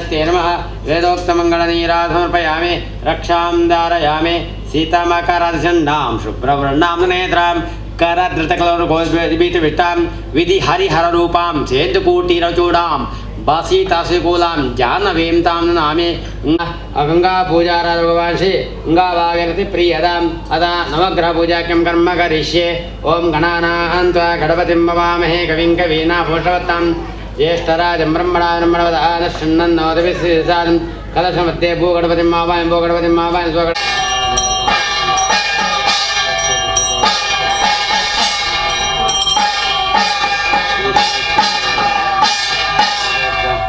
महागणपते नमः। वेदोक्तमङ्गलनीरा समर्पयामि। रक्षां धारयामि। सीतामकरादिषण्डां शुभ्रवर्णां नेत्रां करधृतकलौरगोद्बीतविष्टां विधिहरिहररूपां सेतुकूटीरचूडां बासीतासिकूलां जाह्नवीं तां नमामि। गंगा पूजारा भगवान् श्री गंगा भागीरथि प्रियदाम्। अतः नवग्रह पूजाख्यं कर्म करिष्ये। ॐ गणानां त्वा गणपतिं भवामहे कविं कवीनाभूषवत्तां ज्येष्ठराजं ब्रह्मणा ब्रह्मणवदः शृण्वन्नोदभिः कलशमध्ये भूगणपतिं मावायं भूगणपतिं मावायं स्वगण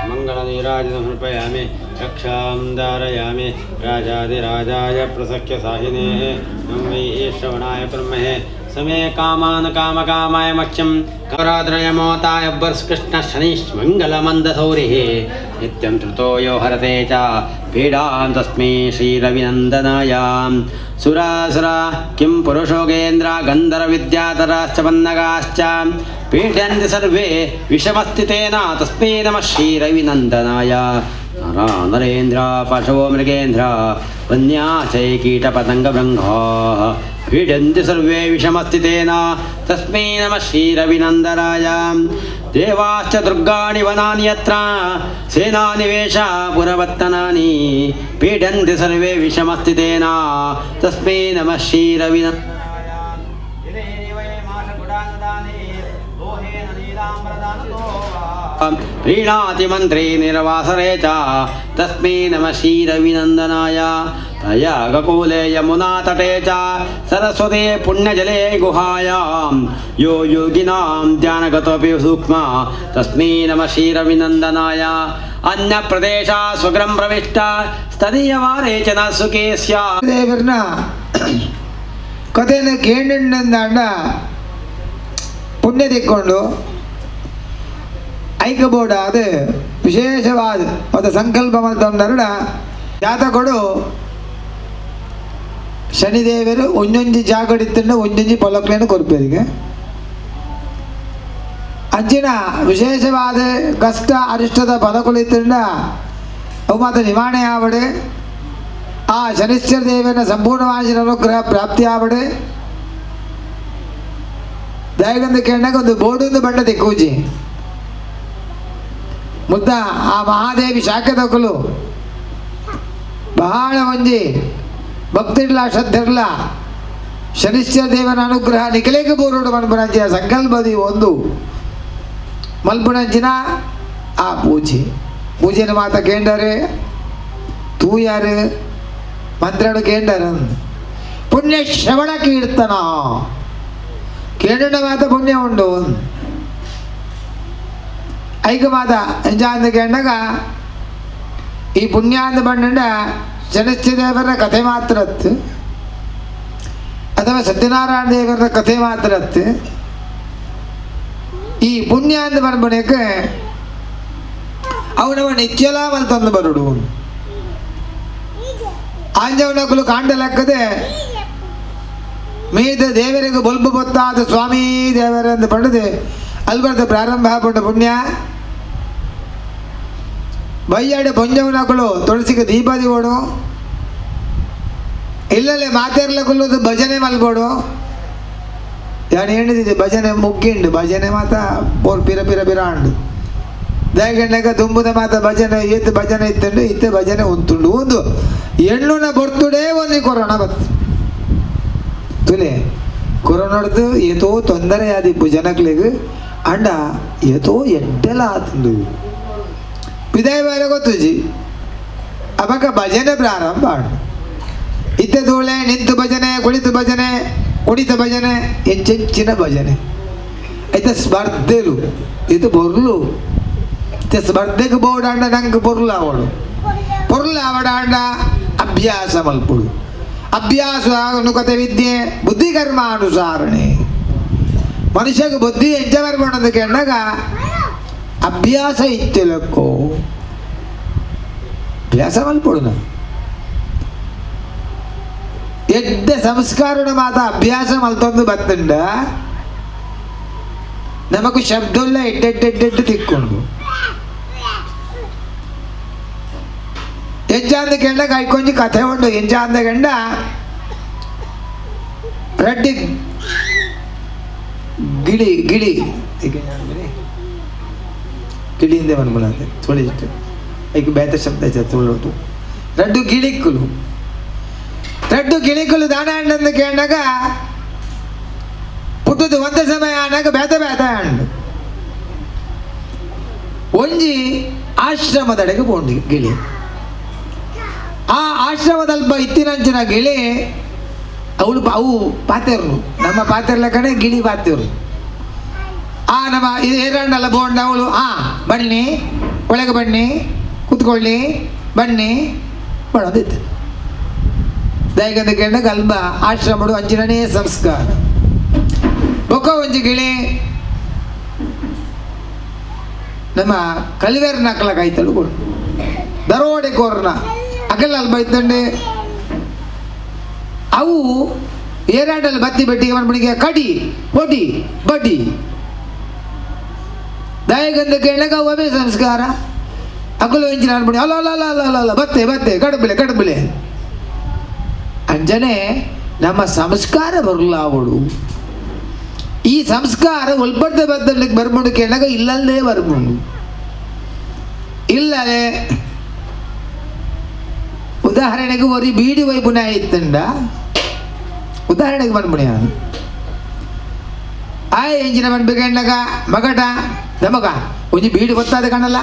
मङ्गलनीराजसमर्पयामि। रक्षां धारयामि। राजाधिराजाय प्रसख्य साहिने नं वै श्रवणाय ब्रह्महे समे कामान् कामकामाय मह्यं कराद्रयमोताय बर्स्कृष्ण शनीष्मङ्गलमन्दसौरिः नित्यं त्रुतो यो हरते च पीडां तस्मै श्रीरविनन्दनाय। सुरासुरा किं पुरुषोगेन्द्र गन्धर्वविद्याधराश्च पन्नगाश्च पीडयन्ति सर्वे विषमस्थितेन तस्मै नमः श्रीरविनन्दनाय। नरा नरेन्द्र पशवो मृगेन्द्र वन्याचै कीटपतङ्गभृङ्गाः पीडयन्ति सर्वे विषमस्थितेन तस्मै नमः श्रीरविनन्दनाय। देवाश्च दुर्गाणि वनानि यत्र सेनानिवेश पुरवत्तनानि पीडयन्ति सर्वे विषमस्थितेन तस्मै नमः श्रीरविनन्दनाय। प्रीणातिमन्त्रे निर्वासरे च तस्मै नमः श्रीरविनन्दनाय। प्रयागकूले यमुनातटे च सरस्वती पुण्यजले गुहायां यो योगिनां ध्यानगतोऽपि सूक्ष्म तस्मै नमः श्रीरविनन्दनाय। अन्यप्रदेशा स्वगृहं प्रविष्टा स्तदीयवारे च न सुखे स्यात्। ದೇವರನ್ನ ಕಥೆಯನ್ನು ಕೇಂದ್ರ ಪುಣ್ಯ ತಿಕ್ಕೊಂಡು ಐಕಬೋರ್ಡ್ ಅದು ವಿಶೇಷವಾದ ಮತ್ತು ಸಂಕಲ್ಪ ಮಲ್ತೊಂದರಡ ಜಾತಕೊಡು ಶನಿದೇವರು ಒಂಜೊಂಜಿ ಜಾಗಡಿತ್ತಂಡ ಒಂಜೊಂಜಿ ಪೊಲಕ್ಲೇನು ಕೊರ್ಪೇರಿಗೆ ಅಂಚಿನ ವಿಶೇಷವಾದ ಕಷ್ಟ ಅರಿಷ್ಟದ ಫಲಕುಲಿತ್ತಂಡ ಅವು ಮಾತ್ರ ನಿವಾರಣೆ ಆವಡೆ ಆ ಶನಿಶ್ಚರ ದೇವನ ಸಂಪೂರ್ಣವಾದ ಅನುಗ್ರಹ ಪ್ರಾಪ್ತಿ ಆವಡೆ. ದಯಗಂದು ಕೇಂಡಾಗ ಒಂದು ಬೋರ್ಡೊಂದು ಬಣ್ಣ ತಿಕ್ಕೂಜಿ ಮುದ್ದ ಆ ಮಹಾದೇವಿ ಶಾಖದಕುಲು ಬಹಳ ಒಂಜಿ ಭಕ್ತಿರ್ಲ ಶ್ರದ್ಧೆರ್ಲ ಶನಿಶ್ಚರ ದೇವನ ಅನುಗ್ರಹ ನಿಖಲೇಕ ಬೋರೋಡು ಮನ್ಪುನಂಚಿನ ಸಂಕಲ್ಪದಿ ಒಂದು ಮಲ್ಪುನಂಚಿನ ಆ ಪೂಜೆ ಪೂಜೆನ ಮಾತ ಕೇಂಡರೆ ತೂಯಾರು ಮಂತ್ರಡು ಕೇಂಡರ ಪುಣ್ಯ ಶ್ರವಣ ಕೀರ್ತನ ಕೇಂಡ ಮಾತ ಪುಣ್ಯ ಉಂಡು. ಐಕ ಮಾತ ಎಂಜಾಂದ ಕೇಂಡಾಗ ಈ ಪುಣ್ಯಾಂದ ಬಂಡ ಶನಿಶ್ಚರ ಕಥೆ ಮಾತ್ರ ಅತ್ತು ಅಥವಾ ಸತ್ಯನಾರಾಯಣ ದೇವರ ಕಥೆ ಮಾತ್ರ ಅತ್ತು. ಈ ಪುಣ್ಯ ಅಂದ ಬಂದ್ಬಣಕ್ಕೆ ಅವನವ ನಿತ್ಯಲ ಮಲ್ತಂದು ಬರುಡು ಆಂಜವನಕುಲು ಕಾಂಡಲಕ್ಕದೆ ಮೀದ ದೇವರಿಗೆ ಬೊಲ್ಬು ಬೊತ್ತಾದ ಸ್ವಾಮಿ ದೇವರೆಂದು ಪಡೆದು ಅಲ್ಬರ್ದ ಪ್ರಾರಂಭ ಪುಣ್ಯ ಪುಣ್ಯ ಬೈಯಾಡೆ ಬೊಂಜವನಕುಲು ತುಳಸಿಗೆ ದೀಪದಿ ಓಡು ಇಲ್ಲಲ್ಲೇ ಮಾತೆರ್ಲಕುಲ್ಲದು ಭಜನೆ ಮಲ್ಬೋಡು. ಯಾನು ಹೇಳಿದ್ದೆ ಭಜನೆ ಮುಗ್ಗಿಂಡು ಭಜನೆ ಮಾತ ಬೋರ್ ಪಿರ ಪಿರ ಪಿರ ಅಂಡು ದಯಗಂಡಾಗ ದುಂಬುದ ಮಾತ ಭಜನೆ ಏತ್ ಭಜನೆ ಇತ್ತಂಡು ಇತ್ತೆ ಭಜನೆ ಉಂತುಂಡು ಒಂದು ಎಣ್ಣುನ ಬರ್ತುಡೇ ಒಂದು ಕೊರೋನಾ ಬತ್ತು ತುಲೆ ಕೊರೋನಾಡ್ದು ಏತೋ ತೊಂದರೆ ಆದಿಪ್ಪು ಜನಕ್ಲಿಗೆ ಅಂಡ ಏತೋ ಎಡ್ಡೆಲ ಆತಂದು ವಿದಾಯ ಬೇರೆ ಗೊತ್ತುಜಿ ಅವಾಗ ಭಜನೆ ಪ್ರಾರಂಭ ಇತ್ತೆ ಧೂಳೆ ನಿಂತು ಭಜನೆ ಕುಳಿತು ಭಜನೆ ಕುಣಿತ ಭಜನೆ ಎಂಚೆಂಚಿನ ಭಜನೆ ಐತೆ ಸ್ಪರ್ಧೆಲು ಇದು ಬೊರ್ಲು ಇತ್ತೆ ಸ್ಪರ್ಧೆಗೆ ಬೋಡಾಂಡ ನಂಗೆ ಬೊರ್ಲು ಅವಳು ಪೊರ್ಲು ಅವಡಾಂಡ ಅಭ್ಯಾಸ ಮಲ್ಪುಡು ಅಭ್ಯಾಸ ಅನುಕತೆ ವಿದ್ಯೆ ಬುದ್ಧಿ ಕರ್ಮಾನುಸಾರಣೆ ಮನುಷ್ಯಗೆ ಬುದ್ಧಿ ಎಂಚ ಬರ್ಬಂದು ಕೇಂಡಾಗ ಅಭ್ಯಾಸ ಇತ್ತಿಲಕ್ಕೋ ಅಭ್ಯಾಸ ಮಲ್ಪೊಡು ನಾವು ಎಡ್ಡೆ ಸಂಸ್ಕಾರಣ ಮಾತ ಅಭ್ಯಾಸ ಮಲ್ತೊಂದು ಬತ್ತುಂಡ ನಮಕು ಶಬ್ದಲ್ಲ ಎಡ್ಡೆಡ್ಡೆಡ್ಡೆಡ್ಡು ತಿಕ್ಕೊಂಡು. ಎಂಚಾಂದ ಕೆಂಡ ಕಾಯ್ಕೊಂಜಿ ಕಥೆ ಉಂಡು. ಎಂಚಾಂದ ಕೆಂಡ ರೆಡ್ಡಿ ಗಿಳಿ ಗಿಳಿ ಗಿಳಿಯಿಂದ ಮನ್ಮುಲಾತೆ ತುಳಿ ಐಕ್ ಬೇತ ಶಬ್ದ ತುಳುಟು ರಡ್ಡು ಗಿಳಿಕ್ಕುಲು ರಡ್ಡು ಗಿಳಿಕ್ಕುಲು ದಾನ ಅಂಡಂದು ಕೇಂಡಾಗ ಪುಟ್ಟುದು ಒಂದ ಸಮಯ ಆನಾಗ ಬೇತ ಬೇತ ಅಂಡು ಒಂಜಿ ಆಶ್ರಮದಡೆಗೆ ಪೋಂಡು ಗಿಳಿ. ಆ ಆಶ್ರಮದಲ್ಪ ಇತ್ತಿನಂಚಿನ ಗಿಳಿ ಅವಳು ಅವು ಪಾತೆರ್ನು ನಮ್ಮ ಪಾತೆರ್ಲ ಕಡೆ ಗಿಳಿ ಪಾತೆರ್ನು. ಆ ನಮ್ಮ ಇದು ಏರಂಡಲ್ಲ ಬೋಂಡ ಅವಳು ಆ ಬನ್ನಿ ಒಳಗೆ ಬನ್ನಿ ಕೂತ್ಕೊಳ್ಳಿ ಬನ್ನಿ ಮಾಡೋದಿತ್ತು. ದೈಗಂದ ಕೆಂಡ ಗಲ್ಬ ಆಶ್ರಮಡು ಅಂಚಿನನೇ ಸಂಸ್ಕಾರ. ಬೊಕ್ಕ ಒಂಜಿ ಗಿಳಿ ನಮ್ಮ ಕಲಿವೇರ್ ನಕಲ ಕಾಯ್ತಳು ಕೊಡು ದರೋಡೆ ಕೋರ್ನ ಅಗಲ ಅಲ್ಪ ಇತ್ತಂಡೆ ಅವು ಏರಾಟಲ್ಲಿ ಬತ್ತಿ ಬೆಟ್ಟಿಗೆ ಬಂದ್ಬಿಡಿಗೆ ಕಡಿ ಹೊಡಿ ಬಡಿ ದಯಗಂದ ಕೇಳಗ ಅವೇ ಸಂಸ್ಕಾರ. ಅಗಲು ಇಂಚಿನ ಅನ್ಬಿಡಿ ಅಲ್ಲ ಅಲ್ಲ ಅಲ್ಲ ಅಲ್ಲ ಅಲ್ಲ ಬತ್ತೆ ಬತ್ತೆ ಕಡಬಿಲೆ ಕಡಬಿಲೆ ಅಂಜನೆ ನಮ್ಮ ಸಂಸ್ಕಾರ ಬರಲ್ಲ ಅವಳು. ಈ ಸಂಸ್ಕಾರ ಒಲ್ಪಡ್ದೆ ಬದ್ದಲಿಕ್ಕೆ ಬರ್ಬಿಡು ಕೇಳಾಗ ಇಲ್ಲಲ್ಲೇ ಬರ್ಬಿಡು ಇಲ್ಲಲೇ. ಉದಾಹರಣೆಗೆ ಒರಿ ಬೀಡಿ ವೈಪುನ ಇತ್ತಂಡ ಉದಾಹರಣೆಗೆ ಬಂದ್ಬಿಡಿ ನಾನು ಆ ಎಂಜಿನ ಬಂದ್ಬೇಕಂಡಾಗ ಮಗಟ ನಮಗ ಒಂಜಿ ಬೀಡಿ ಗೊತ್ತಾದ ಕಾಣಲ್ಲ.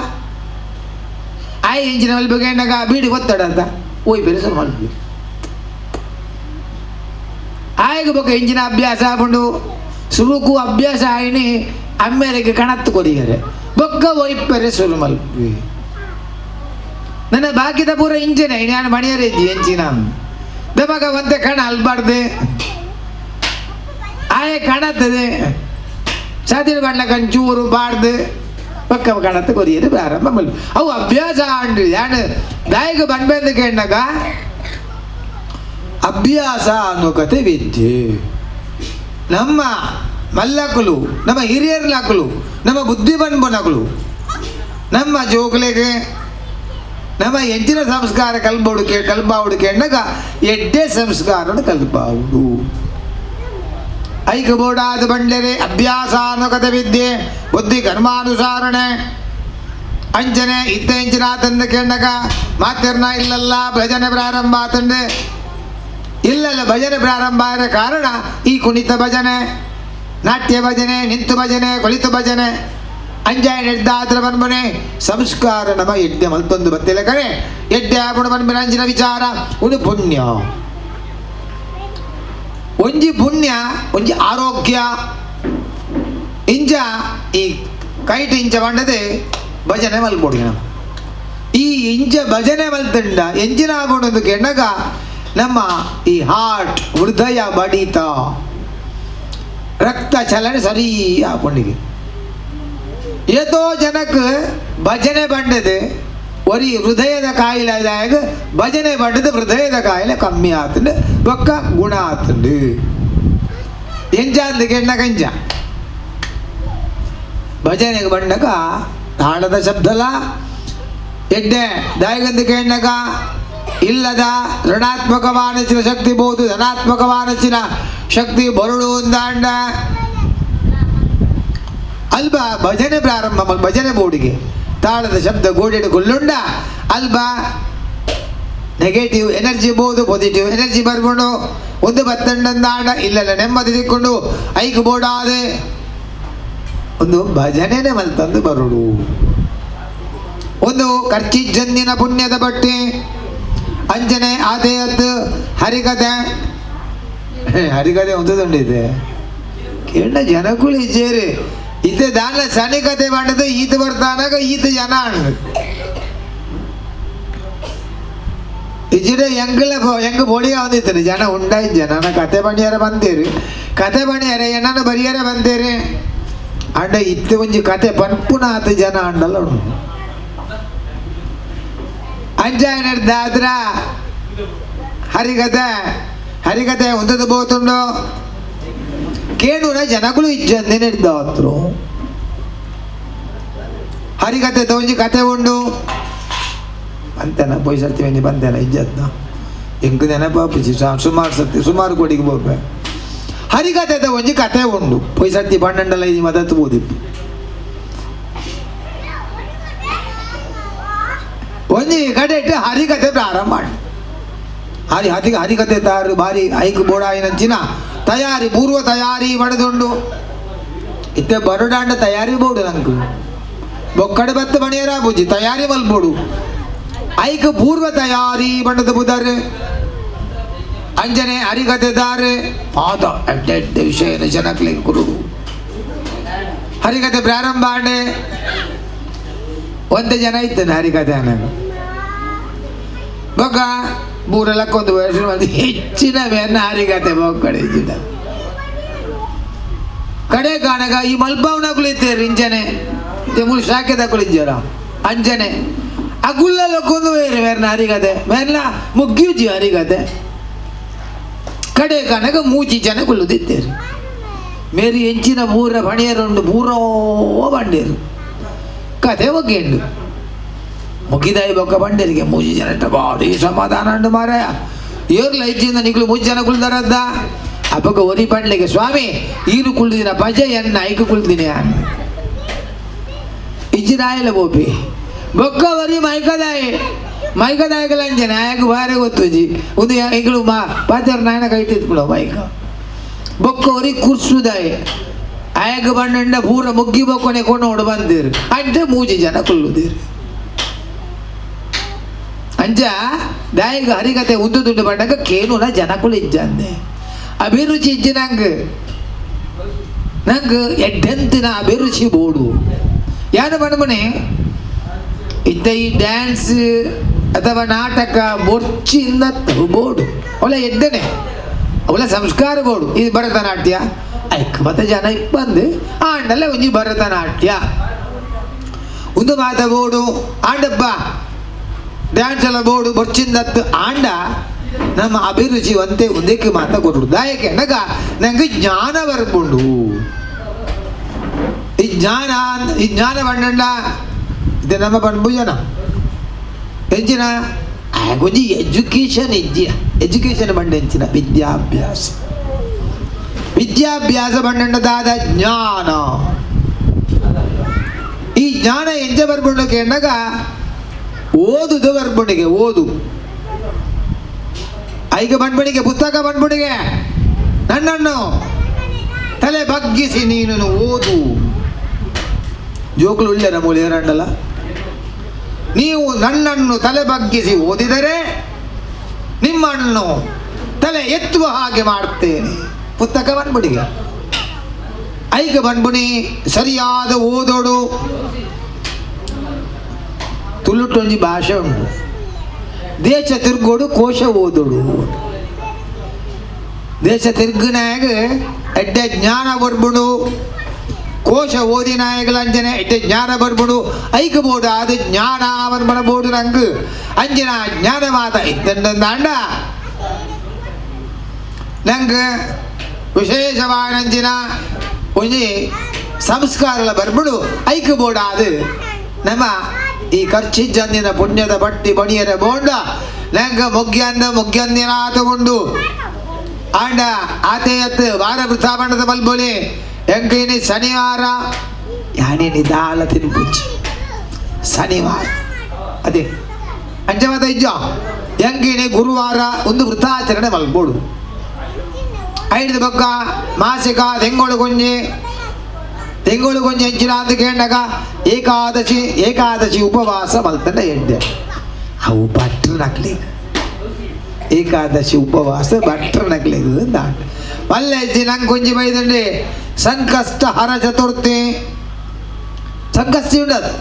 ಆ ಎಂಜಿನ ಮಲ್ಬೇಕಂಡಾಗ ಬೀಡಿ ಗೊತ್ತಾಡ ಅಂತ ಓಯ್ ಬೇರೆ ಸ್ವಲ್ಪ ಮಲ್ಬಿ ಆಯ್ಗ ಬೊಕ್ಕ ಎಂಜಿನ ಅಭ್ಯಾಸ ಆಪುಂಡು ಸುರುಕು ಅಭ್ಯಾಸ ಆಯ್ನಿ ಅಮ್ಮೇರೆಗೆ ಕಣತ್ತು ಕೊರಿಯರೆ ಬೊಕ್ಕ ಒಯ್ಪೆರೆ ಸುರು ಮಲ್ಪಿ. ನನ್ನ ಬಾಕಿದ ಪೂರ ಇಂಜಿನ ನಾನು ಮಣಿಯರೇ ಇದ್ದಿ ಎಂಚಿನ ದಮಗ ಒಂತೆ ಕಣ ಅಲ್ಬಾರ್ದೆ ಆಯೆ ಕಾಣತ್ತದೆ ಸಾದಿನ ಬಣ್ಣ ಕಂಚೂರು ಬಾರ್ದು ಪಕ್ಕ ಕಾಣತ್ತೆ ಕೊರಿಯರು ಪ್ರಾರಂಭ ಮಲ್ಪ ಅವು ಅಭ್ಯಾಸ ಅಂಡ್ರಿ. ಯಾನು ದಾಯಕ ಬಂಡ್ಬೆಂದು ಕೇಳಿದಾಗ ಅಭ್ಯಾಸ ಅನ್ನೋ ಕತೆ ವಿದ್ಯೆ. ನಮ್ಮ ಮಲ್ಲಕುಲು ನಮ್ಮ ಹಿರಿಯರ್ಲಾಕುಲು ನಮ್ಮ ಬುದ್ಧಿ ಬಂದ್ಬನಕುಲು ನಮ್ಮ ಜೋಕುಲೆಗೆ ನಮ್ಮ ಎಂಚಿನ ಸಂಸ್ಕಾರ ಕಲ್ಬೋಡು ಕಲ್ಬಾವುಡು ಕೇಂಡಾಗ ಎಡ್ಡೆ ಸಂಸ್ಕಾರ ಕಲ್ಬಾವುಡು. ಐಕ ಬೋಡಾದ ಬಂಡೆರೆ ಅಭ್ಯಾಸ ಅನ್ನೋ ಕತೆ ವಿದ್ಯೆ ಬುದ್ಧಿ ಕರ್ಮಾನುಸಾರಣೆ ಅಂಚನೆ ಇತ್ತ ಎಂಚಿನ ಆತಂದ ಕೇಂಡಾಗ ಮಾತಿರ್ನ ಇಲ್ಲಲ್ಲ ಭಜನೆ ಪ್ರಾರಂಭ ಆತಂಡೆ ಇಲ್ಲಲ್ಲ ಭಜನೆ ಪ್ರಾರಂಭ ಆದ ಕಾರಣ ಈ ಕುಣಿತ ಭಜನೆ ನಾಟ್ಯ ಭಜನೆ ನಿಂತು ಭಜನೆ ಕುಳಿತು ಭಜನೆ ಅಂಜಾಯ ನಿರ್ದಾತ್ರ ಬನ್ಬನೆ ಸಂಸ್ಕಾರ ನಮ್ಮ ಯಜ್ಞ ಮಲ್ತೊಂದು ಬತ್ತಿಲ್ಲ ಕರೆ ಯಜ್ಞ ಆಪುಣ ಬನ್ಬಿನ ಅಂಜಿನ ವಿಚಾರ ಒಂದು ಪುಣ್ಯ ಒಂಜಿ ಪುಣ್ಯ ಒಂಜಿ ಆರೋಗ್ಯ ಇಂಜ ಈ ಕೈಟ್ ಇಂಚ ಬಂಡದೆ ಭಜನೆ ಮಲ್ಪೊಡಿ ನಮ್ಮ ಈ ಇಂಚ ಭಜನೆ ಮಲ್ತಂಡ ಎಂಜಿನ ಆಪುಣದು ಕೆಣ್ಣಗ ನಮ್ಮ ಈ ಹಾರ್ಟ್ ಹೃದಯ ಬಡಿತ ರಕ್ತ ಚಲನೆ ಸರಿ ಆಪುಂಡಿಗೆ. ಏತೋ ಜನಕ್ಕೆ ಭಜನೆ ಬಂಡದೆ ಒರಿ ಹೃದಯದ ಕಾಯಿಲೆ ಆದಾಗ ಭಜನೆ ಬಂಡದ ಹೃದಯದ ಕಾಯಿಲೆ ಕಮ್ಮಿ ಆತಂಡು ಬೊಕ್ಕ ಗುಣ ಆತಂಡು. ಎಂಜ ಅಂದ ಕೆಣ್ಣ ಕಂಜ ಭಜನೆಗೆ ಬಂಡಗ ತಾಳದ ಶಬ್ದಲ ಎಡ್ಡೆ ದಾಯಗಂದು ಕೆಣ್ಣಗ ಇಲ್ಲದ ಋಣಾತ್ಮಕ ಮಾನಸಿನ ಶಕ್ತಿ ಬಹುದು ಧನಾತ್ಮಕ ಮಾನಸಿನ ಶಕ್ತಿ ಬರುಳು ಅಂದಾಂಡ ಅಲ್ಬ ಭಜನೆ ಪ್ರಾರಂಭ ಭಜನೆ ಬೋರ್ಡಿಗೆ ತಾಳದ ಶಬ್ದ ಗೋಡೆಡು ಗುಲ್ಲುಂಡ ಅಲ್ಬ ನೆಗೆಟಿವ್ ಎನರ್ಜಿ ಬೋದು ಪಾಸಿಟಿವ್ ಎನರ್ಜಿ ಬರ್ಕೊಂಡು ಒಂದು ಬತ್ತಂಡಂದಾಂಡ ಇಲ್ಲೆಲ್ಲ ನೆಮ್ಮದಿ ತಿಕ್ಕೊಂಡು ಐಕ್ ಬೋಡಾದೆ ಒಂದು ಭಜನೆನೆ ಮಲ್ತಂದು ಬರುಡು. ಒಂದು ಖರ್ಚಿಜ್ಜಂದಿನ ಪುಣ್ಯದ ಬಟ್ಟೆ ಅಂಜನೆ ಆದೇಯತ್ತು ಹರಿಕತೆ ಹರಿಕತೆ ಒಂದು ತುಂಡಿದೆ ಕೇಂದ್ರ ಜನಗಳು ಇಜ್ಜೇರಿ ಇತ್ತೆ ದಾನ ಶನಿ ಕತೆ ಮಾಡಿದ್ದು ಈತ ಬರ್ತಾನಾಗ ಈತ ಜನ ಅಣ್ಣ ಇಜ್ಜಿಡೆ ಎಂಗಲ ಹೆಂಗ ಬೋಡಿಗೆ ಬಂದಿತ್ತು ಜನ ಉಂಡಾಯಿ ಜನ ಕತೆ ಬಣಿಯಾರ ಬಂತೀರಿ ಕತೆ ಬಣಿಯಾರ ಏನನ್ನ ಬರಿಯಾರ ಬಂತೀರಿ ಅಂಡ ಇತ್ತು ಒಂಜಿ ಕತೆ ಪನ್ಪುನ ಆತ ಜನ ಅಂಡಲ್ಲ ಉಂಡು ಅಂಜಾಯನ ಹರಿಕತೆ ಹರಿಕತೆ ಒಂದದು ಬೋತುಂಡು ಕೇಳುನ ಜನಗಳು ಇಜ್ಜಂದೆ ನಡೆದಾತ್ರು ಹರಿಕತೆ ತೋಂಜಿ ಕತೆ ಉಂಡು. ಅಂತೇನ ಪೊಯ್ ಸರ್ತಿ ಬಂತೇನ ಇಜ್ಜತ್ನ ಎಂಕು ನೆನಪಾಪುಜಿ ಸುಮಾರು ಸರ್ತಿ ಸುಮಾರು ಕೋಟಿಗೆ ಪೋಪೆ ಹರಿಕಥೆದ ಒಂಜಿ ಕಥೆ ಉಂಡು ಪೊಯ್ ಸರ್ತಿ ಪನ್ನೊಂಡಲ ಇದು ಮದತ್ತು ಬೋದಿಪ್ಪು ಒಂಜಿ ಕಡೆಟ್ ಹರಿಕಥೆ ಪ್ರಾರಂಭ ಮಾಡಿ ಹರಿ ಹತಿ ಹರಿಕಥೆ ತಾರು ಬಾರಿ ಐಕ್ ಬೋಡಾಯಿನಂಚಿನ ತಯಾರಿ ಪೂರ್ವ ತಯಾರಿ ಪಡೆದುಂಡು ಇತ್ತೆ ಬರೋಡಾಂಡ ತಯಾರಿ ಬೋಡು ನಂಕು ಬೊಕ್ಕಡೆ ಬತ್ತ ಬಣಿಯರ ಬುಜ್ಜಿ ತಯಾರಿ ಮಲ್ಬೋಡು ಐಕ್ ಪೂರ್ವ ತಯಾರಿ ಬಣ್ಣದ ಬುದಾರೆ ಅಂಜನೆ ಹರಿಕಥೆದಾರೆ ಪಾದ ಎಡ್ಡೆ ವಿಷಯ ಜನಕ್ಲಿಗೆ ಗುರುಡು ಹರಿಕಥೆ ಪ್ರಾರಂಭ ಆಂಡೆ ಒಂದೇ ಜನ ಇದ್ದಾನೆ ಹರಿಕಥೆ ಅನ್ನೋದು ಬೊಕ್ಕ ಬೂರಲಕ್ಕೊಂದು ವರ್ಷ ಒಂದು ಹೆಚ್ಚಿನ ಬೇರ್ನ ಹರಿಕಥೆ ಬೊಕ್ಕಡೆ ಹೆಚ್ಚಿನ ಕಡೆ ಕಾಣಗ ಈ ಮಲ್ಪಾವನಕುಲು ಇತ್ತೇರಿ ಇಂಚನೆ ಮೂರು ಶಾಖೆದಕುಲು ಇಂಜರ ಅಂಜನೆ ಅಗುಲ್ಲಲಕ್ಕೊಂದು ಬೇರೆ ಬೇರ್ನ ಹರಿಕಥೆ ಬೇರ್ನ ಮುಗ್ಗಿಯುಜಿ ಹರಿಕಥೆ ಕಡೆ ಕಾಣಗ ಮೂಚಿ ಜನ ಕುಲ್ಲುದಿತ್ತೇರಿ ಮೇರಿ ಎಂಚಿನ ಮೂರ ಬಣಿಯರುಂಡು ಮೂರೋ ಬಂಡೇರು ಕಥೆ ಒಗ್ಗೇಂಡು ಮುಗಿದಾಯಿ ಬೊಕ್ಕ ಬಂಡೇರಿಗೆ ಮೂಜಿ ಜನ ಬಾರಿ ಸಮಾಧಾನ ಉಂಡು ಮಾರಾಯ ಏರ್ಲ ಇಜ್ಜಿಂದ ನಿಗುಲು ಮೂಜಿ ಜನ ಕುಲ್ದರದ್ದ ಅಪ್ಪಗ ಒರಿ ಪಂಡ್ಲಿಗೆ ಸ್ವಾಮಿ ಈರು ಕುಳ್ದಿನ ಪಜೆ ಎನ್ನ ಐಕು ಕುಳ್ದಿನಿ ಇಜ್ಜಿನಾಯಲ ಬೋಪಿ ಬೊಕ್ಕ ಒರಿ ಮೈಕದಾಯಿ ಮೈಕದಾಯಕಲ ಅಂಜನೆ ಆಯಕ ಬಾರೆ ಗೊತ್ತುಜಿ ಒಂದು ಎಂಗಳು ಮಾ ಪಾತೆರ್ ನಾಯನ ಕೈ ಇಟ್ಟಿದ್ಕೊಳ್ಳೋ ಮೈಕ ಬೊಕ್ಕ ಒರಿ ಕುರ್ಸುದಾಯಿ ಆಯಕ ಬಣ್ಣಂಡ ಪೂರ ಮುಗ್ಗಿ ಬೊಕ್ಕನೆ ಕೊಂಡು ಬಂದಿರು ಅಂಟೆ ಮೂಜಿ ಜನ ಕುಳ್ಳುದಿರು ಅಂಚ ದಾಯಿಗ ಹರಿಕತೆ ಉದ್ದು ದುಡ್ಡು ಬಂಡಾಗ ಕೇನುನ ಜನಕುಲು ಇಜ್ಜಂದೆ ಅಭಿರುಚಿ ಇಜ್ಜಿ ನಂಗೆ ನಂಗೆ ಎಡ್ಡೆಂತಿನ ಅಭಿರುಚಿ ಬೋಡು ಯಾರು ಬಣ್ಮನೆ ಇದ್ದ ಈ ಡ್ಯಾನ್ಸ್ ಅಥವಾ ನಾಟಕ ಬೊರ್ಚಿಂದ ಬೋಡು ಅವಳ ಎದ್ದನೆ ಅವಳ ಸಂಸ್ಕಾರ ಬೋಡು ಇದು ಭರತನಾಟ್ಯ ಐಕ್ ಮತ್ತೆ ಜನ ಬಂದು ಆಂಡಲ್ಲ ಒಂಜಿ ಭರತನಾಟ್ಯ ಒಂದು ಮಾತ ಬೋಡು ಆಂಡಬ್ಬ ಡ್ಯಾನ್ಸ್ ಎಲ್ಲ ಬೋಡು ಬೊರ್ಚಿಂದತ್ತು ಆಂಡ ನಮ್ಮ ಅಭಿರುಚಿ ಒಂತೆ ಒಂದೇಕ್ಕೆ ಮಾತ ಕೊಡು ದಾಯಕ್ಕೆ ನಗ ನಂಗೆ ಜ್ಞಾನ ಬರ್ಕೊಂಡು ಈ ಜ್ಞಾನ ಈ ಜ್ಞಾನ ಬಣ್ಣಂಡ ಇದು ನಮ್ಮ ಪಂಡ್ಬು ಜನ ಎಂಚಿನ ಒಂಜಿ ಎಜುಕೇಶನ್ ಇಜ್ಜಿಯ ಎಜುಕೇಶನ್ ಬಂಡ ಎಂಚಿನ ವಿದ್ಯಾಭ್ಯಾಸ ವಿದ್ಯಾಭ್ಯಾಸ ಬಂಡಂಡದಾದ ಜ್ಞಾನ ಈ ಜ್ಞಾನ ಎಂಚ ಬರ್ಬಂಡು ಕೇಂಡಾಗ ಓದುದು ಬರ್ಬಂಡಿಗೆ ಓದು ಐಗ ಬಂಡ್ಬಣಿಗೆ ಪುಸ್ತಕ ಬಂಡ್ಬಣಿಗೆ ನನ್ನನ್ನು ತಲೆ ಬಗ್ಗಿಸಿ ನೀನು ಓದು ಜೋಕುಲು ಉಳ್ಳೆ ನಮ್ಮ ಏರಂಡಲ್ಲ ನೀವು ನನ್ನನ್ನು ತಲೆ ಬಗ್ಗಿಸಿ ಓದಿದರೆ ನಿಮ್ಮನ್ನು ತಲೆ ಎತ್ತುವ ಹಾಗೆ ಮಾಡ್ತೇನೆ. ಪುಸ್ತಕ ಬಂದ್ಬಿಡಿಗೆ ಐಗ ಬಂದ್ಬಿಡಿ ಸರಿಯಾದ ಓದೋಡು. ತುಳುಟೊಂಜಿ ಭಾಷೆ ಉಂಟು, ದೇಶ ತಿರುಗೋಡು ಕೋಶ ಓದೋಡು. ದೇಶ ತಿರುಗಿನಾಗ ಎಡ್ಡೆ ಜ್ಞಾನ ಬರ್ಬಿಡು, ಕೋಶ ಓದಿನಾಯಗಲ ಅಂಜನೆ ಎಡ್ಡೆ ಜ್ಞಾನ ಬರ್ಬಿಡು. ಐಕ ಬೋಡು ಅದು ಜ್ಞಾನ ಬೋಡು ನಂಗೆ ಅಂಜನ ಜ್ಞಾನ ಮಾತ ಇದ್ದಂಡ ನಂಗೆ ವಿಶೇಷವಾದ ಒಂಜಿ ಸಂಸ್ಕಾರಲ ಬರ್ಬಿಡು. ಐಕ ಬೋಡ ಅದು ನಮ್ಮ ಈ ಖರ್ಚಿಜ್ಜಂದಿನ ಪುಣ್ಯದ ಬಟ್ಟಿ ಬಣಿಯರ ಬೋಂಡ ನಂಗೆ ಮೊಗ್ಯಂದ ಮೊಗ್ಯಂದಿನ ತಗೊಂಡು ಆಂಡ ಆತೆಯತ್ತು ವಾರ ವೃತ್ತಾಬಣ್ಣದ ಮಲ್ಬೋಲಿ ಎಂಕೇನಿ ಶನಿವಾರ ಯಾನೇ ನಿಧಾನ ತಿನ್ಪುಚ್ಚಿ ಶನಿವಾರ ಅದೇ ಅಂಚಮಾತ ಇಜ್ಜ ಎಂಕೇನಿ ಗುರುವಾರ ಒಂದು ವೃತ್ತಾಚರಣೆ ಮಲ್ಬೋಡು. ಐದು ಬೊಕ್ಕ ಮಾಸಿಕ ತೆಂಗೋಳು ಕೊಂಜಿ ತೆಂಗೋಳು ಕೊಂಜಿ ಎಂಚಿನ ಅಂತ ಕೇಂಡಾಗ ಏಕಾದಶಿ ಏಕಾದಶಿ ಉಪವಾಸ ಮಲ್ತಂಡ ಎಡ್ಡೆ ಅವು ಭಟ್ರು ನಕ್ಲಿಗೆ ಏಕಾದಶಿ ಉಪವಾಸ ಭಟ್ರು ನಕ್ಲಿಗೆ ಅಂತ ಮಲ್ಲೆಜ್ಜಿ ನಂಗೆ ಕೊಂಜಿ ಬೈದಂಡಿ ಸಂಕಷ್ಟ ಹರ ಚತುರ್ಥಿ ಸಂಕಷ್ಟಿ ಉಂಡದು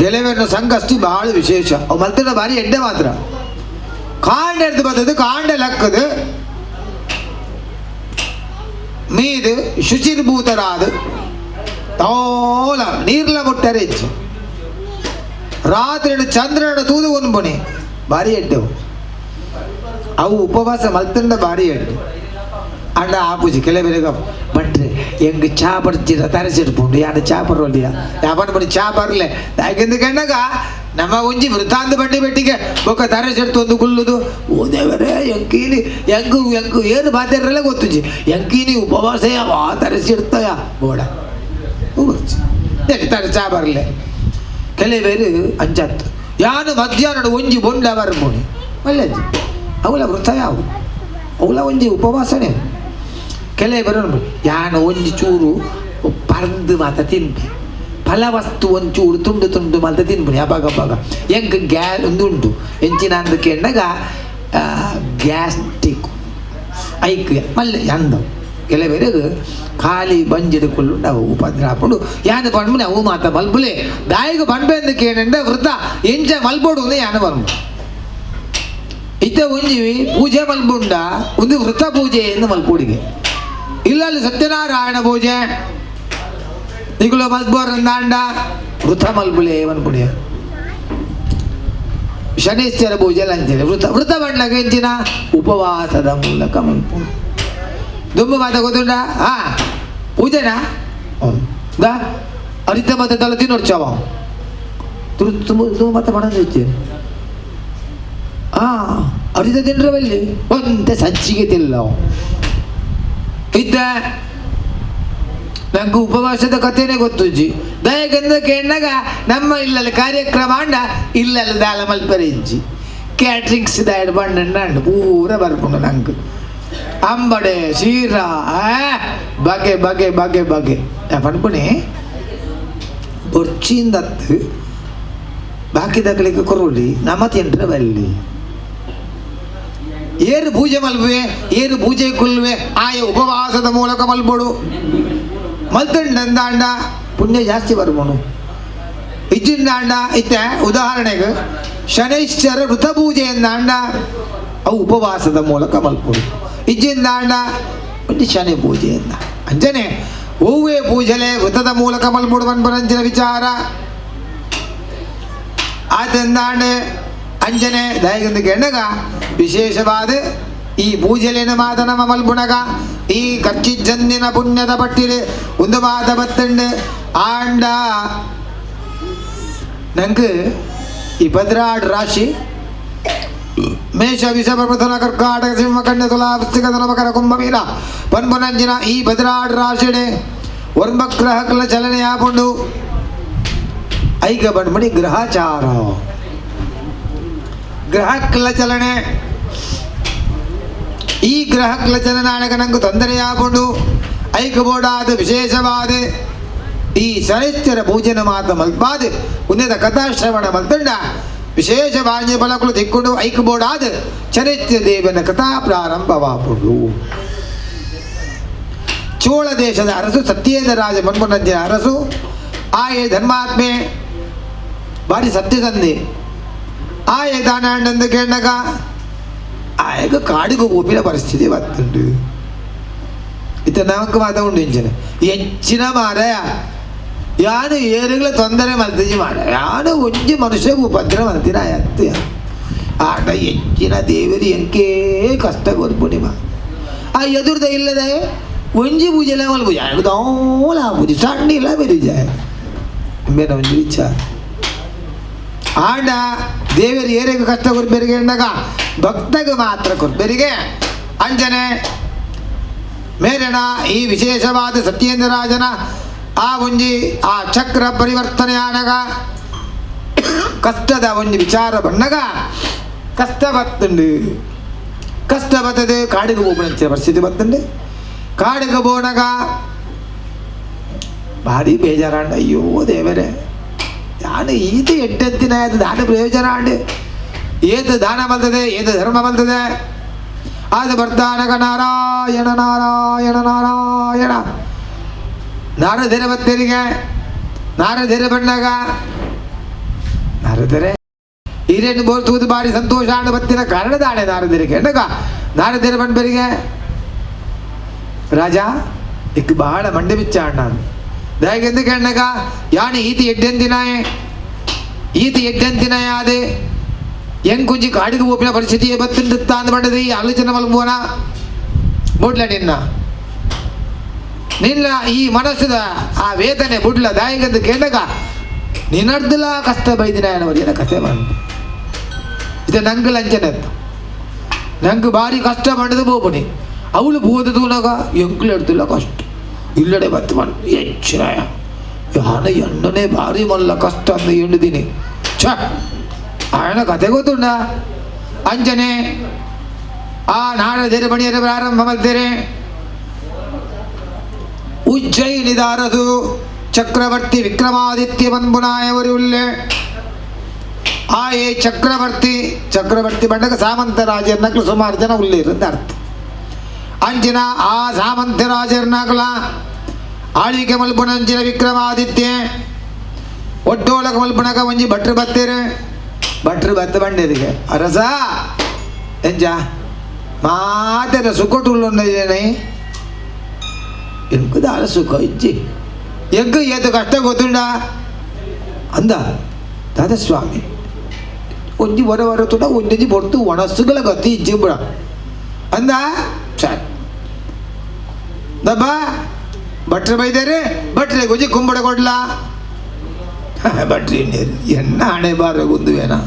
ಗೆಲುವನ್ನು ಸಂಕಷ್ಟಿ ಬಹಳ ವಿಶೇಷ. ಅವು ಮಲ್ತಂಡ ಭಾರಿ ಎಡ್ಡೆ ಮಾತ್ರ ಕಾಂಡ ಎಡ್ದು ಬರ್ತದೆ ಕಾಂಡ ಲಕ್ಕದು ಮೀದು ಶುಚಿರ್ಭೂತರಾದ ತೋಲ ನೀರ್ಲ ಮುಟ್ಟರೆ ಹೆಚ್ಚು ರಾತ್ರಿ ಚಂದ್ರನ ತೂದು ಉನ್ಬುನಿ ಭಾರಿ ಎಡ್ಡೆವು ಅವು ಉಪವಾಸ ಮಲ್ತಂಡ ಭಾರಿ ಎಡ್ಡೆ. ಅಂಡ ಆಪುಜಿ ಕೆಲವರಿಗೆ ಭಟ್ರೆ ಎಂಗ್ ಚಾ ಬರ್ತೀರ ತರಿಸಿಡ್ಪುಂಡು ಯಾನು ಚಾ ಬರೋಲಿಯ ಯಾವನ್ ಬನ್ನಿ ಚಾ ಬರಲೆ ಯಾಕೆಂದು ಕಂಡಾಗ ನಮ್ಮ ಒಂಜಿ ವೃತ್ತಾಂತ ಬಂಡಿ ಬೆಟ್ಟಿಗೆ ಬೊಕ್ಕ ತಾರೆ ಸೆಡ್ತು ಒಂದು ಗುಲ್ಲುದು ಓ ದೇವರೇ ಎಂಕೀನಿ ಎಂಕು ಎಂಕು ಏನು ಬಾತೆರಲ್ಲ ಗೊತ್ತುಜಿ ಎಂಕೀನಿ ಉಪವಾಸ ಆ ತರೆ ಸೆಡ್ತಯ ಬೋಡ ತಾರೆ ಚಾ ಬರಲೆ ಕೆಲವರು ಅಂಚತ್ತು ಯಾನು ಮಧ್ಯಾಹ್ನ ಒಂಜಿ ಬೊಂಡ ಬರ್ಬೋಣಿ ಒಳ್ಳೆಜಿ ಅವಳ ವೃತ್ತ ಯಾವು ಅವಳ ಒಂಜಿ ಉಪವಾಸನೆ. ಕೆಲವರು ಯಾನು ಒಂಜಿ ಚೂರು ಪರ್ದು ಮಾತ ತಿನ್ಪೆ ಫಲವಸ್ತು ಒಂಚೂರು ತುಂಡು ತುಂಡು ಮಾತ ತಿನ್ಪುನಿ ಅಬ್ಬಾಗ ಅಬ್ಬಾಗ ಎಂಕ್ ಗ್ಯಾ ಒಂದು ಉಂಟು ಎಂಚಿನ ಅಂದಕ್ಕೆ ಎಣ್ಣಗ ಗ್ಯಾಸ್ಟಿಕ್ ಐಕ್ ಮಲ್ಲೆ ಅಂದವು. ಕೆಲವರೆಗೆ ಖಾಲಿ ಬಂಜಿಡುಕೊಳ್ಳು ನಾವು ಉಪದ್ರ ಹಾಕೊಂಡು ಯಾನು ಪಣ್ಮುನೆ ಅವು ಮಾತ ಮಲ್ಪುಲೆ ದಾಯಿಗೆ ಪಣ್ಪೆ ಅಂದಕ್ಕೆ ಏನಂಡ ವೃತ್ತ ಎಂಚ ಮಲ್ಪೋಡು ಅಂದ್ರೆ ಯಾನು ಪನ್ಪು ಇತ್ತ ಒಂಜಿ ಪೂಜೆ ಮಲ್ಪುಂಡ ಒಂದು ವೃತ್ತ ಪೂಜೆ ಎಂದು ಮಲ್ಪುಡಿಗೆ ಇಲ್ಲಲ್ಲಿ ಸತ್ಯನಾರಾಯಣ ಪೂಜೆ ನಿಗುಲ ಮಲ್ಬೋರಂದಾಂಡ ವೃತ ಮಲ್ಪುಲೆ ಮನ್ಪುಡಿಯ ಶನೇಶ್ವರ ಪೂಜೆ ಲಂಚನೆ ವೃತ ವೃತ ಬಣ್ಣಗೆ ಎಂಚಿನ ಉಪವಾಸದ ಮೂಲಕ ಮಲ್ಪು ದುಂಬು ಮಾತ ಗೊತ್ತುಂಡ ಹಾ ಪೂಜೆನಾ ದಾ ಅರಿತ ಮಾತ ತಲೆ ತಿನ್ನೋಡ್ಚಾವ ತುಂಬ ದುಂಬು ಮಾತ ಮಾಡೋದು ಹಾ ಅರಿತ ತಿನ್ರವಲ್ಲಿ ಒಂತೆ ಸಜ್ಜಿಗೆ ತಿಲ್ಲ ಇದ್ದ ನಂಗೆ ಉಪವಾಸದ ಕಥೆನೇ ಗೊತ್ತುಜ್ಜಿ ದಯಗಂದ ಕೇಂದಾಗ ನಮ್ಮ ಇಲ್ಲಲ್ಲಿ ಕಾರ್ಯಕ್ರಮ ಅಂಡ ಇಲ್ಲಲ್ಲಿ ದಾಲ ಮಲ್ಪರೆ ಇಜ್ಜಿ ಕ್ಯಾಟ್ರಿಂಗ್ಸ್ ದಾಯಡ್ ಬಣ್ಣ ಅಂಡು ಪೂರ ಬರ್ಪುಂಡು ನಂಗೆ ಅಂಬಡೆ ಶೀರಾ ಬಗೆ ಬಗೆ ಬಗೆ ಬಗೆ ಪನ್ಪುಣಿ ಬೊರ್ಚಿಂದತ್ತು ಬಾಕಿ ದಕ್ಕಲಿಕ್ಕೆ ಕೊರೋಲಿ ನಮ್ಮ ತಿಂಡ್ರೆ ಬಲ್ಲಿ ಏರು ಪೂಜೆ ಮಲ್ಪುವೆ ಏರು ಪೂಜೆ ಕೊಲ್ಲುವೆ ಆಯ ಉಪವಾಸದ ಮೂಲಕ ಮಲ್ಬೋಡು ಮಲ್ತಂಡಂದಾಂಡ ಪುಣ್ಯ ಜಾಸ್ತಿ ಬರ್ಬೋನು ಇಜ್ಜಿಂದಾಂಡ ಇತ್ತ ಉದಾಹರಣೆಗೆ ಶನೈಶ್ಚರ ವೃತ ಪೂಜೆ ಎಂದಾಂಡ ಅವು ಉಪವಾಸದ ಮೂಲಕ ಮಲ್ಪುಡು ಇಜ್ಜಿಂದಾಂಡ ಒಂದು ಶನಿ ಪೂಜೆಯಿಂದ ಅಂಜನೆ ಹೂವೇ ಪೂಜಲೆ ವೃತದ ಮೂಲಕ ಮಲ್ಪುಡು ಪನ್ಪನಂಚಿನ ವಿಚಾರ ಆತಂದಾಂಡೆ ಅಂಜನೆ ದಯಗಂದು ಕೆಂಡಗ ವಿಶೇಷವಾದ ಈ ಪೂಜೆಲೇನ ಮಾತ ನಮ್ಮ ಮಲ್ಪುಣಗ ಈ ಕಚ್ಚಿಜ್ಜಂದಿನ ಪುಣ್ಯದ ಪಟ್ಟಿಲೆ ಒಂದು ಮಾತ ಬತ್ತಂಡು ಆಂಡ ನಂಗೆ ಈ ಪದ್ರಾಡ್ ರಾಶಿ ಮೇಷ ವಿಷಭ ಮಿಥುನ ಕರ್ಕಾಟಕ ಸಿಂಹ ಕನ್ಯಾ ತುಲಾ ವೃಶ್ಚಿಕ ಧನು ಮಕರ ಕುಂಭ ಮೀನ ಪನ್ಪುನಂಜಿನ ಈ ಪದ್ರಾಡ್ ರಾಶಿಡೆ ವರ್ಮಗ್ರಹಗಳ ಚಲನೆ ಆಪುಂಡು ಐಕ ಬಂಡ್ಮಣಿ ಗ್ರಹಚಾರ ಗ್ರಹಕ್ಕಲ ಚಲನೆ ಈ ಗ್ರಹಕ್ಕಲ ಚಲನಾಣಕ ನಂಗೆ ತೊಂದರೆಯಾಪುಂಡು ಐಕ ಬೋಡಾದ ವಿಶೇಷವಾದ ಈ ಶನಿಶ್ಚರ ಪೂಜನ ಮಾತ ಮಲ್ಪಾದ ಉನ್ನತ ಕಥಾಶ್ರವಣ ಮಲ್ತಂಡ ವಿಶೇಷ ಬಾಣ್ಯ ಫಲಕುಲು ತಿಕ್ಕೊಂಡು ಐಕ ಬೋಡಾದ ಚರಿತ್ಯ ದೇವನ ಕಥಾ ಪ್ರಾರಂಭವಾಪುಂಡು. ಚೋಳ ದೇಶದ ಅರಸು ಸತ್ಯೇಂದ್ರ ರಾಜ ಮನ್ಮನಂಜಿನ ಅರಸು ಆಯೆ ಧರ್ಮಾತ್ಮೆ ಭಾರಿ ಸತ್ಯಸಂಧಿ ಆಯೆ ದಾನಾಂಡಂದು ಕೇಳಗ ಆಯಗ ಕಾಡಿಗೆ ಹೋಪಿನ ಪರಿಸ್ಥಿತಿ ಬತ್ತುಂಡು ಇತ್ತ ನಮಕ್ ಮಾತ ಉಂಡು ಇಂಚಿನ ಎಂಚಿನ ಮಾರಾಯ ಯಾನು ಏರುಗಳ ತೊಂದರೆ ಮಲ್ತಿಜಿ ಮಾಡ ಯಾನು ಒಂಜಿ ಮನುಷ್ಯಗೂ ಉಪದ್ರ ಮಲ್ತಿನ ಆಯತ್ತು ಆಟ ಎಂಚಿನ ದೇವರು ಎಂಕೇ ಕಷ್ಟ ಕೊರ್ಪುಣಿ ಮಾ ಆ ಎದುರ್ದ ಇಲ್ಲದೆ ಒಂಜಿ ಪೂಜೆಲ ಮಲ್ಪುಜಿ ದೋಲ ಪೂಜೆ ಸಣ್ಣ ಇಲ್ಲ ಬೆರಿಜ ಬೇರೆ ಒಂಜಿ ವಿಚಾರ ಆಂಡ ದೇವರು ಏರಿಗೆ ಕಷ್ಟ ಕೊರ್ಬೇರಿಗೆ ಎಂದಾಗ ಭಕ್ತಗೆ ಮಾತ್ರ ಕೊರ್ಬೇರಿಗೆ ಅಂಜನೆ ಮೇರಣ ಈ ವಿಶೇಷವಾದ ಸತ್ಯೇಂದ್ರ ರಾಜನ ಆ ಒಂಜಿ ಆ ಚಕ್ರ ಪರಿವರ್ತನೆಯಾನಗ ಕಷ್ಟದ ಒಂಜಿ ವಿಚಾರ ಬಣ್ಣಗ ಕಷ್ಟ ಬತ್ತುಂಡು ಕಷ್ಟ ಬರ್ತದೆ ಕಾಡಿಗೆ ಹೋಗ್ಬಿಡ ಪರಿಸ್ಥಿತಿ ಬತ್ತುಂಡು ಕಾಡಿಗೆ ಬೋಣಗ ಭಾರಿ ಬೇಜಾರಾಂಡ ಅಯ್ಯೋ ದೇವರೇ ನಾನು ಈತ ಎಡ್ಡೆತ್ತಿನ ದಾನ ಪ್ರಯೋಜನ ಆಂಡು ಏತ ದಾನ ಬರ್ತದೆ ಏತ ಧರ್ಮ ಬರ್ತದೆ ಅದು ಬರ್ತಾನಗ ನಾರಾಯಣ ನಾರಾಯಣ ನಾರಾಯಣ ನಾರದಿರ ಬತ್ತರಿಗೆ ನಾರದಿರ ಬಣ್ಣಗ ನಾರದರೆ ಹಿರಿಯನ್ನು ಬೋರ್ತುವುದು ಬಾರಿ ಸಂತೋಷ ಆಂಡು ಬತ್ತಿನ ಕಾರಣ ದಾಣೆ ನಾರದಿರಿಗೆ ಎಂಡಗ ನಾರದಿರ ಬಣ್ಬರಿಗೆ ರಾಜ ಇಕ್ ಬಹಳ ಮಂಡೆ ಬಿಚ್ಚ ಅಣ್ಣ ದಯಗೆಂದು ಕೇಳಗ ಯಾಣಿ ಈತಿ ಎಡ್ಡೆಂದಿನಾಯೆ ಈತಿ ಎಡ್ಡೆಂತಿನಾಯಾದೆ ಎಂಕುಂಜಿ ಕಾಡಿಗೆ ಓಪಿನ ಪರಿಸ್ಥಿತಿ ಬತ್ತಿಂಡುತ್ತಾ ಅಂದ ಬಂಡದೆ ಈ ಆಲೋಚನೆ ಮಲ್ಬೋನ ಬುಡ್ಲ ನಿನ್ನ ನಿನ್ನ ಈ ಮನಸ್ಸದ ಆ ವೇದನೆ ಬುಡ್ಲ ದಾಯಿಗೆಂದು ಕೇಳಗ ನಿನರ್ದಲ ಕಷ್ಟ ಬೈದಿನ ಏನವರಿಯನ ಕಥೆ ಬಂದು ಇದು ನಂಗೆ ಲಂಚನೆ ಅಂತ ನಂಗೆ ಭಾರಿ ಕಷ್ಟ ಮಾಡಿದ ಬೋಪನಿ ಅವಳು ಬೋದ ತೂನಾಗ ಎಂಕ್ಲು ಎಡ್ತಿಲ್ಲ ಕಷ್ಟ ಇಲ್ಲಡೆ ಬತ್ತು ಮನ್ ಹೆಚ್ಚಿನಾಯ ಯಾನ ಎಣ್ಣನೆ ಭಾರಿ ಮಲ್ಲ ಕಷ್ಟ ಅಂದ ಎಣ್ಣುದೀನಿ ಛ ఆయన ಕಥೆ ಗೊತ್ತುಂಡ ಅಂಜನೆ ಆ ನಾರದಿರ ಬಣಿಯರ ಪ್ರಾರಂಭ ಮಲ್ತೇರೆ ಉಜ್ಜಯಿನಿದಾರದು ಚಕ್ರವರ್ತಿ ವಿಕ್ರಮಾದಿತ್ಯ ಬನ್ಬುನಾಯವರು ಉಲ್ಲೆ ಆ ಏ ಚಕ್ರವರ್ತಿ ಚಕ್ರವರ್ತಿ ಬಂಡಗ ಸಾಮಂತ ರಾಜರ್ನಕ್ಲು ಸುಮಾರು ಜನ ಉಲ್ಲೇರಂತ ಅರ್ಥ. ಅಂಚಿನ ಆ ಸಾಮಂತ ರಾಜರ್ನಕ್ಲ ಆಳ್ವಿಕೆ ಮಲ್ಪುನಂಚಿನ ವಿಕ್ರಮಾದಿತ್ಯ ಒಟ್ಟೋಳಕ ಮಲ್ಪುನಕ ಒಂಜಿ ಭಟ್ರು ಬತ್ತೇರೆ ಭಟ್ರು ಬತ್ತ ಬಂಡೇರಿಗೆ ಅರಸ ಎಂಜ ಮಾತೆರ ಸುಖಟುಳ್ಳೊಂದೇನೆ ಎಂಕು ದಾಲ ಸುಖ ಇಜ್ಜಿ ಎಂಕು ಏತು ಕಷ್ಟ ಗೊತ್ತುಂಡ ಅಂದ ದಾದಸ್ವಾಮಿ ಒಂಜಿ ಹೊರ ಹೊರ ತುಡ ಒಂಜಿ ಪೊರ್ತು ಒಣಸುಗಳ ಗತಿ ಇಜ್ಜಿ ಬಿಡ ಅಂದ ಸರಿ ದಬ್ಬ ಭಟ್ರು ಬೈದಾರೆ ಭಟ್ರೆ ಗುಜಿ ಕುಂಬಡ ಕೊಡ್ಲಾ ಭಟ್ರಿ ಎನ್ನ ಹಣೆ ಬಾರ ಗುಂದುವೇನಾ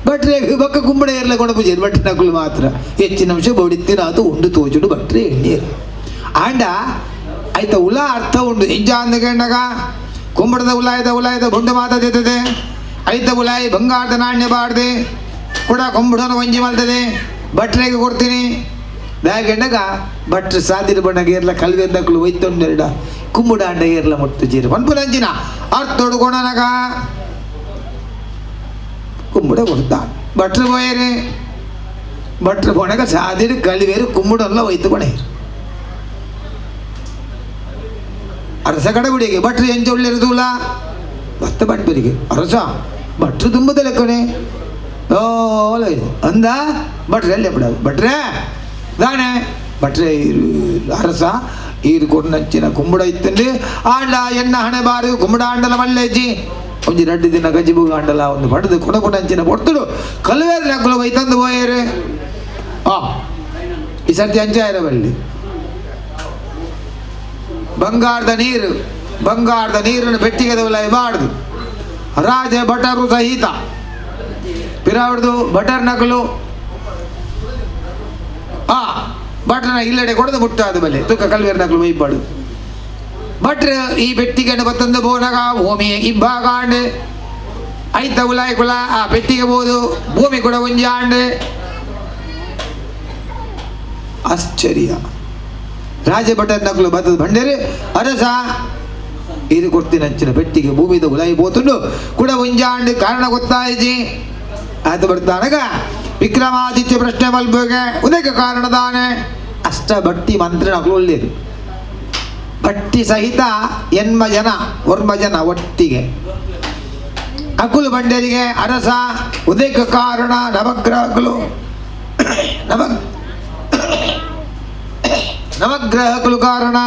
ಭಟ್ರೆ ಬಕ್ಕ ಕುಂಬಡ ಏರ್ಲ ಕೊಡ ಪೂಜೆ ಭಟ್ರಿ ನಕುಲು ಮಾತ್ರ ಹೆಚ್ಚಿನ ಅಂಶ ಬೊಡಿತ್ತಿನ ಅದು ಉಂಡು ತೋಚುಡು ಭಟ್ರಿ ಎಣ್ಣೀರು ಆಂಡ ಆಯ್ತ ಉಲ ಅರ್ಥ ಉಂಡು ಇಂಜ ಅಂದಗೆಂಡಗ ಕುಂಬಡದ ಉಲಾಯದ ಉಲಾಯದ ಬುಂಡು ಮಾತಾದಿತ್ತದೆ ಐತ ಉಲಾಯಿ ಬಂಗಾರದ ನಾಣ್ಯ ಬಾಡ್ದೆ ಕೂಡ ಕುಂಬಡನ ಒಂಜಿ ಮಲ್ತದೆ ಭಟ್ರಿಗೆ ಕೊಡ್ತೀನಿ ದಾಗೆಂಡಗ ಭಟ್ರು ಸಾದಿರ ಬಣ್ಣಗ ಏರ್ಲ ಕಲ್ವೆಂದಕ್ಲು ಒಯ್ತೊಂಡೆರಡ ಕುಂಬುಡ ಅಂಡ ಏರ್ಲ ಮುಟ್ಟು ಜೀರು ಪನ್ಪುನಂಚಿನ ಅರ್ಥೊಡು ಕೊಣನಗ ಕುಂಬುಡ ಕೊಡ್ತಾನೆ ಭಟ್ರು ಪೋಯರೆ ಭಟ್ರು ಪೋಣಗ ಸಾದಿರು ಕಲಿವೇರು ಕುಂಬುಡಲ್ಲ ಒಯ್ತು ಕೊಣೇರು ಅರಸ ಕಡಬಿಡಿಗೆ ಭಟ್ರು ಎಂಚ ಉಳ್ಳಿರುದೂಲ ಭತ್ತ ಬಂಟ್ಬರಿಗೆ ಅರಸ ಭಟ್ರು ತುಂಬದ ಲೆಕ್ಕನೆ ಓಲ ಅಂದ ಭಟ್ರೆ ಅಲ್ಲೇ ಬಿಡ ಭಟ್ರೆ ದಾನೆ ಭಟ್ರೆ ಅರಸ ಈರು ಕೊಡ್ನಂಚಿನ ಕುಂಬುಡ ಇತ್ತಂದು ಆಂಡ ಎನ್ನ ಹಣೆ ಬಾರು ಕುಂಬುಡ ಆಂಡಲ ಮಲ್ಲೇಜಿ ಒಂಜಿ ರಡ್ಡು ದಿನ ಗಜಿಬು ಆಂಡಲ ಒಂದು ಪಡೆದು ಕೊಡಪುನಂಚಿನ ಪೊರ್ತುಡು ಕಲ್ವೇರು ನಕ್ಕಲು ಒಯ್ತಂದು ಪೋಯೇರು ಆ ಈ ಸರ್ತಿ ಅಂಚಾಯರ ಬಳ್ಳಿ ಬಂಗಾರದ ನೀರು ಬಂಗಾರದ ನೀರನ್ನು ಬೆಟ್ಟಿಗೆದವಲ್ಲ ಬಾಡ್ದು ರಾಜ ಭಟರು ಸಹಿತ ಪಿರಾವಡ್ದು ಭಟರ್ ನಕಲು ಆ ಭಟ್ರನ ಇಲ್ಲಡೆ ಕೊಡದು ಮುಟ್ಟಾದ ಮೇಲೆ ತುಕ್ಕ ಕಲ್ವೇರ್ ನಕಲು ಒಯ್ಬಾಡು ಭಟ್ರ ಈ ಬೆಟ್ಟಿಗೆಯನ್ನು ಬತ್ತಂದು ಬೋನಗ ಭೂಮಿ ಇಬ್ಬಾಗಾಂಡ್ ಐತ ಉಲಾಯ್ ಕುಲ ಆ ಬೆಟ್ಟಿಗೆ ಬೋದು ಭೂಮಿ ಕೂಡ ಒಂಜಿ ಆಂಡ್ ಆಶ್ಚರ್ಯ ರಾಜಭಟರ್ ನಕಲು ಬತ್ತದ ಬಂಡೇರಿ ಅರಸ ಇದು ಕೊಡ್ತೀನಿ ಅಂಚಿನ ಬೆಟ್ಟಿಗೆ ಭೂಮಿದ ಉಲಾಯಿ ಬೋತುಂಡು ಕೂಡ ಒಂಜಾಂಡ್ ಕಾರಣ ಗೊತ್ತಾಯಿಜಿ ಆತ ಬರ್ತಾನಗ ವಿಕ್ರಮಾದಿತ್ಯ ಪ್ರಶ್ನೆ ಮಲ್ಬೋಗೆ ಉದಕ ಕಾರಣದಾನೆ ಅಷ್ಟ ಭಟ್ಟಿ ಮಂತ್ರ ನಕಲು ಒಳ್ಳೇದು ಭಟ್ಟಿ ಸಹಿತ ಎನ್ಮ ಜನ ವರ್ಮ ಜನ ಒಟ್ಟಿಗೆ ಅಕುಲು ಬಂಡರಿಗೆ ಅರಸ ಉದಕ ಕಾರಣ ನವಗ್ರಹಗಳು ನವಗ್ರಹಗಳು ಕಾರಣ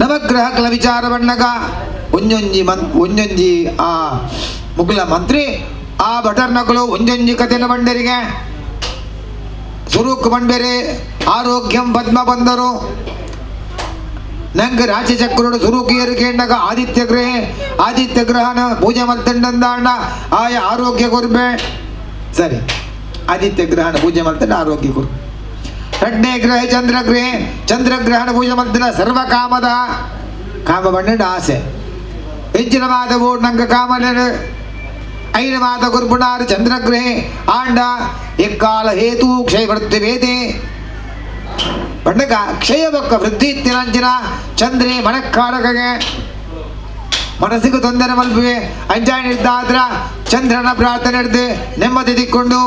ನವಗ್ರಹಗಳ ವಿಚಾರ ಬಣ್ಣಗ ಒಂಜೊಂಜಿ ಒಂಜೊಂಜಿ ಆ ಮುಗುಲ ಮಂತ್ರಿ ಆ ಭಟರ್ನಗಳು ಒಂಜೊಂಜಿ ಕಥೆನ ಬಂಡರಿಗೆ ಸುರುಕ್ ಬಂಬೇರೆ ಆರೋಗ್ಯಂ ಪದ್ಮ ಬಂದರು ನಂಗೆ ರಾಜಚಕ್ರುಡು ಸುರುಕಿಯರು ಕೇಂಡಗ ಆದಿತ್ಯ ಗ್ರಹ ಆದಿತ್ಯ ಗ್ರಹನ ಪೂಜೆ ಮಲ್ತಂಡಂದಾಂಡ ಆಯ ಆರೋಗ್ಯ ಕೊರ್ಬೆ ಸರಿ ಆದಿತ್ಯ ಗ್ರಹಣ ಪೂಜೆ ಮಲ್ತಂಡ ಆರೋಗ್ಯ ಕೊರು ಎರಡನೇ ಗ್ರಹ ಚಂದ್ರಗ್ರಹ ಚಂದ್ರಗ್ರಹಣ ಪೂಜೆ ಮಲ್ತಂಡ ಸರ್ವ ಕಾಮದ ಕಾಮ ಬಣ್ಣಂಡ ಆಸೆ ಹೆಚ್ಚಿನ ಮಾತ ಬೋಡ್ ನಂಗೆ ಕಾಮನ ಐನ ಮಾತ ಗುರ್ಬುಣಾರು ಚಂದ್ರಗ್ರಹೆ ಆಂಡ ಎಕ್ಕಾಲ ಹೇತು ಕ್ಷಯ ವೃದ್ಧಿ ಬಣ್ಣಗ ಕ್ಷಯ ಬೊಕ್ಕ ವೃದ್ಧಿ ಇತ್ತಿನಂಚಿನ ಚಂದ್ರೆ ಮನಕ್ಕಾರಕಗೆ ಮನಸ್ಸಿಗೂ ತೊಂದರೆ ಮಲ್ಪುವೆ ಅಂಜಾಯ ಇದ್ದಾದ್ರ ಚಂದ್ರನ ಪ್ರಾರ್ಥನೆ ಹಿಡ್ದು ನೆಮ್ಮದಿ ತಿಕ್ಕೊಂಡು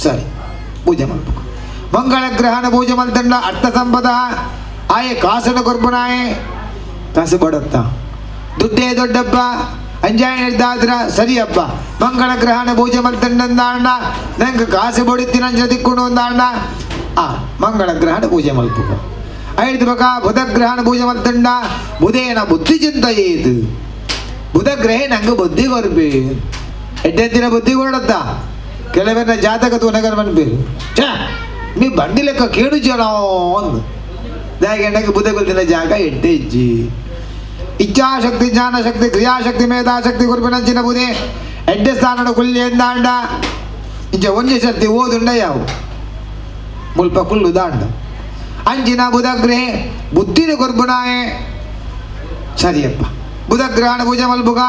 ಸರಿ ಪೂಜೆ ಮಲ್ಪು ಮಂಗಳ ಗ್ರಹಣ ಪೂಜೆ ಮಲ್ತಂಡ ಅರ್ಥ ಸಂಪದ ಆಯೆ ಕಾಸನ ಕೊರ್ಬುನಾಯೆ ಕಾಸು ಬಡತ್ತ ದುಡ್ಡೇ ದೊಡ್ಡಪ್ಪ ಅಂಜಾಯ ಇದ್ದಾದ್ರ ಸರಿಯಪ್ಪ ಮಂಗಳ ಗ್ರಹಣ ಪೂಜೆ ಮಲ್ತಂಡಂದಾಂಡ ನಂಗೆ ಕಾಸು ಬಡಿತಿನಂಚ ತಿಕ್ಕೊಂಡು ಒಂದಾಂಡ ಆ ಮಂಗಳ ಗ್ರಹಣ ಪೂಜೆ ಮಲ್ಪುಕ ಐದು ಬಕ ಬುಧ ಗ್ರಹಣ ಪೂಜೆ ಮಲ್ತಂಡ ಬುಧೇನ ಬುದ್ಧಿ ಚಿಂತೆಯೇದು ಬುಧ ಗ್ರಹೇ ನಂಗೆ ಬುದ್ಧಿ ಕೊರ್ಬಿ ಎಡ್ಡೆತ್ತಿನ ಬುದ್ಧಿ ಕೊಡತ್ತ ಕೆಲವರ ಜಾತಕ ತೂನಗರ ಮನ್ಬೇರು ಛ ನೀ ಬಂಡಿ ಲೆಕ್ಕ ಕೇಳು ಜನ ಒಂದು ದಾಗೆ ಬುಧ ಗೊತ್ತಿನ ಜಾಗ ಎಡ್ಡೆ ಇಜ್ಜಿ. ಇಚ್ಛಾಶಕ್ತಿ ಜ್ಞಾನಶಕ್ತಿ ಕ್ರಿಯಾಶಕ್ತಿ ಮೇಧಾಶಕ್ತಿ ಗುರುಪಿನಂಚಿನ ಬುಧೆ ಎಡ್ಡೆ ಸ್ಥಾನಡು ಕುಲ್ಯೆಂದಾಂಡ ಇಂಚ ಒಂಜಿ ಶಕ್ತಿ ಓದುಂಡ ಯಾವು ಮುಲ್ಪ ಕುಲ್ಲು ದಾಂಡ ಅಂಚಿನ ಬುಧಗ್ರಹೆ ಬುದ್ಧಿನ ಕೊರ್ಬುನಾಯೆ ಸರಿಯಪ್ಪ ಬುಧಗ್ರಹಣ ಪೂಜೆ ಮಲ್ಬುಗ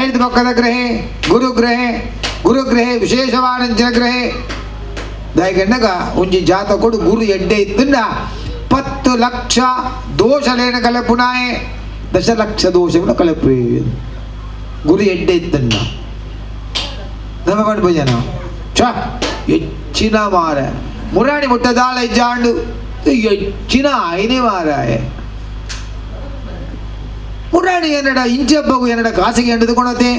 ಐದು ಪಕ್ಕದ ಗ್ರಹೆ ಗುರುಗ್ರಹೆ ಗುರುಗ್ರಹೆ ವಿಶೇಷವಾನಂಚಿನ ಗ್ರಹೆ ದಯಗಣ್ಣಗ ಒಂಜಿ ಜಾತ ಕೊಡು ಗುರು ಎಡ್ಡೆ ಇತ್ತುಂಡ 10 ಲಕ್ಷ ದೋಷಲೇನ ಕಲೆಪುನಾಯೆ ದಶಲಕ್ಷ ದೋಷವನ್ನು ಕಲೆಪು ಗುರು ಎಡ್ಡೆ ಇತ್ತಂಡ ನಮ್ಮ ಪಂಡ ಭಜನ ಛ ಹೆಚ್ಚಿನ ಮಾರ ಮುರಾಣಿ ಮುಟ್ಟದಾಳ ಇಜ್ಜಾಂಡು ಹೆಚ್ಚಿನ ಐನೇ ಮಾರಾಯ ಮುರಾಣಿ ಎನ್ನಡ ಇಂಚಬ್ಬಗು ಎನ್ನಡ ಕಾಸಿಗೆ ಎಂಡುಕೊಳತೆ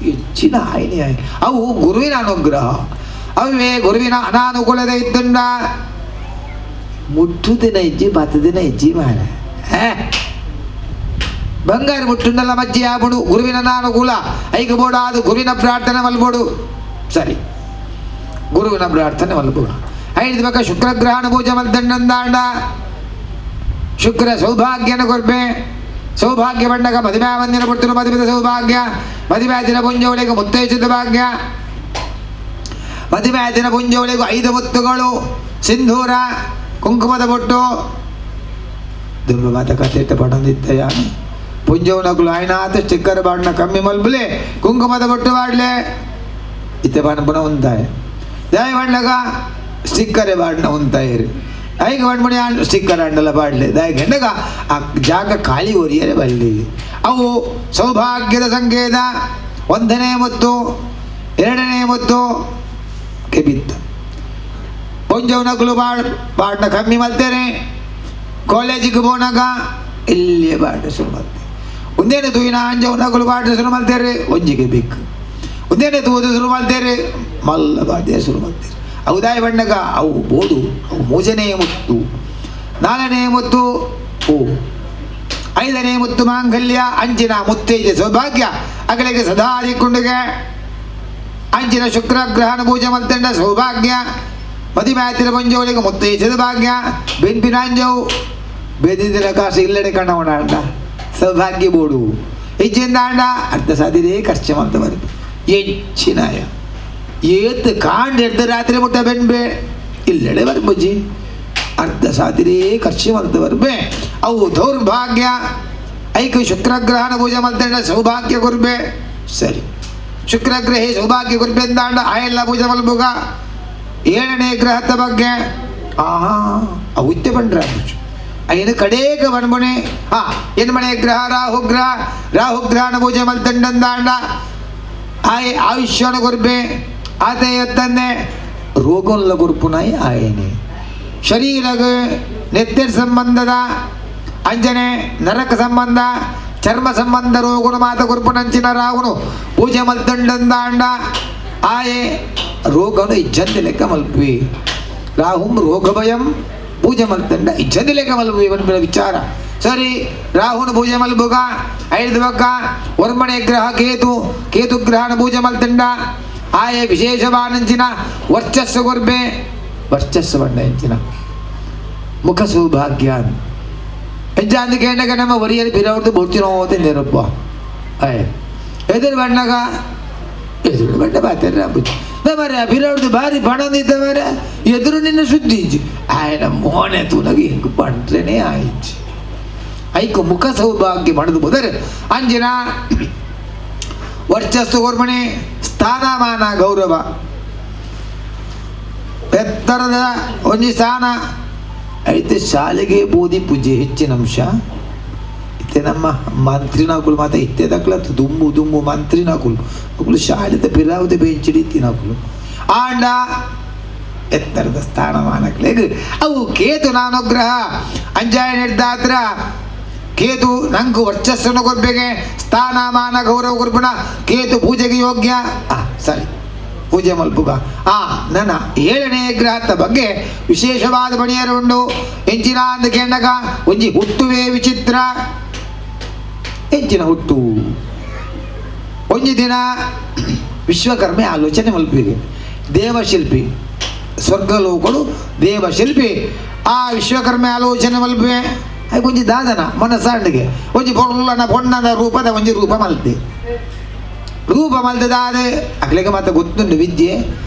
ಹೆಚ್ಚಿನ ಐನೇ ಆಯ್ ಅವು ಗುರುವಿನ ಅನುಗ್ರಹ ಅವೇ ಗುರುವಿನ ಅನಾನುಕೂಲತೆ ಇತ್ತುಂಡ ಮುಟ್ಟು ದಿನ ಇಜ್ಜಿ 10 ದಿನ ಇಜ್ಜಿ ಮಾರ ಬಂಗಾರ ಮುಟ್ಟುಂಡಲ್ಲ ಮಜ್ಜಿ ಆಬುಡು ಗುರುವಿನ ಅನಾನುಕೂಲ ಐಕ ಬೋಡಾದು ಗುರುವಿನ ಪ್ರಾರ್ಥನೆ ಮಲ್ಬೋಡು ಸರಿ ಗುರುವಿನ ಪ್ರಾರ್ಥನೆ ಮಲ್ಬೋಡು ಐದು ಬಕ ಶುಕ್ರಗ್ರಹಣ ಪೂಜೆ ಮಲ್ದಂಡಂದಾಂಡ ಶುಕ್ರ ಸೌಭಾಗ್ಯನ ಕೊರ್ಬೆ ಸೌಭಾಗ್ಯ ಬಂಡಗ ಮದುವೆ ಮಂದಿರ ಪುರ್ತರು ಮದುವೆದ ಸೌಭಾಗ್ಯ ಮದುವೆ ದಿನ ಪುಂಜವಳಿಗೆ ಮುತ್ತೈಸಿದ ಭಾಗ್ಯ ಮದುವೆ ದಿನ ಪುಂಜವಳಿಗೂ 5 ಮುತ್ತುಗಳು ಸಿಂಧೂರ ಕುಂಕುಮದ ಬೊಟ್ಟು ದುಂಬ ಮಾತ ಕಥೆ ಪಡೊಂದಿತ್ತಯ್ಯ ಪುಂಜವನಗುಲು ಆಯ್ನಾತ ಸ್ಟಿಕ್ಕರ್ ಬಾಡ್ನ ಕಮ್ಮಿ ಮಲ್ಬುಲೆ ಕುಂಕುಮದ ಬೊಟ್ಟು ಬಾಡ್ಲೆ ಇತ್ತೆ ಬಾಣ ಪುನಃ ಉಂತಾಯ ದಯ ಬಣ್ಣಗ ಸ್ಟಿಕ್ಕರೇ ಬಾಡ್ನ ಉಂತಾಯಿರು ಐಗ ಬಣ್ಮಣಿ ಆಂಡ್ ಸ್ಟಿಕ್ಕರ್ ಅಂಡಲ ಬಾಡ್ಲೆ ದಯ ಗಂಡಗ ಆ ಜಾಗ ಖಾಲಿ ಒರಿಯರೆ ಬಲ್ಲಿ ಅವು ಸೌಭಾಗ್ಯದ ಸಂಕೇತ 1ನೇ ಮುತ್ತು 2ನೇ ಮುತ್ತು ಕೆಬಿತ್ತ ಪುಂಜವನಗುಲು ಬಾಡ್ ಬಾಡ್ನ ಕಮ್ಮಿ ಮಲ್ತೇನೆ ಕಾಲೇಜಿಗೆ ಪೋನಾಗ ಇಲ್ಲೇ ಬಾಡ ಶುರು ಮಲ್ತೆ ಒಂದೇನೆ ತೂಯಿನ ಅಂಜವನಗುಲು ಬಾಡ ಶುರು ಮಲ್ತೇರೆ ಒಂಜಿಗೆ ಬೇಕು ಒಂದೇನೆ ತೂದು ಶುರು ಮಲ್ತೇರೆ ಮಲ್ಲ ಬಾಡ್ಯ ಶುರು ಮಲ್ತೇರೆ ಅವುದಾಯ ಬಣ್ಣಗ ಅವು ಬೋಡು ಅವು 3ನೇ ಮುತ್ತು 4ನೇ ಮುತ್ತು ಹೂ 5ನೇ ಮುತ್ತು ಮಾಂಗಲ್ಯ ಅಂಚಿನ ಮುತ್ತೈದೆ ಸೌಭಾಗ್ಯ ಅಗಲಿಗೆ ಸದಾ ದಿಕ್ಕುಂಡಿಗೆ ಅಂಚಿನ ಶುಕ್ರಗ್ರಹಣ ಪೂಜೆ ಮಲ್ತಂಡ ಸೌಭಾಗ್ಯ ಮದಿಮಾತಿರ ಪಂಜವಳಿಗೆ ಮುತ್ತೈಸಿದ ಭಾಗ್ಯ ಬೆನ್ಪಿನಾಂಜವು ಬೆದಿದಿನ ಕಾಸು ಇಲ್ಲಡೆ ಕಣ್ಣವಣ ಅಂಡ ಸೌಭಾಗ್ಯ ಬೋಡು ಹೆಚ್ಚಿಂದ ಅಂಡ ಅರ್ಧ ಸಾಧ್ಯದೇ ಖರ್ಚು ಅಂತ ಬರುತ್ತೆ ಹೆಚ್ಚಿನಾಯ ಏತ್ ಕಾಂಡ್ ಎಡ್ದ ರಾತ್ರಿ ಮುಟ್ಟ ಬೆನ್ಬೆ ಇಲ್ಲಡೆ ಬರ್ಬುಜ್ಜಿ ಅರ್ಧ ಸಾಧ್ಯದೇ ಖರ್ಚು ಅಂತ ಬರ್ಬೆ ಅವು ದೌರ್ಭಾಗ್ಯ ಐಕ ಶುಕ್ರಗ್ರಹಣ ಪೂಜೆ ಮಲ್ತಂಡ ಸೌಭಾಗ್ಯ ಗುರ್ಬೆ ಸರಿ ಶುಕ್ರಗ್ರಹಿ ಸೌಭಾಗ್ಯ ಗುರ್ಬೆ ಅಂದಾಂಡ ಆಯಲ್ಲ ಪೂಜೆ ಮಲ್ಬುಗ 7ನೇ ಗ್ರಹದ ಬಗ್ಗೆ ಆಹಾ ಅವು ಇತ್ತೆ ಬಂಡ್ರ ಐನು ಕಡೇಕ ಬಣ್ಬುಣೆ ಹಾ ಎನ್ಮನೆ ಗ್ರಹ ರಾಹುಗ್ರಹ ರಾಹುಗ್ರಹಣ ಪೂಜೆ ಮಲ್ತಂಡಂದಾಂಡ ಆಯ್ ಆಯುಷ್ಯನ ಗುರ್ಬೆ ಆತ ಎತ್ತಂದೆ ರೋಗಲ್ಲ ಗುರ್ಪುನಾಯಿ ಆಯನೆ ಶರೀರಗ ನೆತ್ತೆರ್ ಸಂಬಂಧದ ಅಂಜನೆ ನರಕ ಸಂಬಂಧ ಚರ್ಮ ಸಂಬಂಧ ರೋಗುನು ಮಾತ ಗುರ್ಪುನಂಚಿನ ರಾಹುನು ಪೂಜೆ ಮಲ್ತಂಡಂದಾಂಡ ಆಯೆ ರೋಗನು ಇಜ್ಜಂದಿ ಲೆಕ್ಕ ಮಲ್ಪಿ ರಾಹುಂ ರೋಗಭಯಂ ಪೂಜೆ ಮಲ್ತಂಡ ಇಜ್ಜಂದಿ ಲೆಕ್ಕ ಮಲ್ಪಿ ಪನ್ಪಿನ ವಿಚಾರ ಸರಿ ರಾಹುನ ಪೂಜೆ ಮಲ್ಬುಗ ಐದು ಬಕ್ಕ ವರ್ಮಣೆ ಗ್ರಹ ಕೇತು ಕೇತು ಗ್ರಹಣ ಪೂಜೆ ಮಲ್ತಂಡ ಆಯೆ ವಿಶೇಷವಾನಂಚಿನ ವರ್ಚಸ್ಸು ಗೊರ್ಬೆ ವರ್ಚಸ್ಸು ಬಣ್ಣ ಎಂಚಿನ ಮುಖ ಸೌಭಾಗ್ಯ ಎಂಜಾಂದಿ ಕೇಂಡಗ ನಮ್ಮ ಒರಿಯಲ್ಲಿ ಬಿರವ್ರದ್ದು ಬೊಡ್ತಿನೋ ತಿಂದೇರಪ್ಪ ಅಯ್ಯ ಎದುರು ಬಣ್ಣಗ ಎದುರು ಬಣ್ಣ ಬಾತಾರ ಮರ ಬಿರವ್ರದ್ದು ಭಾರಿ ಬಣ್ಣಂದಿದ್ದ ಮರ ಎದುರು ನಿನ್ನ ಸುದ್ದಿ ಆಯನ ಮೋನೆ ತೂನಗೆ ಹಿಂಗೆ ಬಂಡ್ರೇನೆ ಆಯ್ತು ಐಕು ಮುಖ ಸೌಭಾಗ್ಯ ಬಣದು ಬೋದರೆ ಅಂಜಿನ ವರ್ಚಸ್ಸು ಗೊರ್ಮಣಿ ಸ್ಥಾನಮಾನ ಗೌರವ ಎತ್ತರದ ಒಂಜಿ ಸ್ಥಾನ ಐತೆ ಶಾಲೆಗೆ ಬೋಧಿ ಪೂಜೆ ಹೆಚ್ಚಿನ ಅಂಶ ಇತ್ತೆ ನಮ್ಮ ಮಂತ್ರಿನಕುಲು ಮಾತ ಇತ್ತೆ ದಕ್ಲತ್ತು ದುಂಬು ದುಂಬು ಮಂತ್ರಿನಕುಲು ಅಕುಲು ಶಾಲೆದ ಪಿರಾವದ ಬೆಂಚಿಡಿ ತಿನಕುಲು ಆಂಡ ಎತ್ತರದ ಸ್ಥಾನಮಾನಕ್ಲೆಗ್ ಅವು ಕೇತು ನಾನುಗ್ರಹ ಅಂಜಾಯ ನಿರ್ದಾತ್ರ ಕೇತು ನಂಗೆ ವರ್ಚಸ್ಸನ್ನು ಕೊರ್ಬೇಕೆ ಸ್ಥಾನಮಾನ ಗೌರವ ಕೊರ್ಪಣ ಕೇತು ಪೂಜೆಗೆ ಯೋಗ್ಯ ಸರಿ ಪೂಜೆ ಮಲ್ಪುಗ ಆ ನನ್ನ 7ನೇ ಗ್ರಹದ ಬಗ್ಗೆ ವಿಶೇಷವಾದ ಬಣಿಯರು ಉಂಡು ಎಂಚಿನ ಅಂದ ಕೇಂಡಗ ಒಂಜಿ ಹುಟ್ಟುವೆ ವಿಚಿತ್ರ ಎಂಚಿನ ಹುಟ್ಟು ಒಂಜಿ ದಿನ ವಿಶ್ವಕರ್ಮೆ ಆಲೋಚನೆ ಮಲ್ಪಿಗೆ ದೇವಶಿಲ್ಪಿ ಸ್ವರ್ಗಲೋಕಡು ದೇವಶಿಲ್ಪಿ ಆ ವಿಶ್ವಕರ್ಮೆ ಆಲೋಚನೆ ಮಲ್ಪೆ ಅಯ್ಯ ಒಂಜಿ ದಾದನ ಮನಸ್ಸಾಂಡಿಗೆ ಒಂಜಿ ಪೊರ್ಲನ ಪೊಣ್ಣದ ರೂಪದ ಒಂಜಿ ರೂಪ ಮಲ್ತೆ ರೂಪ ಮಲ್ತದಾದೆ ಅಕ್ಲೆಗೆ ಮಾತ ಗೊತ್ತುಂಡು ವಿದ್ಯೆ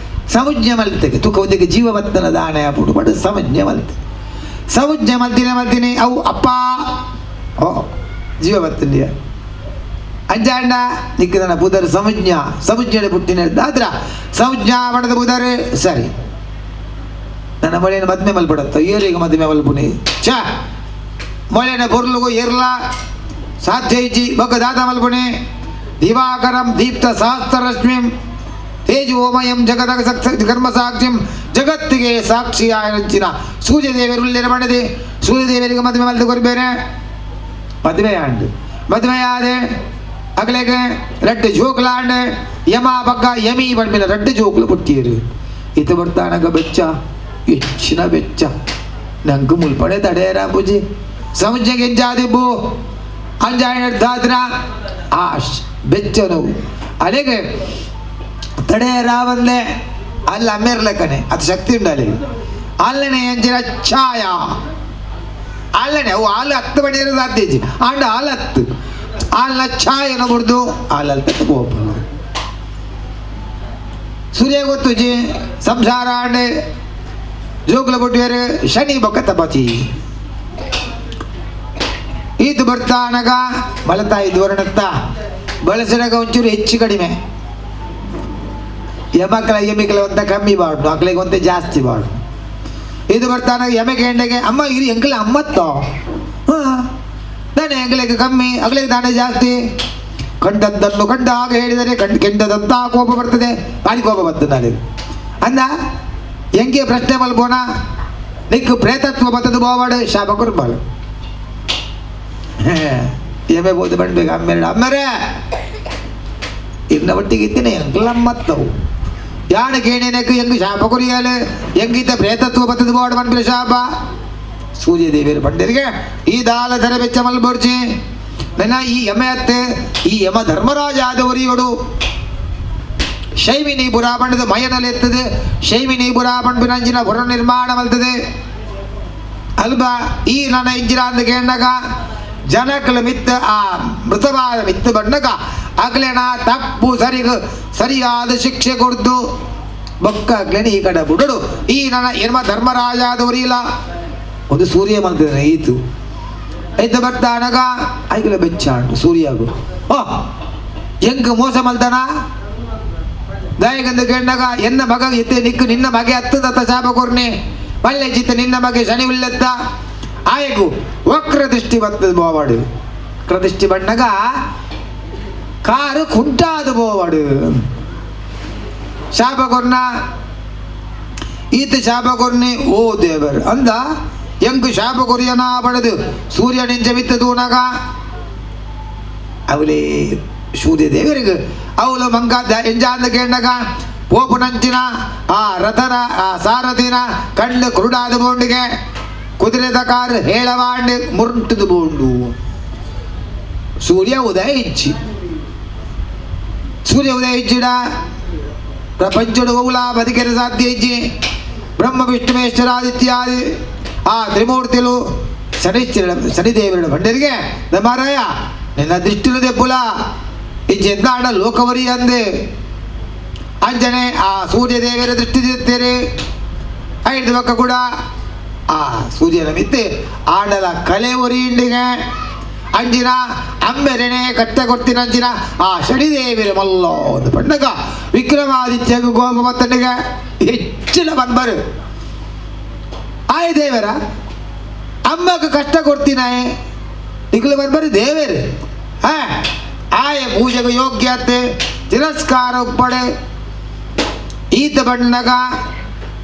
ಸಮುಜ್ಞೆ ಮಲ್ತೆಗೆ ತುಕ ಒಂದಿಗೆ ಜೀವವತ್ತನ ದಾನ ಪುಡು ಬಟ್ ಸಮುಜ್ಞೆ ಮಲ್ತೆ ಸಮುಜ್ಞೆ ಮಲ್ತಿನ ಮಲ್ತಿನಿ ಅವು ಅಪ್ಪ ಓ ಜೀವವತ್ತಂಡಿಯ ಅಂಜಾಂಡ ನಿಕ್ಕದನ ಬುಧರು ಸಮುಜ್ಞ ಸಮುಜ್ಞೆ ಪುಟ್ಟಿನ ದಾದ್ರ ಸಮುಜ್ಞಾ ಪಡೆದ ಬುಧರು ಸರಿ ನನ್ನ ಮೊಳೆಯನ್ನು ಮದ್ಮೆ ಮಲ್ಪಡತ್ತ ಏರಿಗೆ ಮದ್ಮೆ ಮಲ್ಪುನಿ ಚ ಮೊಳೆನ ಬೊರ್ಲುಗು ಏರ್ಲ ಸಾಧ್ಯ ಇಜ್ಜಿ ಬೊಕ್ಕ ದಾದ ಮಲ್ಪುಣಿ ದಿವಾಕರಂ ದೀಪ್ತ ಸಹಸ್ರರಶ್ಮಿಂ ತೇಜೋಮಯಂ ಜಗದ ಕರ್ಮ ಸಾಕ್ಷಿಂ ಜಗತ್ತಿಗೆ ಸಾಕ್ಷಿಯಾಯ ಸೂರ್ಯದೇವರು ಮಾಡಿದೆ ಸೂರ್ಯದೇವರಿಗೆ ಮದುವೆ ಮಲ್ದು ಕೊರ್ಬೇರೆ ಮದುವೆ ಆಂಡು ಮದುವೆ ಆದೆ ಅಗಲೆಗೆ ರಡ್ಡು ಜೋಕ್ಲಾಂಡೆ ಯಮ ಬಗ್ಗ ಯಮಿ ಬಂದ್ಮೇಲೆ ರಡ್ಡು ಜೋಕ್ಲು ಪುಟ್ಟಿಯರು ಇತ್ತು ಬರ್ತಾನಗ ಬೆಚ್ಚ ಹೆಚ್ಚಿನ ಬೆಚ್ಚ ನಂಗೆ ಮುಲ್ಪಡೆ ತಡೆಯರ ಪೂಜೆ ಸಮುಜ್ಞೆಗೆ ಎಂಜಾದಿಬ್ಬು ಅಂಜಾಯ ಆ ಬೆಚ್ಚ ನೋವು ಅಲೆಗೆ ತಡೆಯರ ಬಂದೆ ಅಲ್ಲ ಅಮ್ಮೇರ್ಲೆಕ್ಕನೆ ಅದು ಶಕ್ತಿ ಉಂಟು ಅಲ್ಲಿಗೆ ಅಲ್ಲನೆ ಎಂಜಿನ ಛಾಯಾ ಅಲ್ಲನೆ ಅವು ಹಾಲು ಹತ್ತು ಬಡಿದ್ರೆ ಸಾಧ್ಯ ಇಜ್ಜಿ ಆಂಡ ಹಾಲು ಹತ್ತು ಹಾಲಿನ ಛಾಯನ ಬುಡ್ದು ಹಾಲಲ್ಲಿ ತಕ್ಕ ಹೋಗ್ಬೋದು ಸೂರ್ಯ ಗೊತ್ತು ಜಿ ಸಂಸಾರ ಆಂಡೆ ಜೋಗುಲ ಬೊಟ್ಟಿಯರು ಶನಿ ಬೊಕ್ಕ ತಪಾತಿ ಈತು ಬರ್ತಾನಗ ಬಳತಾಯಿ ಧೋರಣತ್ತ ಬಳಸಿದಾಗ ಒಂಚೂರು ಹೆಚ್ಚು ಕಡಿಮೆ ಯಮಕಲ ಯಮಿಕಲ ಒಂತ ಕಮ್ಮಿ ಬಾಡು ಅಕ್ಲಿಗೆ ಒಂತ ಜಾಸ್ತಿ ಬಾಡು ಇದು ಬರ್ತಾನಾಗ ಯಮಕ್ಕೆ ಹೆಂಡೆಗೆ ಅಮ್ಮ ಇದು ಎಂಕಲ ಅಮ್ಮತ್ತೋ ಹಾಂ ತಾನೇ ಎಂಕಲಿಗೆ ಕಮ್ಮಿ ಅಗಲಿಗೆ ತಾನೇ ಜಾಸ್ತಿ ಕಂಡದ್ದನ್ನು ಕಂಡ ಹಾಗೆ ಹೇಳಿದರೆ ಕಂಡು ಕೆಂಡದಂತ ಕೋಪ ಬರ್ತದೆ ಭಾರಿ ಕೋಪ ಬರ್ತದೆ ನನಗೆ ಅಂದ ಎಂಕೆ ಪ್ರಶ್ನೆ ಮಲ್ಬೋಣ ನಿಕ್ಕು ಪ್ರೇತತ್ವ ಬರ್ತದೆ ಬೋವಾಡು ಶಾಪ ಕೊರ್ಬಾಳು ಎಮೆ ಬೋದು ಬಂಡ್ಬೇಕು ಅಮ್ಮೆರಡು ಅಮ್ಮೆರೆ ಇನ್ನ ಒಟ್ಟಿಗೆ ಇದ್ದೇನೆ ಎಂಕಲಮ್ಮತ್ತವು ಯಾಣ ಕೇಣಿನಕ್ಕೆ ಹೆಂಗ್ ಶಾಪ ಕೊರಿಯಾಲೆ ಹೆಂಗಿದ್ದ ಪ್ರೇತತ್ವ ಬರ್ತದೆ ಬೋವಾಡು ಬಂಡ್ಬಿರ ಶಾಪ ಸೂರ್ಯದೇವಿಯರು ಪಂಡಿತರಿಗೆ ಈ ದಾಲ ಧರ ಬೆಚ್ಚ ಮಲ್ಬೋರ್ಚಿ ನನ್ನ ಈ ಯಮ ಅತ್ತೆ ಈ ಯಮ ಧರ್ಮರಾಜ ಆದವರಿಗಳು ಶೈವಿನಿ ಪುರಾಪಣದ ಮಯನಲ್ಲಿ ಎತ್ತದೆ ಶೈವಿನಿ ಪುರಾಪಣ ಬಿನಂಜಿನ ಹೊರ ನಿರ್ಮಾಣ ಮಲ್ತದೆ ಅಲ್ಬಾ ಈ ನನ್ನ ಇಂಜಿರ ಅಂದ ಕೇಂಡಗ ಜನಕಲ ಮಿತ್ತ ಆ ಮೃತವಾದ ಮಿತ್ತ ಬಣ್ಣಗ ಅಗ್ಲೇನ ತಪ್ಪು ಸರಿಗ ಸರಿಯಾದ ಶಿಕ್ಷೆ ಕೊಡ್ದು ಬೊಕ್ಕ ಅಗ್ಲೇನ ಈ ಕಡೆ ಬುಡಡು ಈ ನನ್ನ ಯಮ ಧರ್ಮರಾಜ ಆದವರಿಲ್ಲ ಒಂದು ಸೂರ್ಯ ಮಲ್ತಿದ್ದಾನೆ ಈತು ಐತ ಬರ್ತಾನಗ ಐಗಲ ಬೆಚ್ಚಾಂಡು ಸೂರ್ಯಗು ಓ ಹೆಂಗ್ ಮೋಸ ಮಲ್ತಾನ ದಾಯಗಂದು ಕೇಂಡಗ ಎನ್ನ ಮಗ ಎತ್ತೆ ನಿಕ್ಕು ನಿನ್ನ ಮಗೆ ಹತ್ತದತ್ತ ಶಾಪ ಕೊರ್ನಿ ಮಲ್ಲೆ ಚಿತ್ತ ನಿನ್ನ ಮಗೆ ಶನಿ ಉಲ್ಲೆತ್ತ ಆಯಗು ವಕ್ರ ದೃಷ್ಟಿ ಬರ್ತದೆ ಬೋವಾಡು ವಕ್ರದೃಷ್ಟಿ ಬಣ್ಣಗ ಕಾರು ಕುಂಟಾದ ಬೋವಾಡು ಶಾಪ ಕೊರ್ನ ಈತ ಶಾಪ ಕೊರ್ನಿ ಓ ದೇವರು ಅಂದ ಎಂಕು ಶಾಪ ಕೊರಿಯನ ಪಡೆದು ಸೂರ್ಯ ನಿಂಚ ಬಿತ್ತದೂನಗ ಅವಲೇ ಸೂರ್ಯ ದೇವರಿಗೆ ಅವಳು ಮಂಗ ಎಂಜಾಂದ ಕೇಂಡಗ ಪೋಪುನಂಚಿನ ಆ ರಥನ ಆ ಸಾರಥಿನ ಕಣ್ಣು ಕುರುಡಾದ ಬೋಂಡಿಗೆ ಕುದುರೆದ ಕಾರು ಹೇಳವಾಂಡೆ ಮುರುಂಟದ ಬೋಂಡು ಸೂರ್ಯ ಉದಯ ಇಚ್ಚಿ ಸೂರ್ಯ ಉದಯ ಇಚ್ಚಿಡ ಪ್ರಪಂಚಡು ಓಲ ಬದುಕೆರ ಸಾಧ್ಯ ಇಜ್ಜಿ ಬ್ರಹ್ಮ ವಿಷ್ಣು ಮಹೇಶ್ವರಾದಿತ್ಯಾದಿ ಆ ತ್ರಿಮೂರ್ತಿಲು ಶನಿಶ್ಚರ ಶನಿದೇವರ ಬಂಡರಿಗೆ ಧರ್ಮರಾಯ ನಿನ್ನ ದೃಷ್ಟಿಲು ದೆಪ್ಪುಲ ಇಜ್ಜೆಂದ ಅಣ್ಣ ಲೋಕವರಿ ಅಂದೆ ಅಂಜನೆ ಆ ಸೂರ್ಯದೇವರ ದೃಷ್ಟಿ ತಿತ್ತೇರೆ ಐದು ಪಕ್ಕ ಕೂಡ ಆ ಸೂರ್ಯನ ಮಿತ್ತೆ ಆಂಡಲ ಕಲೆ ಒರಿಯಿಂಡಿಗೆ ಅಂಜಿನ ಅಂಬೆರೆನೆ ಕಟ್ಟೆ ಕೊಡ್ತಿನ ಅಂಜಿನ ಆ ಶನಿದೇವಿರ ಮಲ್ಲೋ ಒಂದು ಪಂಡಗ ವಿಕ್ರಮಾದಿತ್ಯಗ ಗೋಪ ಮತ್ತನಿಗೆ ಹೆಚ್ಚಿನ ಬಂಬರು ಆಯ್ ದೇವರ ಅಮ್ಮಗ ಕಷ್ಟ ಕೊಡ್ತೀನಾಯೆ ನಿಖಲು ಬರ್ಬರು ದೇವೇರು ಹಾ ಆಯ ಪೂಜೆಗೆ ಯೋಗ್ಯತೆ ತಿರಸ್ಕಾರ ಉಪ್ಪಡೆ ಈತ ಬಣ್ಣಗ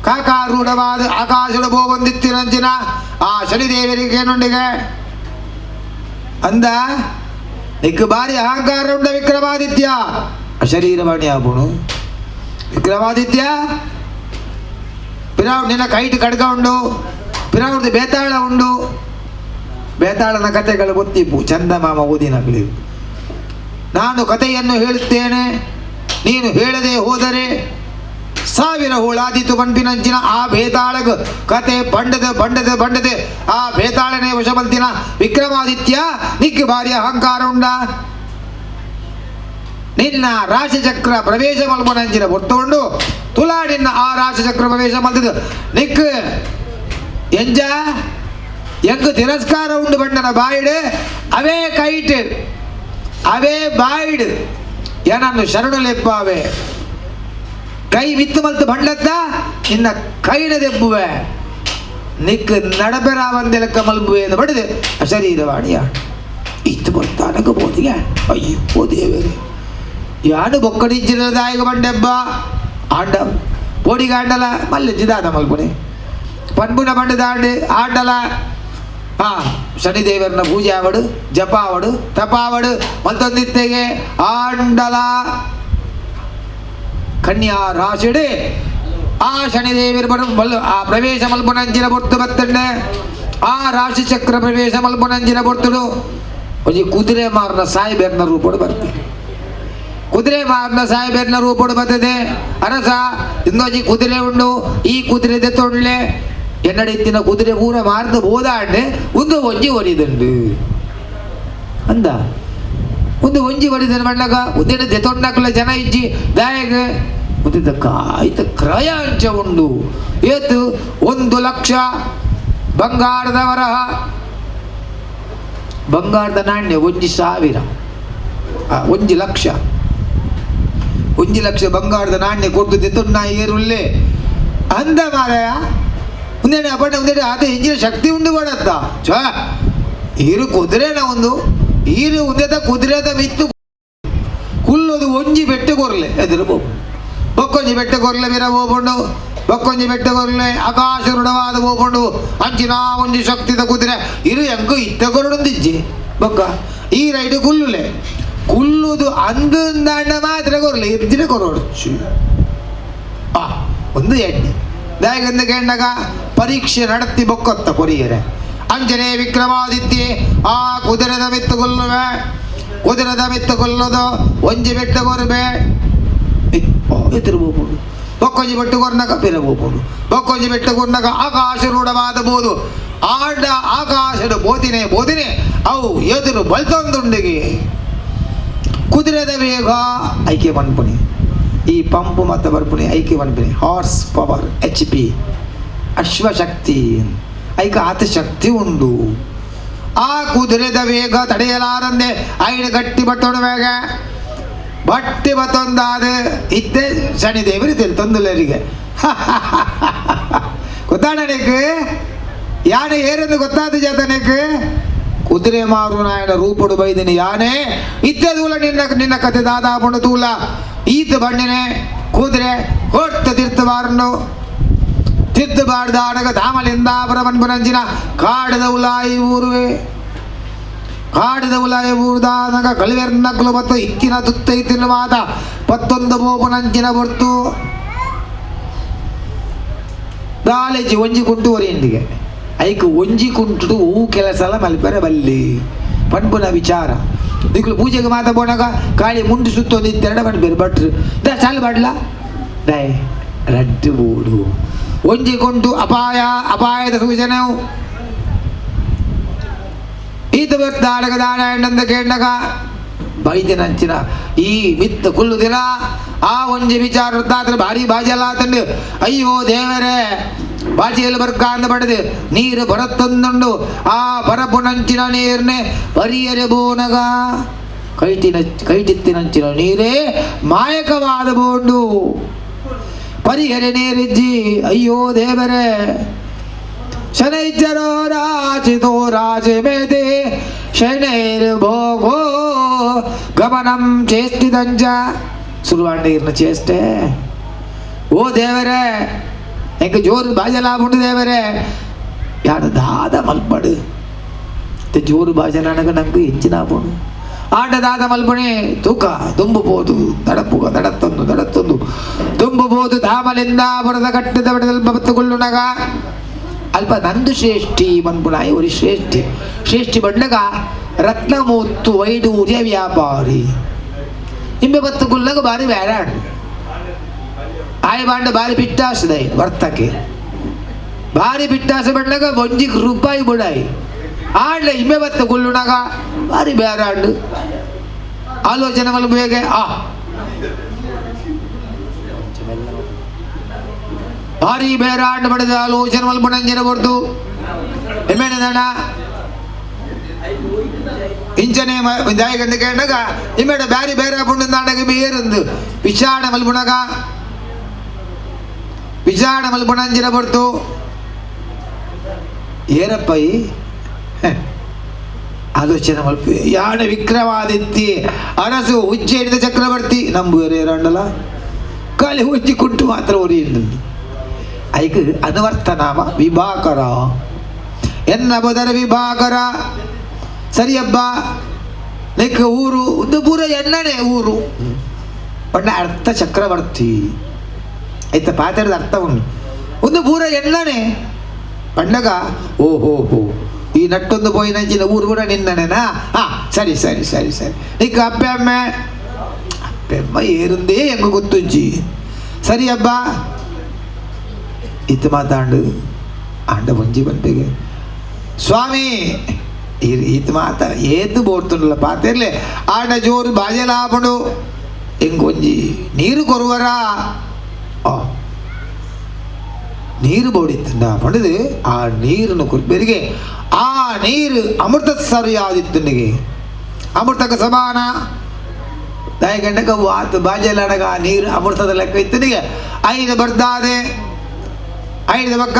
ಕಾಕಾರೂಢವಾದ ಆಕಾಶದ ಬೋವಂದಿತ್ತಿರಂಚಿನ ಆ ಶನಿದೇವರಿಗೆ ಏನೊಂಡಿಗೆ ಅಂದ ನಿಕ್ಕು ಬಾರಿ ಅಹಂಕಾರ ಉಂಡ ವಿಕ್ರಮಾದಿತ್ಯ ಶರೀರವಾಣಿ ಆಪುಣು ವಿಕ್ರಮಾದಿತ್ಯ ಪಿರಾವ್ ನಿನ್ನ ಕೈಟ್ ಕಡ್ಗ ಉಂಡು ಪಿರಾವ್ರದ್ದು ಬೇತಾಳ ಉಂಡು ಬೇತಾಳನ ಕಥೆಗಳು ಗೊತ್ತಿಪ್ಪು ಚಂದಮಾಮ ಓದಿನಗಲಿ ನಾನು ಕಥೆಯನ್ನು ಹೇಳುತ್ತೇನೆ, ನೀನು ಹೇಳದೆ ಹೋದರೆ ಸಾವಿರ ಹೋಳಾದಿತ್ತು ಪನ್ಪಿನಂಚಿನ ಆ ಬೇತಾಳಗ್ ಕತೆ ಬಂಡದ ಬಂಡದ ಬಂಡದೆ ಆ ಬೇತಾಳನೆ ವಶಬಲ್ತಿನ ವಿಕ್ರಮಾದಿತ್ಯ ನಿಕ್ ಭಾರಿ ಅಹಂಕಾರ ಉಂಡ ನಿನ್ನ ರಾಶಿಚಕ್ರ ಪ್ರವೇಶ ಮಲ್ಪನಂಚಿನ ಹೊತ್ತುಕೊಂಡು ತುಲಾ ನಿನ್ನ ಆ ರಾಶಿಚಕ್ರ ಪ್ರವೇಶ ಮಲ್ತಿದ್ದು ನಿಕ್ ಎಂಜ ಎಂಗ್ ತಿರಸ್ಕಾರ ಉಂಡು ಬಂಡನ ಬಾಯಿಡು ಅವೇ ಕೈಟ್ ಅವೇ ಬಾಯಿಡು ಏನನ್ನು ಶರಣುಲೆಪ್ಪಾವೆ ಕೈ ವಿತ್ತು ಮಲ್ತು ಬಂಡತ್ತ ನಿನ್ನ ಕೈನ ದೆಬ್ಬುವೆ ನಿಕ್ ನಡಪೆರಾವಂದೆಲಕ್ಕ ಮಲ್ಬುವೆ ಎಂದು ಬಡಿದು ಅಶರೀರವಾಣಿಯ ಇತ್ತು ಬರ್ತಾನಕ ಬೋದಿಗೆ ಅಯ್ಯೋ ದೇವರೇ ಯಾನು ಬೊಕ್ಕಡಿಂಚಿನ ಬಂಡೆಬ್ಬ ಆಂಡ ಪೋಡಿಗಾಂಡಲ ಮಲ್ಲೆ ಜಿದಾದ ಮಲ್ಪುಣೆ ಪನ್ಪುನ ಬಂಡದಾಂಡು ಆಂಡಲ ಆ ಶನಿದೇವರನ ಪೂಜೆ ಆವಡು ಜಪ ಆವಡು ತಪಾವಡು ಮಲ್ತೊಂದಿತ್ತೆಗೆ ಆಂಡಲ ಕನ್ಯಾ ರಾಶಿಡೆ ಆ ಶನಿದೇವಿರ ಬಲ್ ಆ ಪ್ರವೇಶ ಮಲ್ಪುನಂಚಿನ ಬೊರ್ತು ಬತ್ತಂಡೆ ಆ ರಾಶಿ ಚಕ್ರ ಪ್ರವೇಶ ಮಲ್ಪುನಂಚಿನ ಬೊರ್ತುಡು ಒಂಜಿ ಕುದುರೆ ಮಾರನ ಸಾಯಿಬೆರ್ನ ರೂಪಡು ಬರ್ತೆ ಕುದುರೆ ಮಾರನ ಸಾಯಿಬೆರ್ನ ರೂಪಡು ಬರ್ತದೆ ಅರಸ ಇಂದೊಂಜಿ ಕುದುರೆ ಉಂಡು ಈ ಕುದುರೆ ದೆತ್ತೊಂಡ್ಲೆ ಎನ್ನಡಿ ಇತ್ತಿನ ಕುದುರೆ ಪೂರ ಮಾರ್ದು ಬೋದಾಂಡೆ ಒಂದು ಒಂಜಿ ಒರಿದುಂಡು ಅಂದ ಒಂದು ಒಂಜಿ ಒರಿದನ ಬಣ್ಣಗ ಉದ್ದಿನ ದೆತ್ತೊಂಡಕ್ಲ ಜನ ಇಜ್ಜಿ ದಾಯಗ ಉದ್ದಿದ ಕಾಯ್ತ ಕ್ರಯ ಅಂಚ ಉಂಡು ಏತು 1 ಲಕ್ಷ ಬಂಗಾರದ ವರಹ ಬಂಗಾರದ ನಾಣ್ಯ 1,000 1 ಲಕ್ಷ 1 ಲಕ್ಷ ಬಂಗಾರದ ನಾಣ್ಯ ಕೊಟ್ಟು ದೆತ್ತೊಂಡು ನಾ ಏರುಲ್ಲೆ ಅಂದ ಮಾರಾಯ ಒಂದೇನೆ ಅಪ್ಪಣ್ಣ ಒಂದೇನೆ ಆತ ಇಂಜಿನ ಶಕ್ತಿ ಉಂಡು ಮಾಡತ್ತ ಛ ಈರು ಕುದುರೆನ ಒಂದು ಈರು ಉಂದೆದ ಕುದುರೆದ ಮಿತ್ತು ಕುಲ್ಲೋದು ಒಂಜಿ ಬೆಟ್ಟ ಕೊರ್ಲೆ ಎದುರು ಬೋಪು ಬೊಕ್ಕೊಂಜಿ ಬೆಟ್ಟ ಕೊರ್ಲೆ ಮಿರ ಬೋಪುಂಡು ಬೊಕ್ಕೊಂಜಿ ಬೆಟ್ಟ ಕೊರ್ಲೆ ಆಕಾಶ ಋಣವಾದ ಬೋಪುಂಡು ಅಂಚಿನ ಒಂಜಿ ಶಕ್ತಿದ ಕುದುರೆ ಇರು ಎಂಕು ಇತ್ತ ಕೊರಡೊಂದಿಜ್ಜಿ ಬೊಕ್ಕ ಈ ರೈಡು ಕುಲ್ಲುಲೆ ಕುಲ್ಲುದು ಅಂದಂದಾಂಡ ಮಾತ್ರ ಕೊರ್ಲೆ ಇದ್ದಿನ ಕೊರೊಡ್ಚು ಆ ಒಂದು ಎಣ್ಣೆ ದಾಯಗಂದ ಕೇಂಡಗ ಪರೀಕ್ಷೆ നടത്തി ಬೊಕ್ಕೊತ್ತ ಕೊರಿಯರೆ ಅಂಜನೆ ವಿಕ್ರಮಾದಿತ್ಯ ಆ ಕುದುರೆದ ಮಿತ್ತು ಕೊಲ್ಲುವೆ ಕುದುರೆದ ಮಿತ್ತು ಕೊಲ್ಲುದು ಒಂಜಿ ಬೆಟ್ಟ ಕೊರುವೆ ಎದುರು ಬೋಪುಂಡು ಬೊಕ್ಕೊಂಜಿ ಬೆಟ್ಟು ಕೊರ್ನಗ ಪಿರ ಬೋಪುಂಡು ಬೊಕ್ಕೊಂಜಿ ಬೆಟ್ಟು ಕೊರ್ನಗ ಆಕಾಶ ರೂಢವಾದ ಬೋದು ಆಡ ಆಕಾಶದ ಬೋದಿನೆ ಬೋದಿನೆ ಅವು ಎದುರು ಬಲ್ತೊಂದುಂಡಿಗೆ ಕುದುರೆದ ವೇಗ ಐಕೆ ಮನ್ಪುಣಿ ಈ ಪಂಪು ಮತ್ತು ಬರ್ಪುಣಿ ಐಕೆ ಮನ್ಪುಣಿ horse power H P ಅಶ್ವಶಕ್ತಿ ಐಕ ಆತ ಶಕ್ತಿ ಉಂಡು ಆ ಕುದುರೆದ ವೇಗ ತಡೆಯಲಾರಂದೆ ಐನ ಗಟ್ಟಿ ಬಟ್ಟೋಣ ವೇಗ ಬಟ್ಟಿ ಬತ್ತೊಂದಾದ ಇದ್ದೆ ಶನಿದೇವರು ತಂದುಲರಿಗೆ ಗೊತ್ತಾಣನಿಗೆ ಯಾನೆ ಏರೆಂದು ಗೊತ್ತಾದ ಜಾತನಕ್ಕೆ ಕುದುರೆ ಮಾರು ನಾಯನ ರೂಪುಡು ಬೈದಿನಿ ಯಾನೆ ಇದ್ದೆ ತೂಲ ನಿನ್ನ ನಿನ್ನ ಕತೆ ದಾದಾ ತೂಲ ಈತ ಬಣ್ಣಿನೆ ಕುದುರೆ ಹೊರ್ತ ತಿರ್ತಬಾರನು ತಿರ್ತಬಾರ್ದ ಅಡಗ ಧಾಮಲಿಂದಾಪುರ ಮನ್ಪುನಂಚಿನ ಕಾಡದ ಉಲಾಯಿ ಊರುವೆ ಕಾಡದ ಉಲಾಯಿ ಊರ್ದಾನಗ ಕಳಿವೆರ್ನಕ್ಲು ಮತ್ತು ಇಕ್ಕಿನ ತುತ್ತ ಇತ್ತಿನ ಮಾತ ಪತ್ತೊಂದು ಬೋಪುನಂಚಿನ ಬೊರ್ತು ದಾಲೆಜಿ ಒಂಜಿ ಕುಂಟು ಒರಿಯಿಂದಿಗೆ ಐಕ್ ಒಂಜಿ ಕುಂಟು ಹೂ ಕೆಲಸಲ ಮಲ್ಪೆರೆ ಬಲ್ಲಿ ಪನ್ಪುನ ವಿಚಾರ ದಿಕ್ಲು ಪೂಜೆಗೆ ಮಾತ ಬೋನಾಗ ಕಾಳಿ ಮುಂಡು ಸುತ್ತೊಂದು ಇತ್ತೆರಡ ಪನ್ಪೇರು ಭಟ್ರು the ಚಾಲು ಬಾಡ್ಲ ದಯ ರಡ್ಡು ಬೋಡು ಒಂಜಿ ಕೊಂಟು ಅಪಾಯ ಅಪಾಯದ ಸೂಚನೆ ಈತ ಬರ್ತಾಡಗ ದಾನ ಎಂಡಂದ ಕೇಂಡಗ ಬೈದಿನಂಚಿನ ಈ ಮಿತ್ತ ಕುಲ್ಲುದಿನ ಆ ಒಂಜಿ ವಿಚಾರ ವೃತ್ತಾತ್ರ ಭಾರಿ ಬಾಜಲ ತಂಡು ಅಯ್ಯೋ ದೇವರೇ ಬಾಜಿಯಲ್ಲಿ ಬರ್ಕ ಅಂದ ಬಡದು ನೀರು ಬರತ್ತೊಂದುಂಡು ಆ ಬರಪುನಂಚಿನ ನೀರ್ನೆ ಪರಿಯರೆ ಬೋನಗ ಕೈಟಿನ ಕೈಟಿತ್ತಿನಂಚಿನ ನೀರೇ ಮಾಯಕವಾದ ಬೋಂಡು ಪರಿಹರೆ ನೀರಿಜ್ಜಿ ಅಯ್ಯೋ ದೇವರೇ ಶನೈಚರೋ ರಾಜಿತೋ ರಾಜಮೇದೆ ಶನೈರ್ಭೋಗೋ ಗಮನಂ ಚೇಷ್ಟಿದಂಚ ಸುರುವಾಂಡ ನೀರಿನ ಚೇಷ್ಟೆ ಓ ದೇವರೇ ಎಂಕ ಜೋರು ಬಾಜಲಾಪುಂಡು ದೇವರೇ ಯಾರು ದಾದ ಮಲ್ಪಡು ಜೋರು ಬಾಜಲಾನಗ ನಂಗೆ ಹೆಚ್ಚಿನ ಆಪುಂಡು ಆಟ ದಾದ ಮಲ್ಪಣೆ ತೂಕ ತುಂಬಬಹುದು ತಡಪುಗ ತಡತ್ತೊಂದು ತಡತ್ತೊಂದು ತುಂಬಬಹುದು ಧಾಮಲಿಂದ ಬರದ ಕಟ್ಟಿದ ಬಡದಲ್ಪ ಬತ್ತುಕೊಳ್ಳುನಗ ಅಲ್ಪ ನಂದು ಶ್ರೇಷ್ಠಿ ಮನ್ಪುನಾಯಿ ഒരു ಶ್ರೇಷ್ಠಿ ಶ್ರೇಷ್ಠಿ ಬಂಡಗ ರತ್ನಮೂತ್ತು ವೈಡೂರ್ಯ ವ್ಯಾಪಾರಿ ಇಂಬೆ ಬತ್ತುಗುಲ್ಲಗ ಬಾರಿ ಬೇಡ ಆಯ್ ಬಾಂಡ ಬಾರಿ ಬಿಟ್ಟಾಸದೈ ವರ್ತಕೆ ಬಾರಿ ಬಿಟ್ಟಾಸ ಬಂಡಾಗ ಒಂಜಿಗೆ ರೂಪಾಯಿ ಬುಡಾಯಿ ಆಂಡ ಇಮ್ಮೆ ಬತ್ತ ಗುಳ್ಳುನಾಗ ಬಾರಿ ಬೇರೆ ಆಂಡು ಆಲೋಚನೆ ಮಲ್ಪ ಹೇಗೆ ಆ ಭಾರಿ ಬೇರೆ ಆಂಡು ಬಡದ ಆಲೋಚನೆ ಮಲ್ಪ ನಂಜನ ಬರ್ದು ಎಮ್ಮೆಣ ಇಂಚನೆ ದಾಯಗಂಡು ಕೇಂಡಗ ಇಮ್ಮೆಡ ಬ್ಯಾರಿ ಬೇರೆ ಪುಂಡಾಂಡಗ ಏರಂದು ವಿಚಾರಣೆ ಮಲ್ಪುಣಗ ವಿಚಾರಣೆ ಮಲ್ಪುಣಂಜಿನ ಬರ್ತು ಏರಪ್ಪೈ ಆಲೋಚನೆ ಮಲ್ಪ ಯಾಣ ವಿಕ್ರಮಾದಿತ್ಯ ಅರಸು ಉಜ್ಜಯಿನಿದ ಚಕ್ರವರ್ತಿ ನಂಬುವರು ಏರಂಡಲ ಖಾಲಿ ಉಜ್ಜಿ ಕುಂಟು ಮಾತ್ರ ಒರಿಯುಂಡು ಐಕ್ ಅನುವರ್ತನಾಮ ವಿಭಾಕರ ಎನ್ನ ಬದರ ವಿಭಾಕರ ಸರಿಯಬ್ಬ ನೆಕ್ ಊರು ಒಂದು ಪೂರ ಎನ್ನನೆ ಊರು ಒಣ್ಣ ಅರ್ಥ ಚಕ್ರವರ್ತಿ ಆಯ್ತ ಪಾತ್ರದ ಅರ್ಥ ಉಂಟು ಒಂದು ಪೂರ ಎನ್ನನೆ ಪಂಡಗ ಓಹೋ ಹೋ ಈ ನಟ್ಟೊಂದು ಪೋಯಿನಂಚಿನ ಊರು ಕೂಡ ನಿನ್ನನೇನಾ ಹಾ ಸರಿ ಸರಿ ಸರಿ ಸರಿ ನಿಕ್ಕ ಅಪ್ಪೆ ಅಮ್ಮೆ ಅಪ್ಪೆ ಅಮ್ಮ ಏರುಂದೇ ಹೆಂಗ ಗೊತ್ತುಂಜಿ ಸರಿ ಹಬ್ಬ ಇತ್ತು ಮಾತಾಂಡು ಆಂಡ ಒಂಜಿ ಬಂಪಿಗೆ ಸ್ವಾಮಿ ಈತ ಮಾತ ಏತು ಬೋಡ್ತುಂಡಲ ಪಾತಿರ್ಲೆ ಆಂಡ ಜೋರು ಬಾಜೆಲಾಪುಂಡು ಎಂಗೊಂಜಿ ನೀರು ಕೊರುವರ ಆ ನೀರು ಬೋಡಿತ್ತುಂಡ ಪಂಡದು ಆ ನೀರನ್ನು ಕುರ್ಪೆರಿಗೆ ಆ ನೀರು ಅಮೃತ ಸರಿಯಾದಿತ್ತುಂಡಿಗೆ ಅಮೃತಕ್ಕೆ ಸಮಾನ ದಯಗಂಡಕ ವಾತು ಬಾಜೆಲಾಡಗ ಆ ನೀರು ಅಮೃತದ ಲೆಕ್ಕ ಇತ್ತನಿಗೆ ಐದು ಬರ್ದಾದೆ ಐದು ಪಕ್ಕ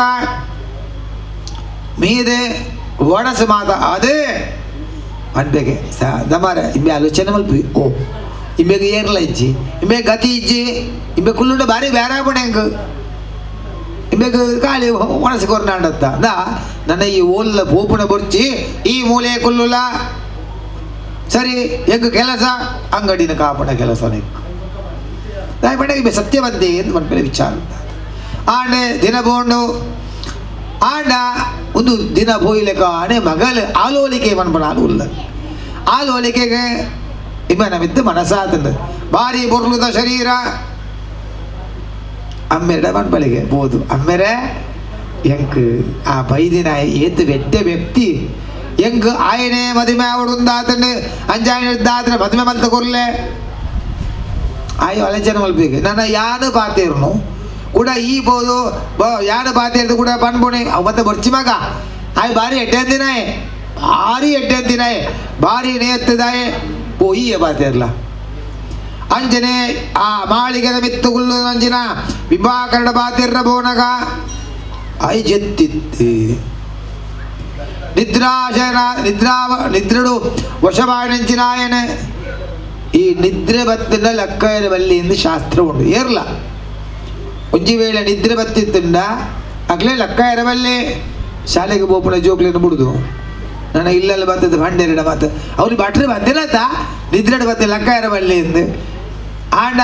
ಮೀದೆ ವಡಸು ಮಾತ ಅದೇ ಅನ್ಬೇಕೆ ಸ ದಮಾರ ಇಂಬೆ ಆಲೋಚನೆ ಮಲ್ಪಿ ಓ ಇಂಬೆಗೆ ಏರ್ಲ ಇಜ್ಜಿ ಇಂಬೆ ಗತಿ ಇಜ್ಜಿ ಇಂಬೆ ಕುಲ್ಲುಂಡ ಭಾರಿ ಬೇರೆ ಹೆಂಗ್ ಇಂಬೆಗ್ ಖಾಲಿ ಒಣಸಿ ಕೊರ್ನಾಂಡತ್ತ ದಾ ನನ್ನ ಈ ಓಲ್ಲ ಪೋಪುಣ ಬೊರ್ಚಿ ಈ ಮೂಲೆ ಕುಲ್ಲುಲ ಸರಿ ಹೆಂಗ್ ಕೆಲಸ ಅಂಗಡಿನ ಕಾಪಣ ಕೆಲಸ ನೆಕ್ ದಾಯ ಇಂಬೆ ಸತ್ಯವಂತೆ ಎಂದು ಮನ್ಪೆಲೆ ವಿಚಾರ ಆಂಡೆ ದಿನ ಬೋಂಡು ಆಂಡ ಒಂದು ದಿನ ಪೋಯ್ಲೆಕ ಆನೆ ಮಗಲ್ ಆಲೋಲಿಕೆ ಮನ್ಪಣ ಆಲು ಉಲ್ಲ ಆಲೋಲಿಕೆಗೆ ಇಮ್ಮನ ಮಿತ್ತು ಮನಸಾತಂದು ಭಾರಿ ಬೊರ್ಲುದ ಶರೀರ ಅಮ್ಮೆರಡ ಮನ್ಪಳಿಗೆ ಬೋದು ಅಮ್ಮೆರೆ ಎಂಕ್ ಆ ಬೈದಿನ ಏತು வெட்ட ವ್ಯಕ್ತಿ ಎಂಕ್ ಆಯನೆ ಮದುವೆ ಅವಡುಂದಾತಂಡು ಅಂಜಾಯನ ಮದುವೆ ಮಲ್ತ ಕೊರ್ಲೆ ಆಯೋ ಅಲಚನೆ ಮಲ್ಪೇಕು ನನ್ನ ಯಾನು ಪಾತೇರ್ನು ಕೂಡ ಈ ಬೋದು ಯಾನು ಪಾತೇರ್ದು ಕೂಡ ಪನ್ಪುಣಿ ಅವು ಮತ್ತೆ ಬೊರ್ಚಿ ಮಗ ಆಯ್ ಭಾರಿ ಎಡ್ಡೆ ಭಾರಿ ಎಡ್ಡೆ ಭಾರಿ ನೇತ್ತದಾಯೆ ಪೋಯಿಯೇ ಪಾತೇರ್ಲ ಅಂಜನೆ ಆ ಮಾಳಿಗೆದ ಮಿತ್ತುಗುಲ್ಲು ಅಂಜಿನ ವಿಭಾಕರಣ ಬಾತಿರ್ರ ಬೋನಗ I ಜೆತ್ತಿತ್ತಿ ನಿದ್ರಾಶನ ನಿದ್ರಾ ನಿದ್ರಡು ವಶವಾಣಿಂಚಿನಾಯನೆ ಈ ನಿದ್ರೆ ಬತ್ತಿನ ಲಕ್ಕಯನ ಬಲ್ಲಿ ಎಂದು ಶಾಸ್ತ್ರ ಉಂಟು ಏರ್ಲ ಒಂಜಿ ವೇಳೆ ನಿದ್ರೆ ಬತ್ತಿತ್ತುಂಡ ಅಗ್ಲೇ ಲಕ್ಕಯರ ಬಲ್ಲಿ ಶಾಲೆಗೆ ಬೋಪುನ ಜೋಕ್ಲಿನ ಬಿಡುದು ನನ್ನ ಇಲ್ಲೆಲ್ಲ ಬರ್ತದೆ ಬಂಡೆರಡ ಮಾತು ಅವ್ರು ಭಟ್ರು ಬಂದಿಲ್ಲತ್ತ ನಿದ್ರೆಡು ಬತ್ತೆ ಲಕ್ಕಯರ ಬಲ್ಲಿ ಎಂದು ಆಂಡ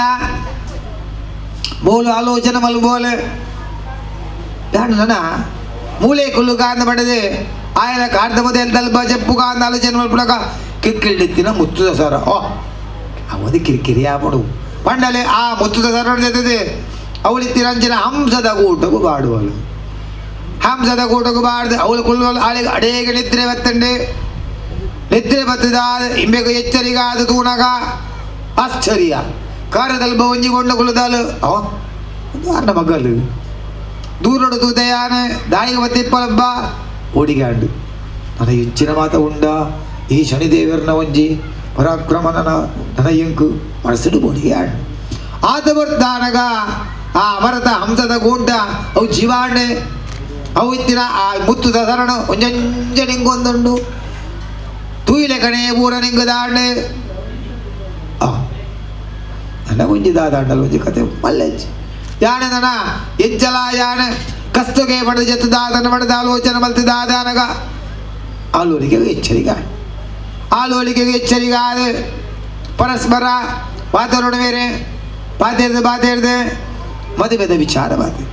ಬೋಲು ಆಲೋಚನೆ ಮಲ್ ಬೋಲು ನನ್ನ ಮೂಲೆ ಕುಲ್ಲು ಕಾಂದ ಬಡದೆ ಆಯನ ಕಾರ್ದ ಮೊದಲು ತಲ್ಪ ಚೆಪ್ಪು ಕಾಂದ ಆಲೋಚನೆ ಮಲ್ಪುಣಕ ಕಿಕ್ಕಿಳಿತ್ತಿನ ಮುತ್ತುದ ಸರ ಓ ಅವನು ಕಿರಿಕಿರಿ ಆಪಡು ಪಂಡಲೆ ಆ ಮುತ್ತುದ ಸರ ಜೊತೆ ಅವಳಿತ್ತಿರಂಚಿನ ಹಂಸದ ಕೂಟకు ಬಾಡುವಳು ಹಂಸದ ಕೂಟకు ಬಾಡ್ದು ಅವಳು ಕುಳ್ಳುವಳು ಆಳಿಗೆ ಅಡೇಗೆ ನಿದ್ರೆ ಬತ್ತಂಡೆ ನಿದ್ರೆ ಬತ್ತದ ಇಂಬೆಗು ಎಚ್ಚರಿಗಾದ ತೂನಗ ಆಶ್ಚರ್ಯ ಕಾರದಲ್ಲಿ ಒಂಜಿಗೊಂಡು ಕುಳ್ಳುದಾಲು ಅವ ಒಂದು ಅನ್ನ ಮಗಲು ದೂರಡು ತೂತಯಾನೆ ದಾಯಿಗೆ ಬತ್ತಿಪ್ಪಲಬ್ಬ ಓಡಿಗಾಂಡು ನನ್ನ ಹೆಚ್ಚಿನ ಮಾತ ಉಂಡ ಈ ಶನಿದೇವರನ ಒಂಜಿ ಪರಾಕ್ರಮ ನನ್ನ ನನ್ನ ಇಂಕು ಮನಸ್ಸಿಡು ಬೋಡಿಗಾಂಡು ಆತ ಬರ್ತಾನಗ ಆ ಮರತ ಹಂಸದ ಗೂಂಟ ಅವು ಜೀವಾಣೆ ಅವು ಇತ್ತಿನ ಆ ಮುತ್ತುದ ಸರಣು ಒಂಜಂಜ ನಿಂಗೊಂದುಂಡು ತೂಯಿಲೆ ಕಣೆ ಊರ ನಿಂಗು ದಾಂಡೆ ಆ ನನ್ನ ಒಂಜಿ ದಾದಾಂಡಲ್ ಒಂಜಿ ಕತೆ ಮಲ್ಲೆಜ್ಜಿ ಯಾನೆ ನನ ಎಂಚಲ ಯಾನೆ ಕಸ್ತುಗೆ ಬಡದ ಜತ್ತು ದಾದನ ಬಡದ ಆಲೋಚನೆ ಮಲ್ತಿ ದಾದಾನಗ ಆಲೋಲಿಕೆ ಎಚ್ಚರಿಕೆ ಆಲೋಲಿಕೆಗೆ ಎಚ್ಚರಿಗಾದ ಪರಸ್ಪರ ವಾತಾವರಣ ಬೇರೆ ಬಾತೇರ್ದು ಬಾತೇರ್ದು ಮದುವೆದ ವಿಚಾರ ಬಾತೆ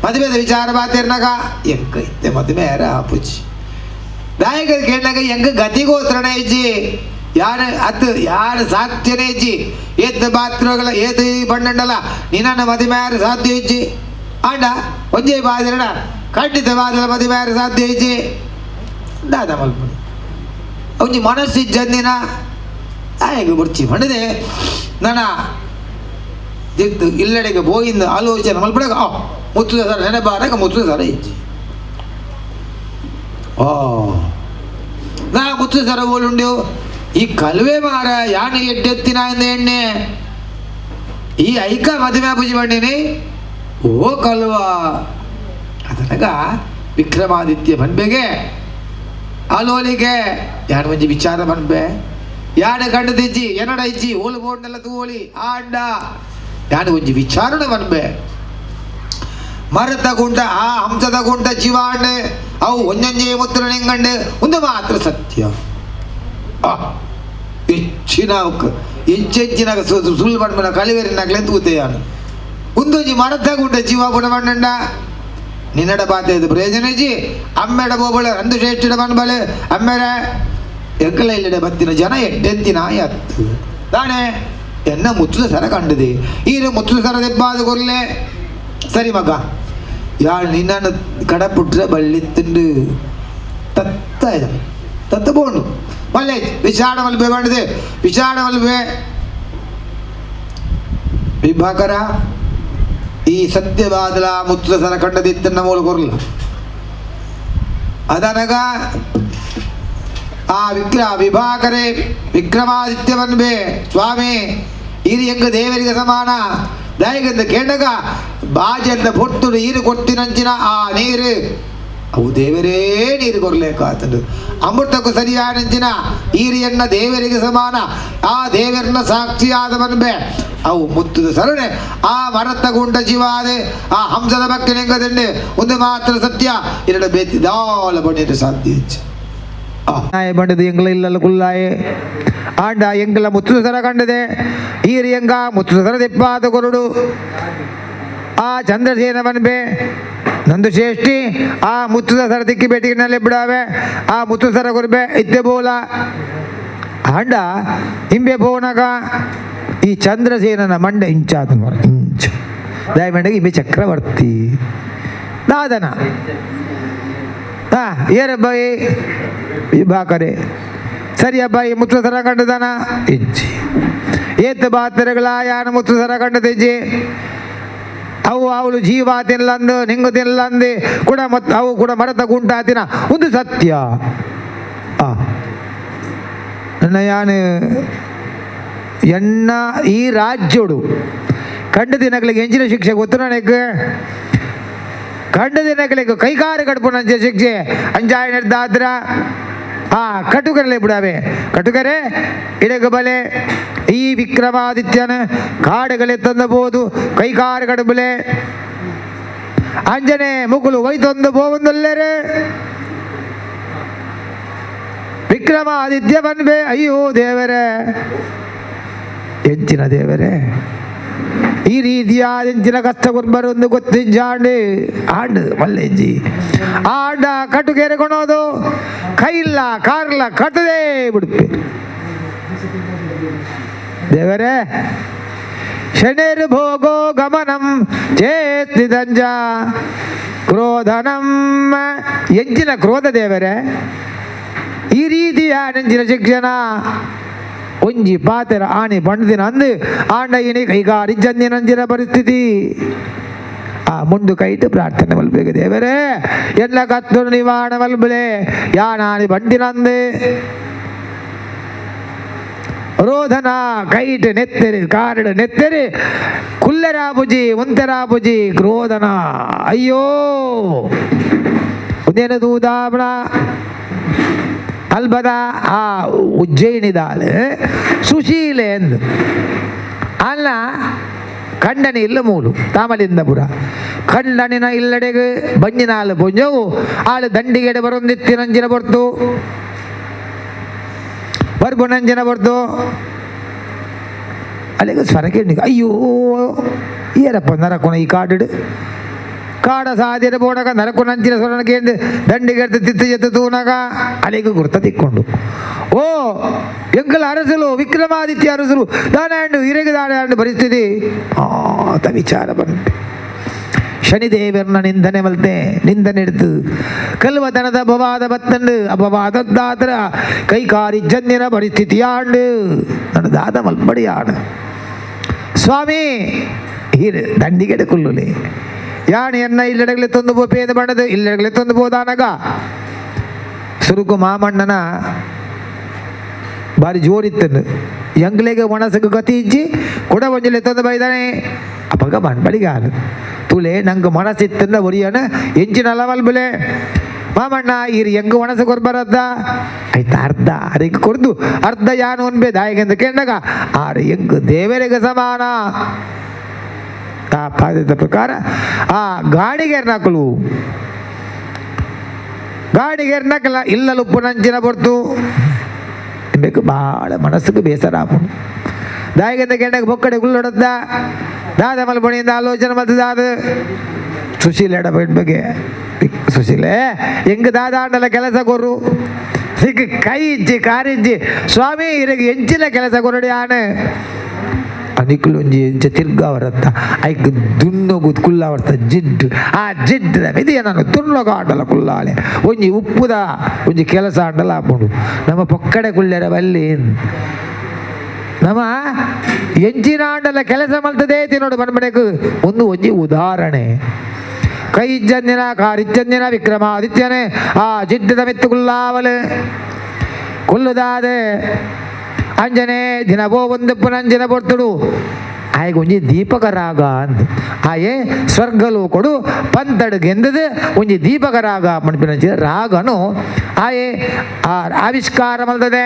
ಮದುವೆದ ವಿಚಾರ ಬಾತೇರ್ನಾಗ ಎಂಕ ಇತ್ತೆ ಮದುವೆ ಯಾರ ಆಪುಜಿ ದಾಯಕ ಕೇಳಿನಾಗ ಎಂಕ ಗತಿಗೋತ್ರಣ ಇಜ್ಜಿ ಯಾರು ಅತ್ತು ಯಾರು ಸಾಧ್ಯನೇ ಇಜ್ಜಿ ಏತ್ ಪಾತ್ರಗಳ ಏತ್ ಬಣ್ಣಂಡಲ ನಿನ್ನ ಮದಿಮೆ ಯಾರು ಸಾಧ್ಯ ಇಜ್ಜಿ ಆಂಡ ಒಂಜೇ ಬಾದಿರಡ ಖಂಡಿತವಾದ ಮದಿಮೆ ಯಾರು ಸಾಧ್ಯ ಇಜ್ಜಿ ದಾದ ಮಲ್ಪುಡು ಒಂಜಿ ಮನಸ್ಸು ಇಜ್ಜಂದಿನ ಆಯಗ ಬುಡ್ಚಿ ಪಂಡದೆ ನನ್ನ ದಿದ್ದು ಇಲ್ಲಡೆಗೆ ಬೋಯಿಂದ ಆಲೋಚನೆ ಮಲ್ಪಡಗ ಆ ಮುತ್ತುದ ಸರ ನೆನಬಾರಗ ಮುತ್ತುದ ಸರ ಇಜ್ಜಿ ಓ ನಾ ಮುತ್ತು ಸರ ಓಲುಂಡು ಈ ಕಲ್ವೆ ಮಾರ ಯಾನೆ ಎಡ್ಡೆತ್ತಿನ ಎಣ್ಣೆ ಈ ಐಕ ಮದುವೆ ಪೂಜೆ ಬಂಡೇನಿ ಓ ಕಲ್ವ ಅದನಗ ವಿಕ್ರಮಾದಿತ್ಯ ಬನ್ಬೆಗೆ ಆಲೋಲಿಗೆ ಯಾರು ಮಂಜಿ ವಿಚಾರ ಬನ್ಬೆ ಯಾನ ಕಂಡದಿಜ್ಜಿ ಎನ್ನಡ ಇಜ್ಜಿ ಓಲು ಬೋಡ್ನೆಲ್ಲ ತೂಲಿ ಆಂಡ ಯಾನು ಒಂಜಿ ವಿಚಾರಣೆ ಬನ್ಬೆ ಮರತ ಗುಂಟ ಆ ಹಂಸದ ಗುಂಟ ಜೀವಾಂಡೆ ಅವು ಒಂಜೊಂಜೆ ಮುತ್ರ ನಿಂಗಂಡು ಒಂದು ಮಾತ್ರ ಸತ್ಯ ಹೆಚ್ಚಿನ ಹೆಚ್ಚೆಚ್ಚಿನ ಸುಳ್ಳು ಪಡ್ಮನ ಕಳಿವೇರಿನಾಗ್ಲೆ ತೂತೆಯಾನು ಒಂದೊಂಜಿ ಮರತ ಗುಂಟ ಜೀವ ಗುಣ ಬಣ್ಣಂಡ ನಿನ್ನಡ ಬಾತೆ ಇದು ಪ್ರಯೋಜನ ಇಜ್ಜಿ ಅಮ್ಮೆಡ ಬೋಬಳೆ ಅಂದು ಶ್ರೇಷ್ಠ ಬನ್ಬಳೆ ಅಮ್ಮೆಡ ಎಂಕಲ ಇಲ್ಲಡೆ ಬತ್ತಿನ ಜನ ಎಡ್ಡೆಂತಿನ ಎತ್ತು ತಾನೇ ಎನ್ನ ಮುತ್ತುದ ಸರ ಕಂಡದೆ ಈರು ಮುತ್ತುದ ಸರ ದೆಬ್ಬಾದ ಕೊರ್ಲೆ ಸರಿ ಮಗ ಯಾಳು ನಿನ್ನನ್ನು ಕಡಪುಟ್ರೆ ಬಳ್ಳಿ ತಿಂಡು ತತ್ತ ಇದೆ ತತ್ತ ಬೋಂಡು ಮಲ್ಲೆ ವಿಚಾರ ಮಲ್ಬೆ ಬಂಡಿದೆ ವಿಚಾರ ಮಲ್ಬೆ ವಿಭಾಕರ ಈ ಸತ್ಯವಾದಲ ಮುತ್ತುದ ಸರ ಕಂಡದಿತ್ತನ್ನ ಮೂಲ ಕೊರ್ಲ ಅದನಗ ಆ ವಿಭಾಕರೇ ವಿಕ್ರಮಾದಿತ್ಯ ಬನ್ಬೆ ಸ್ವಾಮಿ ಇದು ಹೆಂಗ ದೇವರಿಗೆ ಸಮಾನ ದಯಗಂದ ಕೇಂಡಗ ಬಾಜಂದ ಪೊಟ್ಟು ನೀರು ಕೊಡ್ತಿನಂಚಿನ ಆ ನೀರು ಅವು ದೇವರೇ ನೀರು ಕೊರ್ಲೇಕಾತಂಡು ಅಮೃತಕ್ಕೂ ಸರಿಯಾದಂಚಿನ ಈರಿಯನ್ನ ದೇವರಿಗೆ ಸಮಾನ ಆ ದೇವರನ್ನ ಸಾಕ್ಷಿಯಾದ ಬನ್ಬೆ ಅವು ಮುತ್ತುದ ಸರಣೆ ಆ ಮರತ್ತ ಗುಂಡ ಜೀವಾದೆ ಆ ಹಂಸದ ಬಕ್ಕೆ ನೆಂಗದಂಡೆ ಒಂದು ಮಾತ್ರ ಸತ್ಯ ಎರಡು ಬೇತಿ ದಾಲ ಬಣ್ಣಿನ ಸಾಧ್ಯ ಹೆಚ್ಚು ಬಂಡದು ಎಂಗ್ಲ ಇಲ್ಲಲ್ಲ ಕುಲ್ಲಾಯೆ ಆಂಡ ಎಂಗ್ಲ ಮುತ್ತು ಸರ ಕಂಡದೆ ಈರಿ ಎಂಗ ಮುತ್ತು ಸರ ದೆಪ್ಪಾದ ಕೊರಡು ಆ ಚಂದ್ರಸೇನ ಬನ್ಬೆ ನಂದು ಶ್ರೇಷ್ಠಿ ಆ ಮುತ್ತುದ ಸರ ದಿಕ್ಕಿ ಬೇಟಿಗೆ ಬಿಡಾವೆ ಆ ಮುತ್ತು ಸರ ಕೊರ್ಬೆ ಇದ್ದೆ ಬೋಲ ಆಂಡ ಇಂಬೆ ಬೋನಗ ಈ ಚಂದ್ರಸೇನನ ಮಂಡೆ ಇಂಚಾದ ಇಂಚು ದಯಮಂಡೆಗೆ ಇಂಬೆ ಚಕ್ರವರ್ತಿ ದಾದನ ಏರಬ್ಬಾಯಿ ವಿಭಾಕರೆ ಸರಿ ಅಬ್ಬಾಯಿ ಮುತ್ತು ಸರ ಕಂಡದನ ಇಜ್ಜಿ ಏತ್ ಬಾತ್ರೆಗಳ ಯಾನ ಮುತ್ತು ಸರ ಕಂಡದಿಜ್ಜಿ ಅವು ಅವಳು ಜೀವ ತಿನ್ಲಂದು ನಿಂಗು ತಿನ್ಲಂದು ಕೂಡ ಮತ್ತು ಅವು ಕೂಡ ಮರತ ಗುಂಟಾತಿನ ಒಂದು ಸತ್ಯ ನನ್ನ ಯಾನು ಎಣ್ಣ ಈ ರಾಜ್ಯೋಡು ಕಂಡ ದಿನಗಳಿಗೆ ಎಂಜಿನ ಶಿಕ್ಷೆ ಗೊತ್ತು ನನಗೆ ಕಂಡ ದಿನಗಳಿಗೆ ಕೈಗಾರ ಕಡ್ಪುನಂಚೆ ಶಿಕ್ಷೆ ಅಂಜಾಯ ನಿರ್ದಾದ್ರ ಆ ಕಟುಕರಲೆ ಬಿಡಾವೆ ಕಟುಕರೆ ಇಡಗಬಲೆ ಈ ವಿಕ್ರಮಾದಿತ್ಯನ ಕಾಡುಗಳೇ ತಂದಬಹುದು ಕೈಕಾರು ಕಡುಬಲೆ ಅಂಜನೆ ಮುಗುಲು ಒಯ್ತೊಂದು ಬೋವಂದೊಲ್ಲೆರೆ ವಿಕ್ರಮಾದಿತ್ಯ ಬನ್ಬೆ ಅಯ್ಯೋ ದೇವರೇ ಎಂಚಿನ ದೇವರೇ ಈ ರೀತಿಯಾದ ಎಂಚಿನ ಕಷ್ಟ ಕೊರ್ಬರೊಂದು ಗೊತ್ತಿಜ್ಜಾಂಡು ಆಂಡು ಮಲ್ಲೆಜ್ಜಿ ಆಂಡ ಕಟುಕೆರೆ ಕೊಣೋದು ಕೈಲ್ಲ ಕಾರ್ಲ ಕಟ್ಟದೇ ಬಿಡುತ್ತೆ ದೇವರೇ ಶನಿರ್ಭೋಗೋ ಗಮನಂ ಚೇತ್ತಿದಂಜ ಕ್ರೋಧನಂ ಎಂಚಿನ ಕ್ರೋಧ ದೇವರೇ ಈ ರೀತಿಯ ನೆಂಚಿನ ಶಿಕ್ಷಣ ಒಂಜಿ ಪಾತೆರ ಆಣಿ ಬಂಡ್ದಿನ ಅಂದು ಆಂಡ ಇನಿ ಕೈಗಾರಿಜ್ಜಂದಿನಂಜಿನ ಪರಿಸ್ಥಿತಿ ಆ ಮುಂಡು ಕೈಟು ಪ್ರಾರ್ಥನೆ ಮಲ್ಬೇಕು ದೇವರೇ ಎಲ್ಲ ಕತ್ತು ನಿವಾರಣ ಮಲ್ಬಲೆ ಯಾನಾನಿ ಬಂಡಿನಂದು ರೋಧನ ಕೈಟ್ ನೆತ್ತೆರಿ ಕಾರಡು ನೆತ್ತೆರಿ ಕುಲ್ಲರಾಬುಜಿ ಉಂತರಾಬುಜಿ ಕ್ರೋಧನ ಅಯ್ಯೋ ಉದೇನದು ಉದಾಹರಣ ಅಲ್ಬದ ಆ ಉಜ್ಜಯಿನಿದಾಳೆ ಸುಶೀಲೆ ಎಂದು ಅಲ್ಲ ಕಂಡನಿ ಇಲ್ಲ ಮೂಲು ತಾಮಲಿಂದಪುರ ಕಂಡನಿನ ಇಲ್ಲಡೆಗೆ ಬಂಜಿನಾಲು ಪೊಂಜವು ಆಳು ದಂಡಿಗೆಡೆ ಬರೊಂದಿತ್ತಿನಂಜಿನ ಬರ್ತು ಬರ್ಬುನಂಜಿನ ಬರ್ತು ಅಲ್ಲಿಗೆ ಸ್ವರಕ್ಕೆ ಅಯ್ಯೋ ಏರಪ್ಪ ನರಕೊಣ ಈ ಕಾಡು ಕಾಡ ಸಾದಿರ ಬೋಡಗ ನರಕು ನಂಚಿನ ಸೊರಣ ದಂಡಿಗೆಡ್ದು ತಿತ್ತು ಎತ್ತು ತೂನಗ ಅಲೆಗು ಗುರ್ತ ತಿಕ್ಕೊಂಡು ಓ ಎಂಕಲ ಅರಸಲು ವಿಕ್ರಮಾದಿತ್ಯ ಅರಸಲು ದಾನಾಂಡು ಹಿರೇಗೆ ದಾನಾಂಡು ಪರಿಸ್ಥಿತಿ ಆತ ವಿಚಾರ ಬಂತು. ಶನಿದೇವರನ್ನ ನಿಂದನೆ ಮಲ್ತೆ ನಿಂದನೆ ಹಿಡಿದು ಕಲ್ವತನದ ಅಪವಾದ ಬತ್ತಂಡು ಅಪವಾದದ್ದಾದ್ರ ಕೈಕಾರಿ ಜನ್ಯನ ಪರಿಸ್ಥಿತಿಯಾಂಡು ನನ್ನ ದಾದ ಮಲ್ಪಡಿಯಾಣ ಸ್ವಾಮಿ ಹೀರೆ ದಂಡಿಗೆಡೆ ಕುಲ್ಲುಲೆ ಯಾಣಿ ಎನ್ನ ಇಲ್ಲಡಗಲೆ ತಂದು ಪೋ ಪೇದ ಬಣ್ಣದ ಇಲ್ಲಡಗಲೆ ತಂದು ಹೋದಾನಗ ಸುರುಕು ಮಾಮಣ್ಣನ ಬಾರಿ ಜೋರಿತ್ತನು ಎಂಗ್ಲೆಗೆ ಒಣಸಕ್ಕೆ ಗತಿ ಇಜ್ಜಿ ಕೊಡ ಒಂಜಲೆ ತಂದು ಬೈದಾನೆ ಅಪಗ ಬಣ್ಬಡಿಗಾನು ತುಲೆ ನಂಗೆ ಮನಸ್ಸಿತ್ತಂದ ಒರಿಯನ ಎಂಚಿನ ಮಲ್ಬುಲೆ ಮಾಮಣ್ಣ ಇರು ಹೆಂಗ ಒಣಸ ಕೊರ್ಬರದ್ದ ಆಯ್ತು ಅರ್ಧ ಅರಿಗೆ ಕೊರ್ದು ಅರ್ಧ ಯಾನು ಒನ್ಬೆ ದಾಯಿಗೆಂದು ಕೇಂಡಗ ಆರು ಹೆಂಗ್ ದೇವರಿಗೆ ಸಮಾನ ಆ ಪಾದದ ಪ್ರಕಾರ ಆ ಗಾಡಿಗೆರ್ನಕಲು ಗಾಡಿಗೆರ್ನಕಲ ಇಲ್ಲಲುಪ್ಪು ನಂಚಿನ ಬರ್ತು ಬೇಕು ಭಾಳ ಮನಸ್ಸಿಗೆ ಬೇಸರ ಆಪುಂಡು ದಾಯಿಗೆಂದ ಕೆಂಡಗ ಬೊಕ್ಕಡೆ ಗುಲ್ಲೊಡದ್ದ ದಾದ ಮಲ್ಪಣಿಯಿಂದ ಆಲೋಚನೆ ಮಲ್ತದಾದ ಸುಶೀಲ ಬಗ್ಗೆ ಸುಶೀಲೆ ಹೆಂಗೆ ದಾದಾಂಡಲ ಕೆಲಸ ಕೊರು ಸಿಕ್ಕ ಕೈ ಇಜ್ಜಿ ಕಾರಿಜ್ಜಿ ಸ್ವಾಮಿ ಇರಗೆ ಎಂಚಿನ ಕೆಲಸ ಕೊರಡಿ ಆನೆ ಅನಿಕುಲೊಂಜಿ ಎಂಚ ತಿರ್ಗಾವರತ್ತ ಐಕ್ ದುನ್ನೊಗು ಕುಲ್ಲಾವರ್ತ ಜಿಡ್ಡು ಆ ಜಿಡ್ಡು ಮಿದಿಯ ನಾನು ದುನ್ನೊಗ ಆಡಲ ಕುಲ್ಲಾಳೆ ಒಂಜಿ ಉಪ್ಪುದ ಒಂಜಿ ಕೆಲಸ ಆಡಲ ಆಪುಂಡು ನಮ್ಮ ಪೊಕ್ಕಡೆ ಕುಲ್ಲೆರ ಬಲ್ಲಿ ನಮ್ಮ ಎಂಚಿನ ಆಂಡಲ ಕೆಲಸ ಮಲ್ತದೆ ತಿನ್ನೋಡು ಬನ್ಮನೆಗೆ ಒಂದು ಒಂಜಿ ಉದಾಹರಣೆ. ಕೈಜನ್ಯನ ಕಾರಿಜನ್ಯನ ವಿಕ್ರಮಾದಿತ್ಯನೇ ಆ ಜಿಡ್ಡದ ಮೆತ್ತು ಕುಲ್ಲಾವಲು ಕುಲ್ಲುದಾದೆ ಅಂಜನೆ ದಿನವೋ ಒಂದು ಪುನಂಜನ ಬರ್ತಡು ಆಯ್ಗೆ ಒಂಜಿ ದೀಪಕ ರಾಗ ಅಂದ್ ಆಯೆ ಸ್ವರ್ಗಲೋಕೊಡು ಪಂತಡು ಗೆಂದದು ಒಂಜಿ ದೀಪಕ ರಾಗ ಮನ್ಪಿನ ರಾಗನು ಆಯೆ ಆ ಆವಿಷ್ಕಾರ ಮಲ್ತದೆ.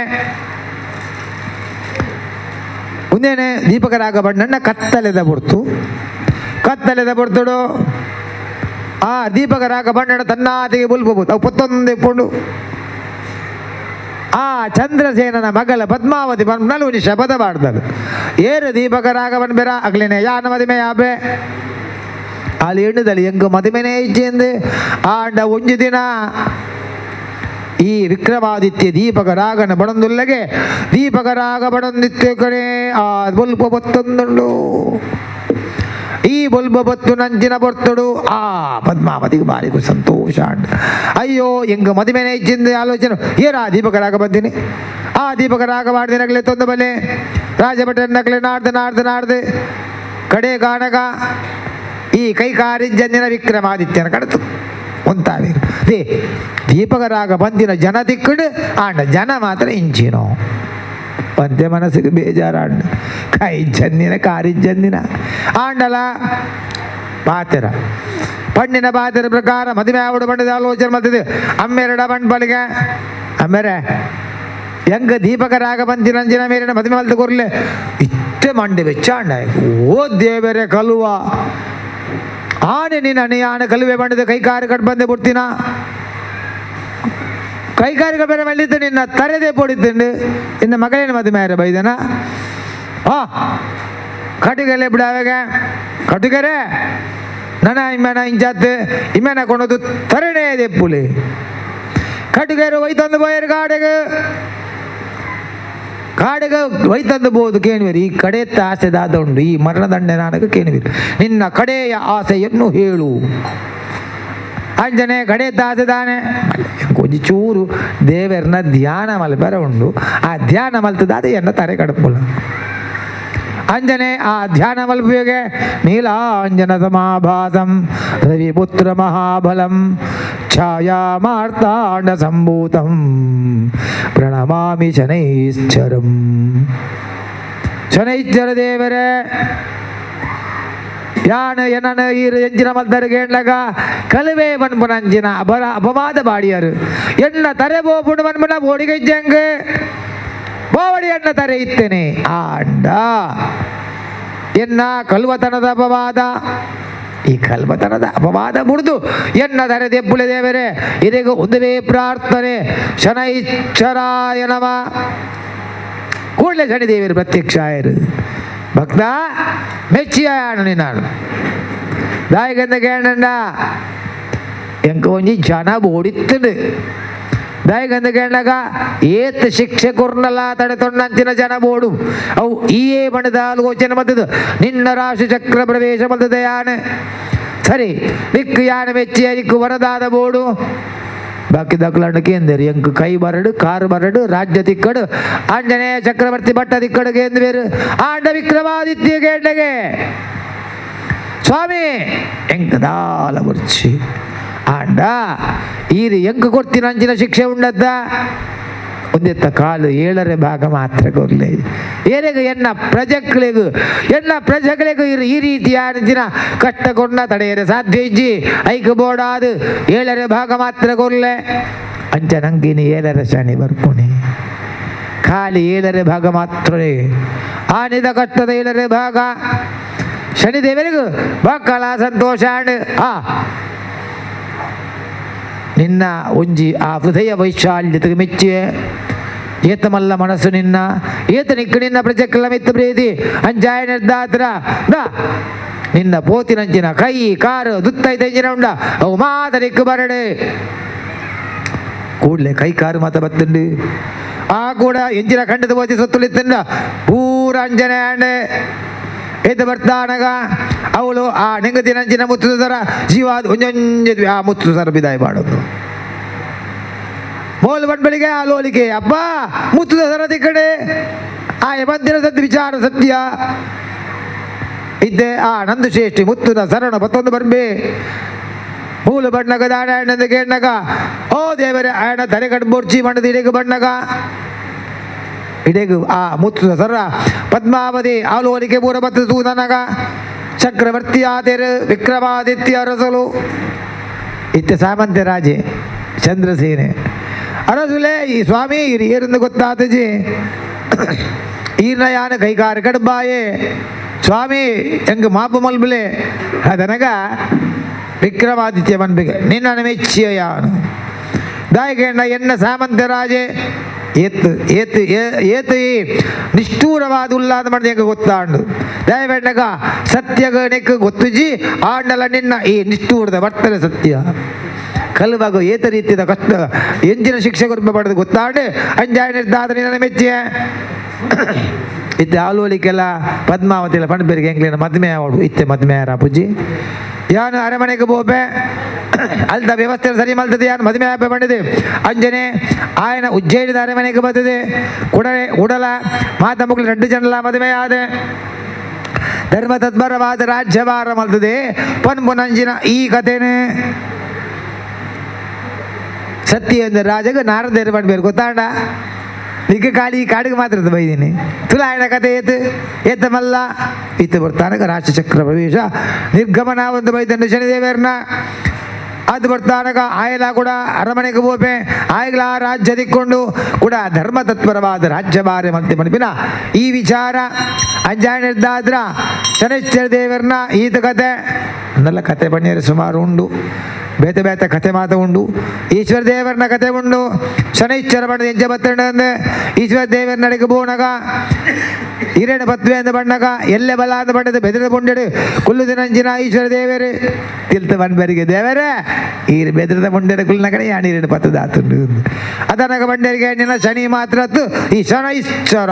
ಒಂದೇನೆ ದೀಪಕ ರಾಗ ಬಣ್ಣಣ್ಣ ಕತ್ತಲೆದ ಬೊರ್ತು ಕತ್ತಲೆದ ಬೊರ್ತುಡು ಆ ದೀಪಕ ರಾಗ ಬಣ್ಣಣ್ಣ ತನ್ನಾತಿಗೆ ಬುಲ್ಬು ಅವು ಪೊತ್ತೊಂದೇ ಪೊಂಡು ಆ ಚಂದ್ರಸೇನನ ಮಗಲ ಪದ್ಮಾವತಿ ಬಂದ್ಮೇಲೆ ಒಂಜಿ ಶಪಥ ಮಾಡ್ದಳು ಏರು ದೀಪಕ ರಾಘವನ್ ಬೆರ ಅಗ್ಲಿನೆ ಯಾನ ಮದಿಮೆ ಯಾಬೆ ಅಲ್ಲಿ ಎಣ್ಣದಲ್ಲಿ ಹೆಂಗ ಮದಿಮೆನೇ ಇಜ್ಜೆಂದು ಆಂಡ ಒಂಜಿ ದಿನ ಈ ವಿಕ್ರಮಾದಿತ್ಯ ದೀಪಕ ರಾಗನ ಬಡಂದುಲ್ಲಗೆ ದೀಪಕ ರಾಗ ಬಡಂದಿತ್ಯ ಕಣೆ ಆ ಬೊಲ್ಪ ಬತ್ತೊಂದುಂಡು ಈ ಬೊಲ್ಪ ಬತ್ತು ನಂಚಿನ ಬರ್ತಡು ಆ ಪದ್ಮಾವತಿಗೆ ಭಾರಿ ಸಂತೋಷ. ಅಯ್ಯೋ ಹೆಂಗ ಮದುವೆನೇ ಇಚ್ಚಿಂದ ಆಲೋಚನೆ ಏರ ದೀಪಕ ರಾಗ ಬಂದೀನಿ ಆ ದೀಪಕ ರಾಗ ಮಾಡಿದ ನಗಲೆ ತೊಂದ ಬಲೆ ರಾಜಭಟರ ನಗಲೆ ನಾಡ್ದು ನಾಡ್ದು ನಾಡ್ದು ಕಡೆ ಕಾಣಗ ಈ ಕೈಕಾರಿಜ್ಜಂದಿನ ವಿಕ್ರಮಾದಿತ್ಯನ ಕಡತು ಒಂತಾವೀರು they Deepak ರಾಗ ಬಂದಿನ ಜನ ತಿಕ್ಕಡು ಆಂಡ ಜನ ಮಾತ್ರ ಇಂಚಿನೋ ಒಂದೇ ಮನಸ್ಸಿಗೆ ಬೇಜಾರಾಂಡ ಕೈ ಜಂದಿನ ಕಾರಿಜ್ಜಂದಿನ ಆಂಡಲ ಪಾತೆರ ಪಣ್ಣಿನ ಬಾತೆರ ಪ್ರಕಾರ ಮದುವೆ ಆವಡು ಬಣ್ಣದ ಆಲೋಚನೆ ಮಾಡ್ತಿದ್ದೆ ಅಮ್ಮೆರಡ ಬಣ್ಣ ಬಳಿಗೆ ಅಮ್ಮೆರೆ ಹೆಂಗ ದೀಪಕ ರಾಗ ಬಂದಿನ ಅಂಜಿನ ಮೇರಿನ ಮದುವೆ ಮಲ್ತು ಕೊರ್ಲೆ ಇತ್ತೆ ಮಂಡೆ ಬೆಚ್ಚಾಂಡ ಓ ದೇವರೇ ಕಲುವ ಆನೆ ನಿನ್ನ ಆನೆ ಕಲುವೆ ಬಣ್ಣದ ಕೈ ಕಾರು ಕಟ್ ಬಂದೆ ಬಿಡ್ತೀನ ಕೈಗಾರಿಕೆ ಬೇರೆ ಮಲ್ಲಿದ್ದು ನಿನ್ನ ತರೆದೇ ಪೊಡಿದ್ದುಂಡು ನಿನ್ನ ಮಗಳೇನು ಮದುವೆ ಆರ ಬೈದನ ಆ ಕಟಿಗೆಲೆ ಬಿಡಾವಾಗ ಕಟಿಗೆರೆ ನನ್ನ ಇಮ್ಮೆನ ಇಂಚಾತ್ ಇಮ್ಮೆನ ಕೊಣದು ತರಣೇ ದೆಪ್ಪುಲಿ ಕಟಿಗೆರು ಒಯ್ತಂದು ಬೋಯರು ಕಾಡಿಗೆ ಕಾಡಿಗೆ ಒಯ್ತಂದು ಬೋದು ಕೇಳುವಿರಿ ಈ ಕಡೆತ್ತ ಆಸೆ ದಾದ ಉಂಡು ಈ ಮರಣದಂಡೆ ನಾನಕ ಕೇಳುವಿರಿ ನಿನ್ನ ಕಡೆಯ ಆಸೆಯನ್ನು ಹೇಳು ಅಂಜನೆ ಕಡೆತ್ತ ಆಸೆ ದಾನೆ ಒಂಜಿ ಚೂರು ದೇವರನ್ನ ಧ್ಯಾನ ಮಲ್ಪರ ಉಂಡು ಆ ಧ್ಯಾನ ಮಲ್ತದಾದ ಎನ್ನ ತರೆ ಕಡಪುಲ ಅಂಜನೆ ಆ ಧ್ಯಾನ ಮಲ್ಪುವಿಗೆ ನೀಲಾಂಜನ ಸಮಾಭಾಸಂ ರವಿಪುತ್ರ ಮಹಾಬಲಂ ಛಾಯಾ ಮಾರ್ತಾಂಡ ಸಂಭೂತಂ ಪ್ರಣಮಾಮಿ ಶನೈಶ್ಚರಂ. ಶನೈಶ್ಚರ ದೇವರೇ ಯಾನು ಎನ್ನನು ಈರು ಎಂಜಿನ ಮಲ್ತರು ಕೇಂಡ್ಲಗ ಕಲುವೆ ಪನ್ಪುನ ಅಂಜಿನ ಅಬರ ಅಪವಾದ ಬಾಡಿಯರು ಎನ್ನ ತರೆ ಬೋಪುಂಡು ಪನ್ಪುನ ಬೋಡಿಗೆ ಇಜ್ಜಂಗ್ ಬೋವಡಿ ಎನ್ನ ತರೆ ಇತ್ತೇನೆ ಆಂಡ ಎನ್ನ ಕಲ್ವತನದ ಅಪವಾದ ಈ ಕಲ್ವತನದ ಅಪವಾದ ಮುರಿದು ಎನ್ನ ತರೆ ದೆಪ್ಪುಲೆ ದೇವರೇ ಇದೀಗ ಒಂದುವೇ ಪ್ರಾರ್ಥನೆ ಶನೈಶ್ಚರಾಯ ನಮಃ. ಕೂಡಲೇ ಶನಿದೇವರು ಪ್ರತ್ಯಕ್ಷ ಆಯರು ಭಕ್ತ ಮೆಚ್ಚಿಯಾನು ನೀನಾನು ದಾಯಿಗಂದ ಕೇಂಡ ಎಂಕ ಒಂಜಿ ಜನ ಬೋಡಿತ್ತುಂಡು ದಾಯಿಗಂದ ಕೇಂಡಗ ಏತ್ ಶಿಕ್ಷೆ ಕೊರ್ನಲ ತಡೆ ತೊಂಡಂಚಿನ ಜನ ಬೋಡು ಅವು ಈಯೇ ಬಣ್ಣದ ಆಲೋಚನೆ ಮತ್ತದು ನಿನ್ನ ರಾಶಿ ಚಕ್ರ ಪ್ರವೇಶ ಮತ್ತದ ಯಾನೆ ಸರಿ ನಿಕ್ಕು ಯಾನೆ ಮೆಚ್ಚಿ ನಿಕ್ಕು ವರದಾದ ಬೋಡು ಬಾಕಿ ದಕ್ಲಂಡಕ್ಕೆ ಎಂದೇರು ಎಂಕ್ ಕೈ ಬರಡು ಕಾರು ಬರಡು ರಾಜ್ಯ ತಿಕ್ಕಡು ಆಂಜನೇಯ ಚಕ್ರವರ್ತಿ ಭಟ್ಟ ತಿಕ್ಕಡುಗೆ ಎಂದು ಬೇರು ಆಂಡ ವಿಕ್ರಮಾದಿತ್ಯ ಕೇಂಡಗೆ ಸ್ವಾಮಿ ಎಂಕ್ ದಾಲ ಬುರ್ಚಿ ಆಂಡ ಈರು ಎಂಕ್ ಕೊಡ್ತೀನಿ ಅಂಚಿನ ಶಿಕ್ಷೆ ಉಂಡದ್ದ ಒಂದೆತ್ತ ಕಾಲು ಏಳರೆ ಭಾಗ ಮಾತ್ರ ಕೊರ್ಲೆ ಏನೆಗ ಎನ್ನ ಪ್ರಜೆಗಳಿಗೂ ಎನ್ನ ಪ್ರಜೆಗಳಿಗೂ ಈ ರೀತಿಯ ಅಂಚಿನ ಕಷ್ಟ ಕೊಡ್ನ ತಡೆಯರೆ ಸಾಧ್ಯ ಇಜ್ಜಿ ಐಕ್ ಬೋಡಾದು ಏಳರೆ ಭಾಗ ಮಾತ್ರ ಕೊರ್ಲೆ ಅಂಚ ನಂಗಿನಿ ಏಳರೆ ಶನಿ ಬರ್ಪುಣಿ ಖಾಲಿ ಏಳರೆ ಭಾಗ ಮಾತ್ರವೇ ಆನಿದ ಕಷ್ಟದ ಏಳರೆ ಭಾಗ ಶನಿದೇವರಿಗೂ ಬಕ್ಕಳ ಸಂತೋಷ ಆ ನಿನ್ನ ಒಂಜಿ ಆ ಹೃದಯ ವೈಶಾಲ್ಯತೆಗೆ ಮೆಚ್ಚಿ ಏತಮಲ್ಲ ಮನಸ್ಸು ನಿನ್ನ ಏತ ನಿಕ್ಕು ನಿನ್ನ ಪ್ರಜೆಕ್ಲ ಮಿತ್ತ ಪ್ರೀತಿ ಅಂಜಾಯ ನಿರ್ದಾತ್ರ ದಾ ನಿನ್ನ ಪೋತಿನಂಚಿನ ಕೈ ಕಾರು ದುತ್ತೈದಂಚಿನ ಉಂಡ ಅವು ಮಾತ ನಿಕ್ಕು ಬರಡೆ ಕೂಡಲೇ ಕೈ ಕಾರು ಮಾತ ಬತ್ತುಂಡು ಆ ಕೂಡ ಎಂಜಿನ ಖಂಡದ ಪೋತಿ ಸೊತ್ತುಳಿತ್ತಂಡ ಪೂರ ಅಂಜನೆ ಆಂಡೆ ಎದ್ದು ಬರ್ತಾನಗ ಅವಳು ಆ ನೆಂಗದಿನಂಚಿನ ಮುತ್ತು ಸರ ಜೀವ ಒಂಜೊಂಜೆ ಆ ಮುತ್ತು ಸರ ಬಿದಾಯ ಮಾಡೋದು ಮೋಲ್ ಬಂಡ್ಬಳಿಗೆ ಆ ಲೋಲಿಕೆ ಅಬ್ಬ ಮುತ್ತುದ ಸರದಿ ಕಡೆ ಆ ಬಂದಿರ ಸದ್ಯ ವಿಚಾರ ಸತ್ಯ ಇದ್ದೆ ಆ ನಂದು ಶ್ರೇಷ್ಠಿ ಮುತ್ತುನ ಸರಣ ಮತ್ತೊಂದು ಬರ್ಬೆ ಮೂಲ ಬಣ್ಣಗ ದಾಣ ಕೇಣ್ಣಗ ಓ ದೇವರೇ ಆಯಣ ತಲೆ ಕಡ್ಬೋರ್ಚಿ ಮಣ್ಣದ ಇಡೆಗು ಬಣ್ಣಗ ಇಡೆಗು ಆ ಮುತ್ತು ಸರ ಪದ್ಮಾವತಿ ಆಲೋಲಿಕೆ ಪೂರ ಬತ್ತು ತೂದನಗ ಚಕ್ರವರ್ತಿ ಆತೆರು ವಿಕ್ರಮಾದಿತ್ಯ ಅರಸಲು ಇತ್ತೆ ಸಾಮಂತ ರಾಜೆ ಚಂದ್ರಸೇನೆ ಅರಸುಲೇ ಈ ಸ್ವಾಮಿ ಏರಿಂದ ಗೊತ್ತಾತಜಿ ಈರ್ನ ಯಾನ ಕೈಕಾರು ಕಡ್ಬಾಯೆ ಸ್ವಾಮಿ ಎಂಗ್ ಮಾಪು ಮಲ್ಬುಲೆ ಅದನಗ ವಿಕ್ರಮಾದಿತ್ಯ ಮನ್ಬಿಗೆ ನಿನ್ನ ಮೆಚ್ಚಿಯ ಯಾನು ದಾಯಿಗೆಣ್ಣ ಎನ್ನ ಸಾಮಂತ ರಾಜೆ ಏತ್ ಏತ್ ಏತ್ ಈ ನಿಷ್ಠೂರವಾದ ಉಲ್ಲಾದ ಮಾಡಿದ ಹೆಂಗೆ ಗೊತ್ತಾಂಡು ದಯವೆಣ್ಣಗ ಸತ್ಯಗಣಕ್ಕೆ ಗೊತ್ತುಜಿ ಆಂಡಲ ನಿನ್ನ ಈ ನಿಷ್ಠೂರದ ವರ್ತನೆ ಸತ್ಯ ಕಲ್ವಾಗ ಏತ ರೀತಿಯ ಕಷ್ಟ ಎಂಜಿನ ಶಿಕ್ಷೆ ಕೊರ್ಪ ಪಡೆದು ಗೊತ್ತಾಂಡು ಅಂಜಾಯ ನಿರ್ದಾದ ನಿನ್ನ ಮೆಚ್ಚಿಯ ಇತ್ತೆ ಆಲೋಲಿಕ್ಕೆಲ್ಲ ಪದ್ಮಾವತಿಲ್ಲ ಪಣಬೇರಿಗೆ ಎಂಗ್ಲಿನ ಮದ್ಮೆ ಅವಳು ಇತ್ತೆ ಮದ್ಮೆ ಯಾರ ಪೂಜಿ ಯಾನು ಅರಮನೆಗೆ ಬೋಬೆ ಅಲ್ದ ವ್ಯವಸ್ಥೆ ಸರಿ ಮಲ್ತದೆ ಯಾನು ಮದುವೆ ಆಪೆ ಬಂದಿದೆ ಅಂಜನೆ ಆಯನ ಉಜ್ಜಯಿನಿದ ಅರಮನೆಗೆ ಬರ್ತದೆ ಕುಡಲೆ ಉಡಲ ಮಾತ ಮಕ್ಕಳು ಎರಡು ಜನಲ ಮದುವೆ ಆದೆ ಧರ್ಮ ತತ್ಪರವಾದ ರಾಜ್ಯಭಾರ ಮಲ್ತದೆ ಪನ್ಪುನಂಜಿನ ಈ ಕಥೆನೆ ಸತ್ಯ ಅಂದ್ರೆ ರಾಜಗ ನಾರದೇರು ಮಾಡ್ಬೇಕು ಗೊತ್ತಾಂಡ ನಿಕ್ಕ ಕಾಳಿ ಈ ಕಾಡಿಗೆ ಮಾತ್ರ ಬೈದೀನಿ ತುಲಾಯಣ ಕಥೆ ಏತು ಏತ ಮಲ್ಲ ಇತ್ತು ಬರ್ತಾನಗ ರಾಶಿಚಕ್ರ ಪ್ರವೇಶ ನಿರ್ಗಮನ ಒಂದು ಬೈದನ್ನು ಶನಿದೇವರನ್ನ ಅದು ಬರ್ತಾನಗ ಆಯಲ ಕೂಡ ಅರಮನೆಗೆ ಹೋಪೆ ಆಯಗ್ಲ ಆ ರಾಜ್ಯ ದಿಕ್ಕೊಂಡು ಕೂಡ ಧರ್ಮ ತತ್ಪರವಾದ ರಾಜ್ಯಭಾರ ಮತ್ತೆ ಮನಪಿನ ಈ ವಿಚಾರ ಅಂಜಾಯ ನಿರ್ದಾದ್ರ ಶನಿಶ್ಚರ ದೇವರನ್ನ ಈತ ಕತೆ ನಲ್ಲ ಕತೆ ಬಣ್ಣಿಯರು ಸುಮಾರು ಉಂಡು ಬೇತೆ ಬೇತೆ ಕತೆ ಮಾತ ಉಂಡು ಈಶ್ವರ ದೇವರನ ಕತೆ ಉಂಡು ಶನೈಶ್ಚರ ಬಣ್ಣದ ಎಂಜ ಬತ್ತಂಡ ಅಂದೆ ಈಶ್ವರ ದೇವರ ನಡೆಗೆ ಬೋನಗ ಹಿರೇಣ ಪತ್ವೆ ಅಂದ ಬಣ್ಣಗ ಎಲ್ಲೆ ಬಲ ಅಂದ ಬಣ್ಣದ ಬೆದರದ ಬುಂಡೆಡು ಕುಲ್ಲು ದಿನಂಜಿನ ಈಶ್ವರ ದೇವರು ತಿಲ್ತ ಬನ್ಬರಿಗೆ ದೇವರೇ ಈರು ಬೆದರದ ಮುಂಡೆಡು ಕುಲ್ಲಿನ ಕಡೆ ಯಾಣೀರೇನು ಪತ್ತದ ಆತುಂಡು ಅದನಗ ಬಂಡರಿಗೆ ನಿನ್ನ ಶನಿ ಮಾತ್ರ ಈ ಶನೈಶ್ಚರ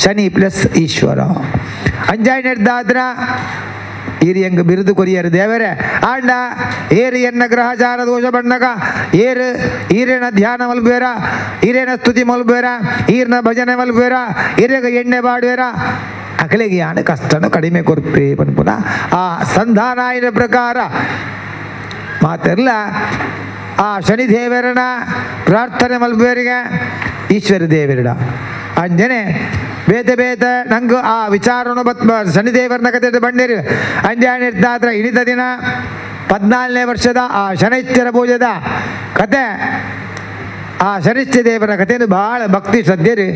ಶನಿ ಪ್ಲಸ್ ಈಶ್ವರ ಅಂಜಾಯ್ ನಿರ್ದಾದ್ರ ಈರಿ ಬಿರುದು ಕೊರಿಯರು ದೇವರೇ ಆಂಡ ಏರು ಎನ್ನ ಗ್ರಹಚಾರ ದೋಷ ಬಣ್ಣಗ ಏರು ಈರೇನ ಧ್ಯಾನ ಮಲ್ಬೇರ ಈರೇನ ಸ್ತುತಿ ಮಲ್ಬೇರ ಈರ್ನ ಭಜನೆ ಮಲ್ಬೇರ ಈರೆಗ ಎಣ್ಣೆ ಬಾಡುವೇರ ಅಕಲಿಗೆ ಯಾನ ಕಷ್ಟನು ಕಡಿಮೆ ಕೊರ್ಪೆ ಪನ್ಪುನ ಆ ಸಂಧಾನಾಯನ ಪ್ರಕಾರ ಮಾತೆಲ್ಲ ಆ ಶನಿದೇವರನ ಪ್ರಾರ್ಥನೆ ಮಲ್ಬೇರಿಗೆ ಈಶ್ವರ ದೇವರಡ ಅಂಜನೆ ಬೇತೆ ಬೇತೆ ನಂಗೆ ಆ ವಿಚಾರನು ಬತ್ ಶನಿದೇವರನ ಕತೆ ಬಂದಿರಿ ಅಂಜಾನೆ ಇರ್ತಾತ್ರ ಇಳಿದ ದಿನ 14ನೇ ವರ್ಷದ ಆ ಶನೈಶ್ಚರ ಪೂಜೆದ ಕತೆ ಆ ಶನಿಶ್ಚರ ದೇವರ ಕಥೆಯನ್ನು ಭಾಳ ಭಕ್ತಿ ಶ್ರದ್ಧೆರು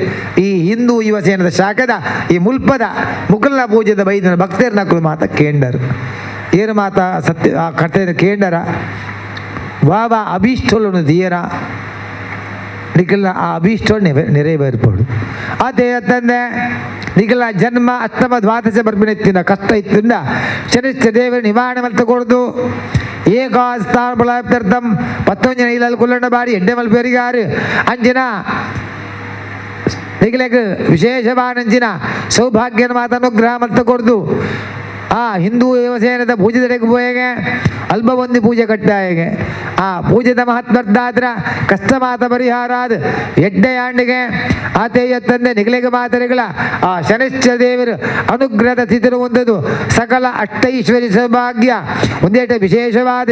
ಈ ಹಿಂದೂ ಯುವಸೇನದ ಶಾಖದ ಈ ಮುಲ್ಪದ ಮುಕುಲ್ನ ಪೂಜೆದ ಬೈದನ ಭಕ್ತರು ನಕಲು ಮಾತ ಕೇಂಡರು ಏನು ಮಾತ ಸತ್ಯ ಆ ಕಥೆಯನ್ನು ಕೇಂಡರ ವಾ ವಾ ಅಭೀಷ್ಟೊಲ್ಲನು ದಿಯರ ನಿಖಲ್ನ ಆ ಅಭೀಷ್ಟ ನೆರವೇರ್ಪೋಡು. ಅದೇ ತಂದೆ ನಿಖಲ ಜನ್ಮ ಅಷ್ಟಮ ದ್ವಾದಶ ಬರ್ಬಿನ ಕಷ್ಟ ಇತ್ತಿಂದ ಶನಿಶ್ಚ ದೇವರು ನಿವಾರಣೆ ಮಲ್ತಕೊಡ್ದು ಏಕಾಸ್ಥಾನ ಬಲಾಪ್ಯರ್ಥಂ ಪತ್ತೊಂಜನ ಇಲ್ಲಲ್ಲಿ ಕುಲ್ಲಣ್ಣ ಬಾರಿ ಎಡ್ಡೆ ಮಲ್ಪೇರಿಗಾರು ಅಂಜಿನ ನಿಗಲೆಗ್ ವಿಶೇಷವಾನಂಜಿನ ಸೌಭಾಗ್ಯನ ಮಾತನುಗ್ರಹ ಮಲ್ತಕೊಡ್ದು ಆ ಹಿಂದೂ ದೇವಸೇನದ ಪೂಜೆದಡೆಗೆ ಪೋಯೆಗೆ ಅಲ್ಪ ಒಂದು ಪೂಜೆ ಕಟ್ಟಾಯಗೆ ಆ ಪೂಜೆದ ಮಹತ್ವರ್ಧಾದ್ರ ಕಷ್ಟ ಮಾತ ಪರಿಹಾರಾದ ಎಡ್ಡೆಯಾಂಡಿಗೆ ಆತೇಯ ತಂದೆ ನಿಗಲಿಗ ಮಾತರೆಗಳ ಆ ಶನಿಶ್ಚ ದೇವರು ಅನುಗ್ರಹದ ಸ್ಥಿತಿರು ಹೊಂದದು ಸಕಲ ಅಷ್ಟೈಶ್ವರ್ಯ ಸೌಭಾಗ್ಯ ಒಂದೇಟ ವಿಶೇಷವಾದ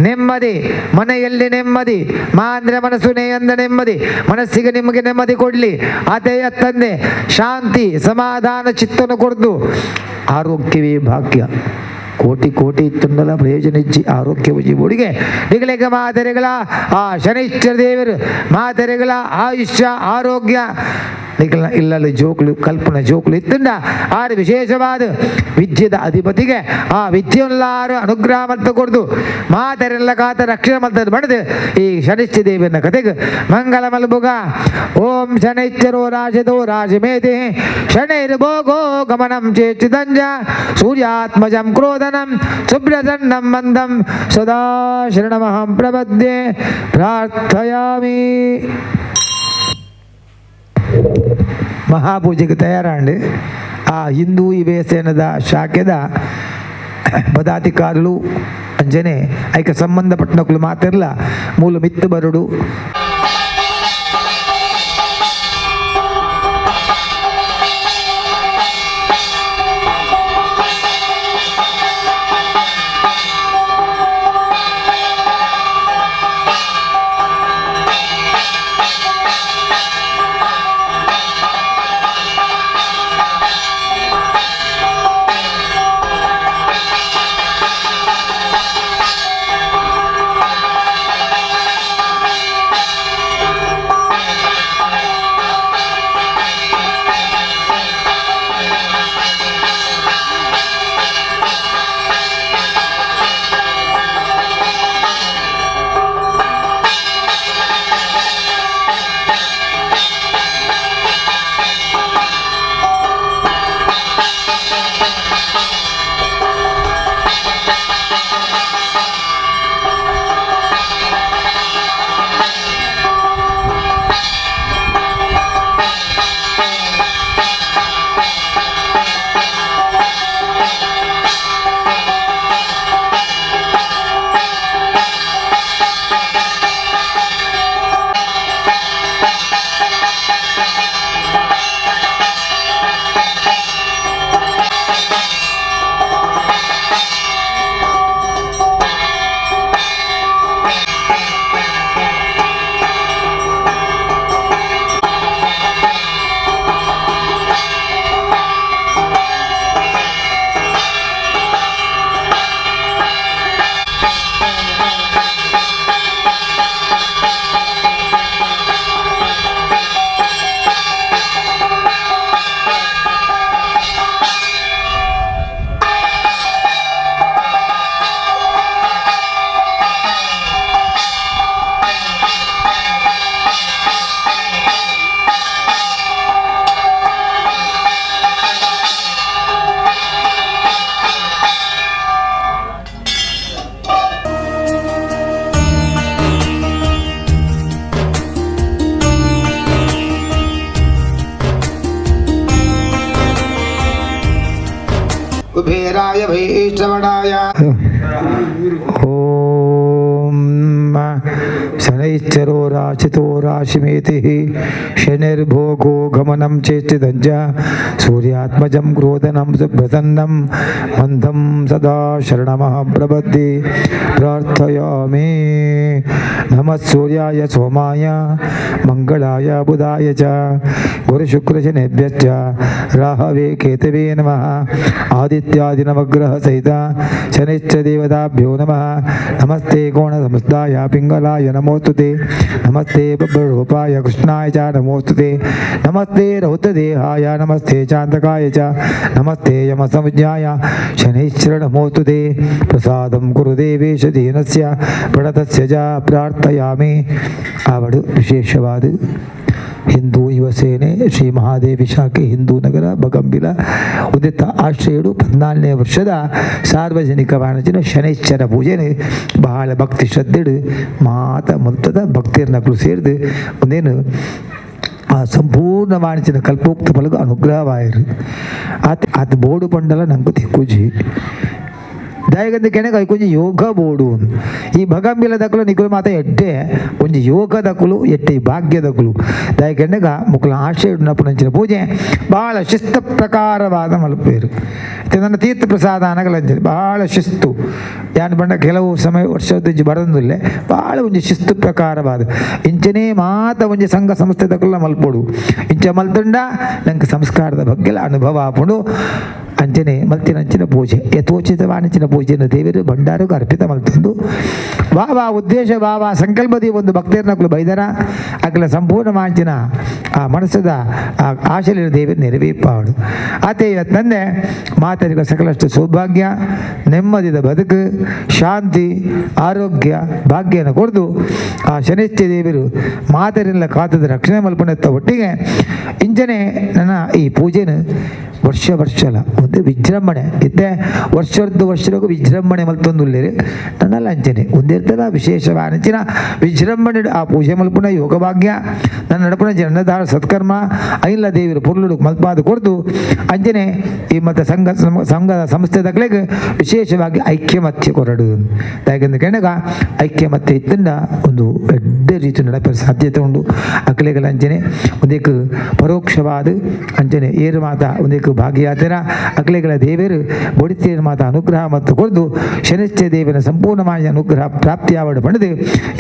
ನೆಮ್ಮದಿ, ಮನೆಯಲ್ಲಿ ನೆಮ್ಮದಿ, ಮಾಂದ್ರ ಮನಸ್ಸು ನೇಯಂದ ನೆಮ್ಮದಿ, ಮನಸ್ಸಿಗೆ ನಿಮಗೆ ನೆಮ್ಮದಿ ಕೊಡಲಿ. ಆತೇಯ ತಂದೆ ಶಾಂತಿ ಸಮಾಧಾನ ಚಿತ್ತನ್ನು ಕೊಡ್ದು ಆರೋಗ್ಯವೇ ಭಾಗ್ಯ. ಕೋಟಿ ಕೋಟಿ ಇತ್ತುಂಡಲ ಪ್ರಯೋಜನ ಇಜ್ಜಿ ಆರೋಗ್ಯ ಬುಡಿಗೆ ನಿಗಲಿಗ ಮಾತೆರೆಗಳ ಆ ಶನಿಶ್ಚರ ದೇವರು ಮಾತೆರೆಗಳ ಆಯುಷ್ಯ ಆರೋಗ್ಯ ನಿಗಲ ಇಲ್ಲಲ್ಲಿ ಜೋಕ್ಲು ಕಲ್ಪನ ಜೋಕ್ಲು ಇತ್ತುಂಡ ಆರು ವಿಶೇಷವಾದ ವಿದ್ಯೆದ ಅಧಿಪತಿಗೆ ಆ ವಿದ್ಯೆಲ್ಲಾರು ಅನುಗ್ರಹ ಮಲ್ತ ಕೊಡ್ದು ಮಾತೆರೆಲ್ಲ ಕಾತ ರಕ್ಷಣೆ ಮಲ್ತದ್ದು ಬಡದು ಈ ಶನಿಶ್ಚ ದೇವನ ಕತೆಗೆ ಮಂಗಲ ಮಲ್ಬುಗ. ಓಂ ಶನೈಶ್ಚರೋ ರಾಜದೋ ರಾಜಮೇತಿ ಶನೈರ್ಭೋಗೋ ಗಮನಂ ಚೇಚಿದಂಜ ಸೂರ್ಯಾತ್ಮಜಂ ಕ್ರೋಧನಂ ಸುಬ್ರಸನ್ನಂ ಮಂದಂ ಸದಾ ಶರಣಮಹಂ ಪ್ರಪದ್ಯೆ ಪ್ರಾರ್ಥಯಾಮಿ. ಮಹಾಪೂಜೆಗೆ ತಯಾರಾಂಡು ಆ ಹಿಂದೂ ಇವೇಸೇನದ ಶಾಖೆದ ಪದಾಧಿಕಾರುలు ಅಂಜನೆ ಐಕ ಸಂಬಂಧಪಟ್ಟನಕ್ಲು ಮಾತಿರ್ಲ ಮೂಲ ಮಿತ್ತು ಬರುಡು. ಕುಬೇರಾಯ ಭೈಶ್ರವಣಾಯ. ಓಂ ಶನೈಶ್ಚರೋ ರಾಶಿತೋ ರಾಶಿಮೇತಿ ಶನಿರ್ಭೋಗೋ ಗಮನಂ ಚೇಷ್ಟಿದಂಜ ಸೂರ್ಯಾತ್ಮಜಂ ಕ್ರೋಧನಂ ಸುಪ್ರಸನ್ನಂ ಮಂದಂ ಸದಾ ಶರಣಮಃ ಪ್ರಪದ್ಯೆ ಪ್ರಾರ್ಥಯಾಮಿ. ನಮಃ ಸೂರ್ಯಾಯ ಸೋಮಾಯ ಮಂಗಳಾಯ ಬುಧಾಯ ಚ ಗುರುಶುಕ್ರಶನೇಭ್ಯಶ್ಚ ರಾಹವೇ ಕೇತವೇ ನಮಃ. ಆದಿತ್ಯಾದಿನವಗ್ರಹ ಸಹಿತ ಶನಿಶ್ಚ ದೇವತಾಭ್ಯೋ ನಮಃ. ನಮಸ್ತೆ ಕೋಣ ಸಂಸ್ಥಾಯ ಪಿಂಗಲಾಯ ನಮೋಸ್ತುತೆ. ನಮೋಸ್ತುತೆ. ನಮಸ್ತೆ ಬಬ್ಬರೂಪಾಯ ಕೃಷ್ಣಾಯ ಚ ನಮೋಸ್ತುತೆ. ನಮಸ್ತೆ ರೌದ್ರದೇಹಾಯ ನಮಸ್ತೆ ಚಾಂತಕಾಯ ಚ ನಮಸ್ತೆ ಯಮ ಸಂಜ್ಞಾಯ ಶನೈಶ್ಚರ ನಮೋಸ್ತುತೆ. ಪ್ರಸಾದಂ ಕುರು ದೇವೇಶ ದೀನಸ್ಯ ಪ್ರಣತಸ್ಯ ಚ ಪ್ರಾರ್ಥಯಾಮಿ. ಆವಡು ವಿಶೇಷವಾದ ಹಿಂದೂ ಯುವ ಸೇನೆ ಶ್ರೀ ಮಹಾದೇವಿ ಶಾಖೆ ಹಿಂದೂ ನಗರ ಬಗಂಬಿಲ ಉದಿತ ಆಶ್ರಯಡು 14ನೇ ವರ್ಷದ ಸಾರ್ವಜನಿಕ ವಾಣಿಜ್ಯನ ಶನೈಶ್ಚರ ಪೂಜೆನೆ ಬಹಳ ಭಕ್ತಿ ಶ್ರದ್ಧೆಡು ಮಾತ ಮೊತ್ತದ ಭಕ್ತಿಯರ್ನಕಲು ಸೇರಿದು ಒಂದೇನು ಆ ಸಂಪೂರ್ಣ ವಾಣಿಜ್ಯನ ಕಲ್ಪೋಕ್ತ ಫಲಗ ಅನುಗ್ರಹವಾಯರು. ಆತ ಆತ ಬೋರ್ಡು ಪಂಡಲ ನಂಗೆ ತಿಕ್ಕುಜಿ ದಾಯಗಂದ ಕೆಣಗ ಒಂಜಿ ಯೋಗ ಬೋಡು. ಈ ಭಗಂಬಿಲ ದಕುಲು ನಿಕುಲು ಮಾತ ಎಡ್ಡೆ ಒಂಜಿ ಯೋಗ ದಕುಲು ಎಟ್ಟೆ ಭಾಗ್ಯ ದಕುಲು. ದಾಯಕೆಂಡಗ ಮುಕುಲ ಆಶಯ ನಂಚಿನ ಪೂಜೆ ಭಾಳ ಶಿಸ್ತು ಪ್ರಕಾರವಾದ ಮಲ್ಪೇರು. ನನ್ನ ತೀರ್ಥ ಪ್ರಸಾದ ಅನಗಲಂಚನೆ ಭಾಳ ಶಿಸ್ತು. ಯಾನ್ ಪಂಡ ಕೆಲವು ಸಮಯ ವರ್ಷದ ಬರಂದುಲ್ಲೆ ಭಾಳ ಒಂಜಿ ಶಿಸ್ತು ಪ್ರಕಾರವಾದ ಇಂಚನೇ ಮಾತ ಒಂಜಿ ಸಂಘ ಸಂಸ್ಥೆ ದಕುಲ ಮಲ್ಪೊಡು. ಇಂಚ ಮಲ್ತುಂಡ ನಂಗೆ ಸಂಸ್ಕಾರದ ಬಗ್ಗೆ ಅನುಭವ ಆಪುಂಡು. ಅಂಚನೆ ಮಲ್ತಿನಂಚಿನ ಪೂಜೆ ಯಥೋಚಿತ ವಾಣಿಚಿನ ಪೂಜೆಯನ್ನು ದೇವರು ಭಂಡಾರಕ್ಕೆ ಅರ್ಪಿತ ಮಲ್ತಂದು ವಾ ವಾ ಉದ್ದೇಶ ವಾ ವಾ ಸಂಕಲ್ಪದಿ ಒಂದು ಭಕ್ತರನಕುಲು ಬೈದರ ಅಕಲ ಸಂಪೂರ್ಣ ವಾಂಚಿನ ಆ ಮನಸ್ಸದ ಆ ಆಶಲಿನ ದೇವರು ನೆರವೇರ್ಪಾಡು. ಆತೆ ಇವತ್ತಂದೆ ಮಾತರಿಗ ಸಕಲಷ್ಟು ಸೌಭಾಗ್ಯ ನೆಮ್ಮದಿದ ಬದುಕು ಶಾಂತಿ ಆರೋಗ್ಯ ಭಾಗ್ಯನ ಕೊಡ್ದು ಆ ಶನಿಶ್ಚಯ ದೇವರು ಮಾತರಿಲ್ಲ ಕಾತದ ರಕ್ಷಣೆ ಮಲ್ಪನೆತ್ತ ಒಟ್ಟಿಗೆ ಇಂಚನೆ ನನ್ನ ಈ ಪೂಜೆನ ವರ್ಷ ವರ್ಷಲ ಒಂದು ವಿಜೃಂಭಣೆ ಇತ್ತೆ ವರ್ಷದ್ದು ವರ್ಷಕ್ಕೂ ವಿಜೃಂಭಣೆ ಮಲ್ತೊಂದುಲ್ಲೇರು ನನ್ನೆಲ್ಲ ಅಂಚನೆ ಒಂದಿರ್ತದ ವಿಶೇಷವಾದ ವಿಜೃಂಭಣೆ ಆ ಪೂಜೆ ಮಲ್ಪುನ ಯೋಗ ಭಾಗ್ಯ ನನ್ನ ನಡಪುನ ಜನದಾರ ಸತ್ಕರ್ಮ ಐಲ್ಲ ದೇವರು ಪೊರ್ಲುಡು ಮಲ್ಪಾದ ಕೊಡ್ದು ಅಂಚನೆ ಈ ಮತ್ತು ಸಂಘ ಸಂಘದ ಸಂಸ್ಥೆ ದಕ್ಲೆಗ್ ವಿಶೇಷವಾಗಿ ಐಕ್ಯಮತ್ಯ ಕೊರಡು. ಯಾಕೆಂದ್ರೆ ಕೆಣಗ ಐಕ್ಯಮತ್ಯ ಇತ್ತಂಡ ಒಂದು ಎಡ್ಡೆ ರೀತಿ ನಡಪ ಸಾಧ್ಯತೆ ಉಂಡು. ಅಕ್ಲೆಗಳ ಅಂಚನೆ ಒಂದೇಕ್ ಪರೋಕ್ಷವಾದ ಅಂಚನೆ ಏರು ಮಾತ ಒಂದೇಕ್ ಭಾಗಿಯಾತಿರ ಅಕ್ಲೆಗಳ ದೇವರು ಬೊಡಿತೇರು ಮಾತ ಅನುಗ್ರಹ ಮತ್ತು ಕೊಡ್ದು ಶನಿಶ್ಚಯ ದೇವನ ಸಂಪೂರ್ಣമായ ಅನುಗ್ರಹ ಪ್ರಾಪ್ತಿಯಾವಡು ಪಡೆದು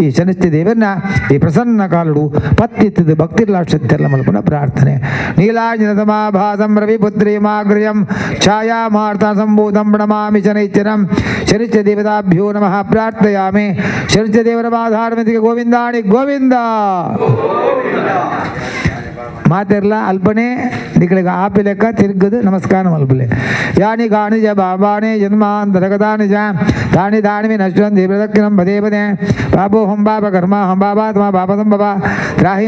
ಈ ಶನಿಶ್ಚಯ ದೇವರನ್ನ ಈ ಪ್ರಸನ್ನ ಕಾಲುಡು ಪತ್ತಿತ್ತದ ಭಕ್ತಿರ್ಲಾಕ್ಷತ್ತೆಲ್ಲ ಮಲ್ಪನ ಪ್ರಾರ್ಥನೆ. ನೀಲಾಂಜನತಮಾಭಾಸಂ ರವಿಪುತ್ರೀಮಾಗ್ರ್ಯಂ ಛಾಯಾ ಮಾರ್ತ ಸಂಭೂತಂ ಪ್ರಣಮಾಮಿ ಶನೈಶ್ಚರಂ. ಶನಿಶ್ಚಯ ದೇವತಾಭ್ಯೋ ನಮಃ ಪ್ರಾರ್ಥಯಾಮಿ. ಶನಿಶ್ಚಯ ದೇವರ ಬಾಧಾರ್ಮಿತಿಗೆ ಗೋವಿಂದಾಣಿ ಗೋವಿಂದ ಮಾತೆರ್ಲ ಅಲ್ಪನೆ ನಿಕಳಿಗೆ ಆಪಿ ಲೆಕ್ಕ ತಿರುಗದು ನಮಸ್ಕಾರ ಮಲ್ಪಲೆ. ಯಾನಿ ಕಾಣಿ ಜ ಬಾಬಾಣಿ ಜನ್ಮಾಂತರಗತಾನಿ ಜ ತಾನಿ ತಾನಿ ನಶ್ವಂತಿ ಪ್ರದಕ್ಷಿಣಂ ಪದೇ ಪದೇ ಪಾಪೋಹಂ ಪಾಪ ಕರ್ಮ ಹಂ ಪಾಪಾತ್ಮ ಪಾಪ ಸಂಭವ ತ್ರಾಹಿ.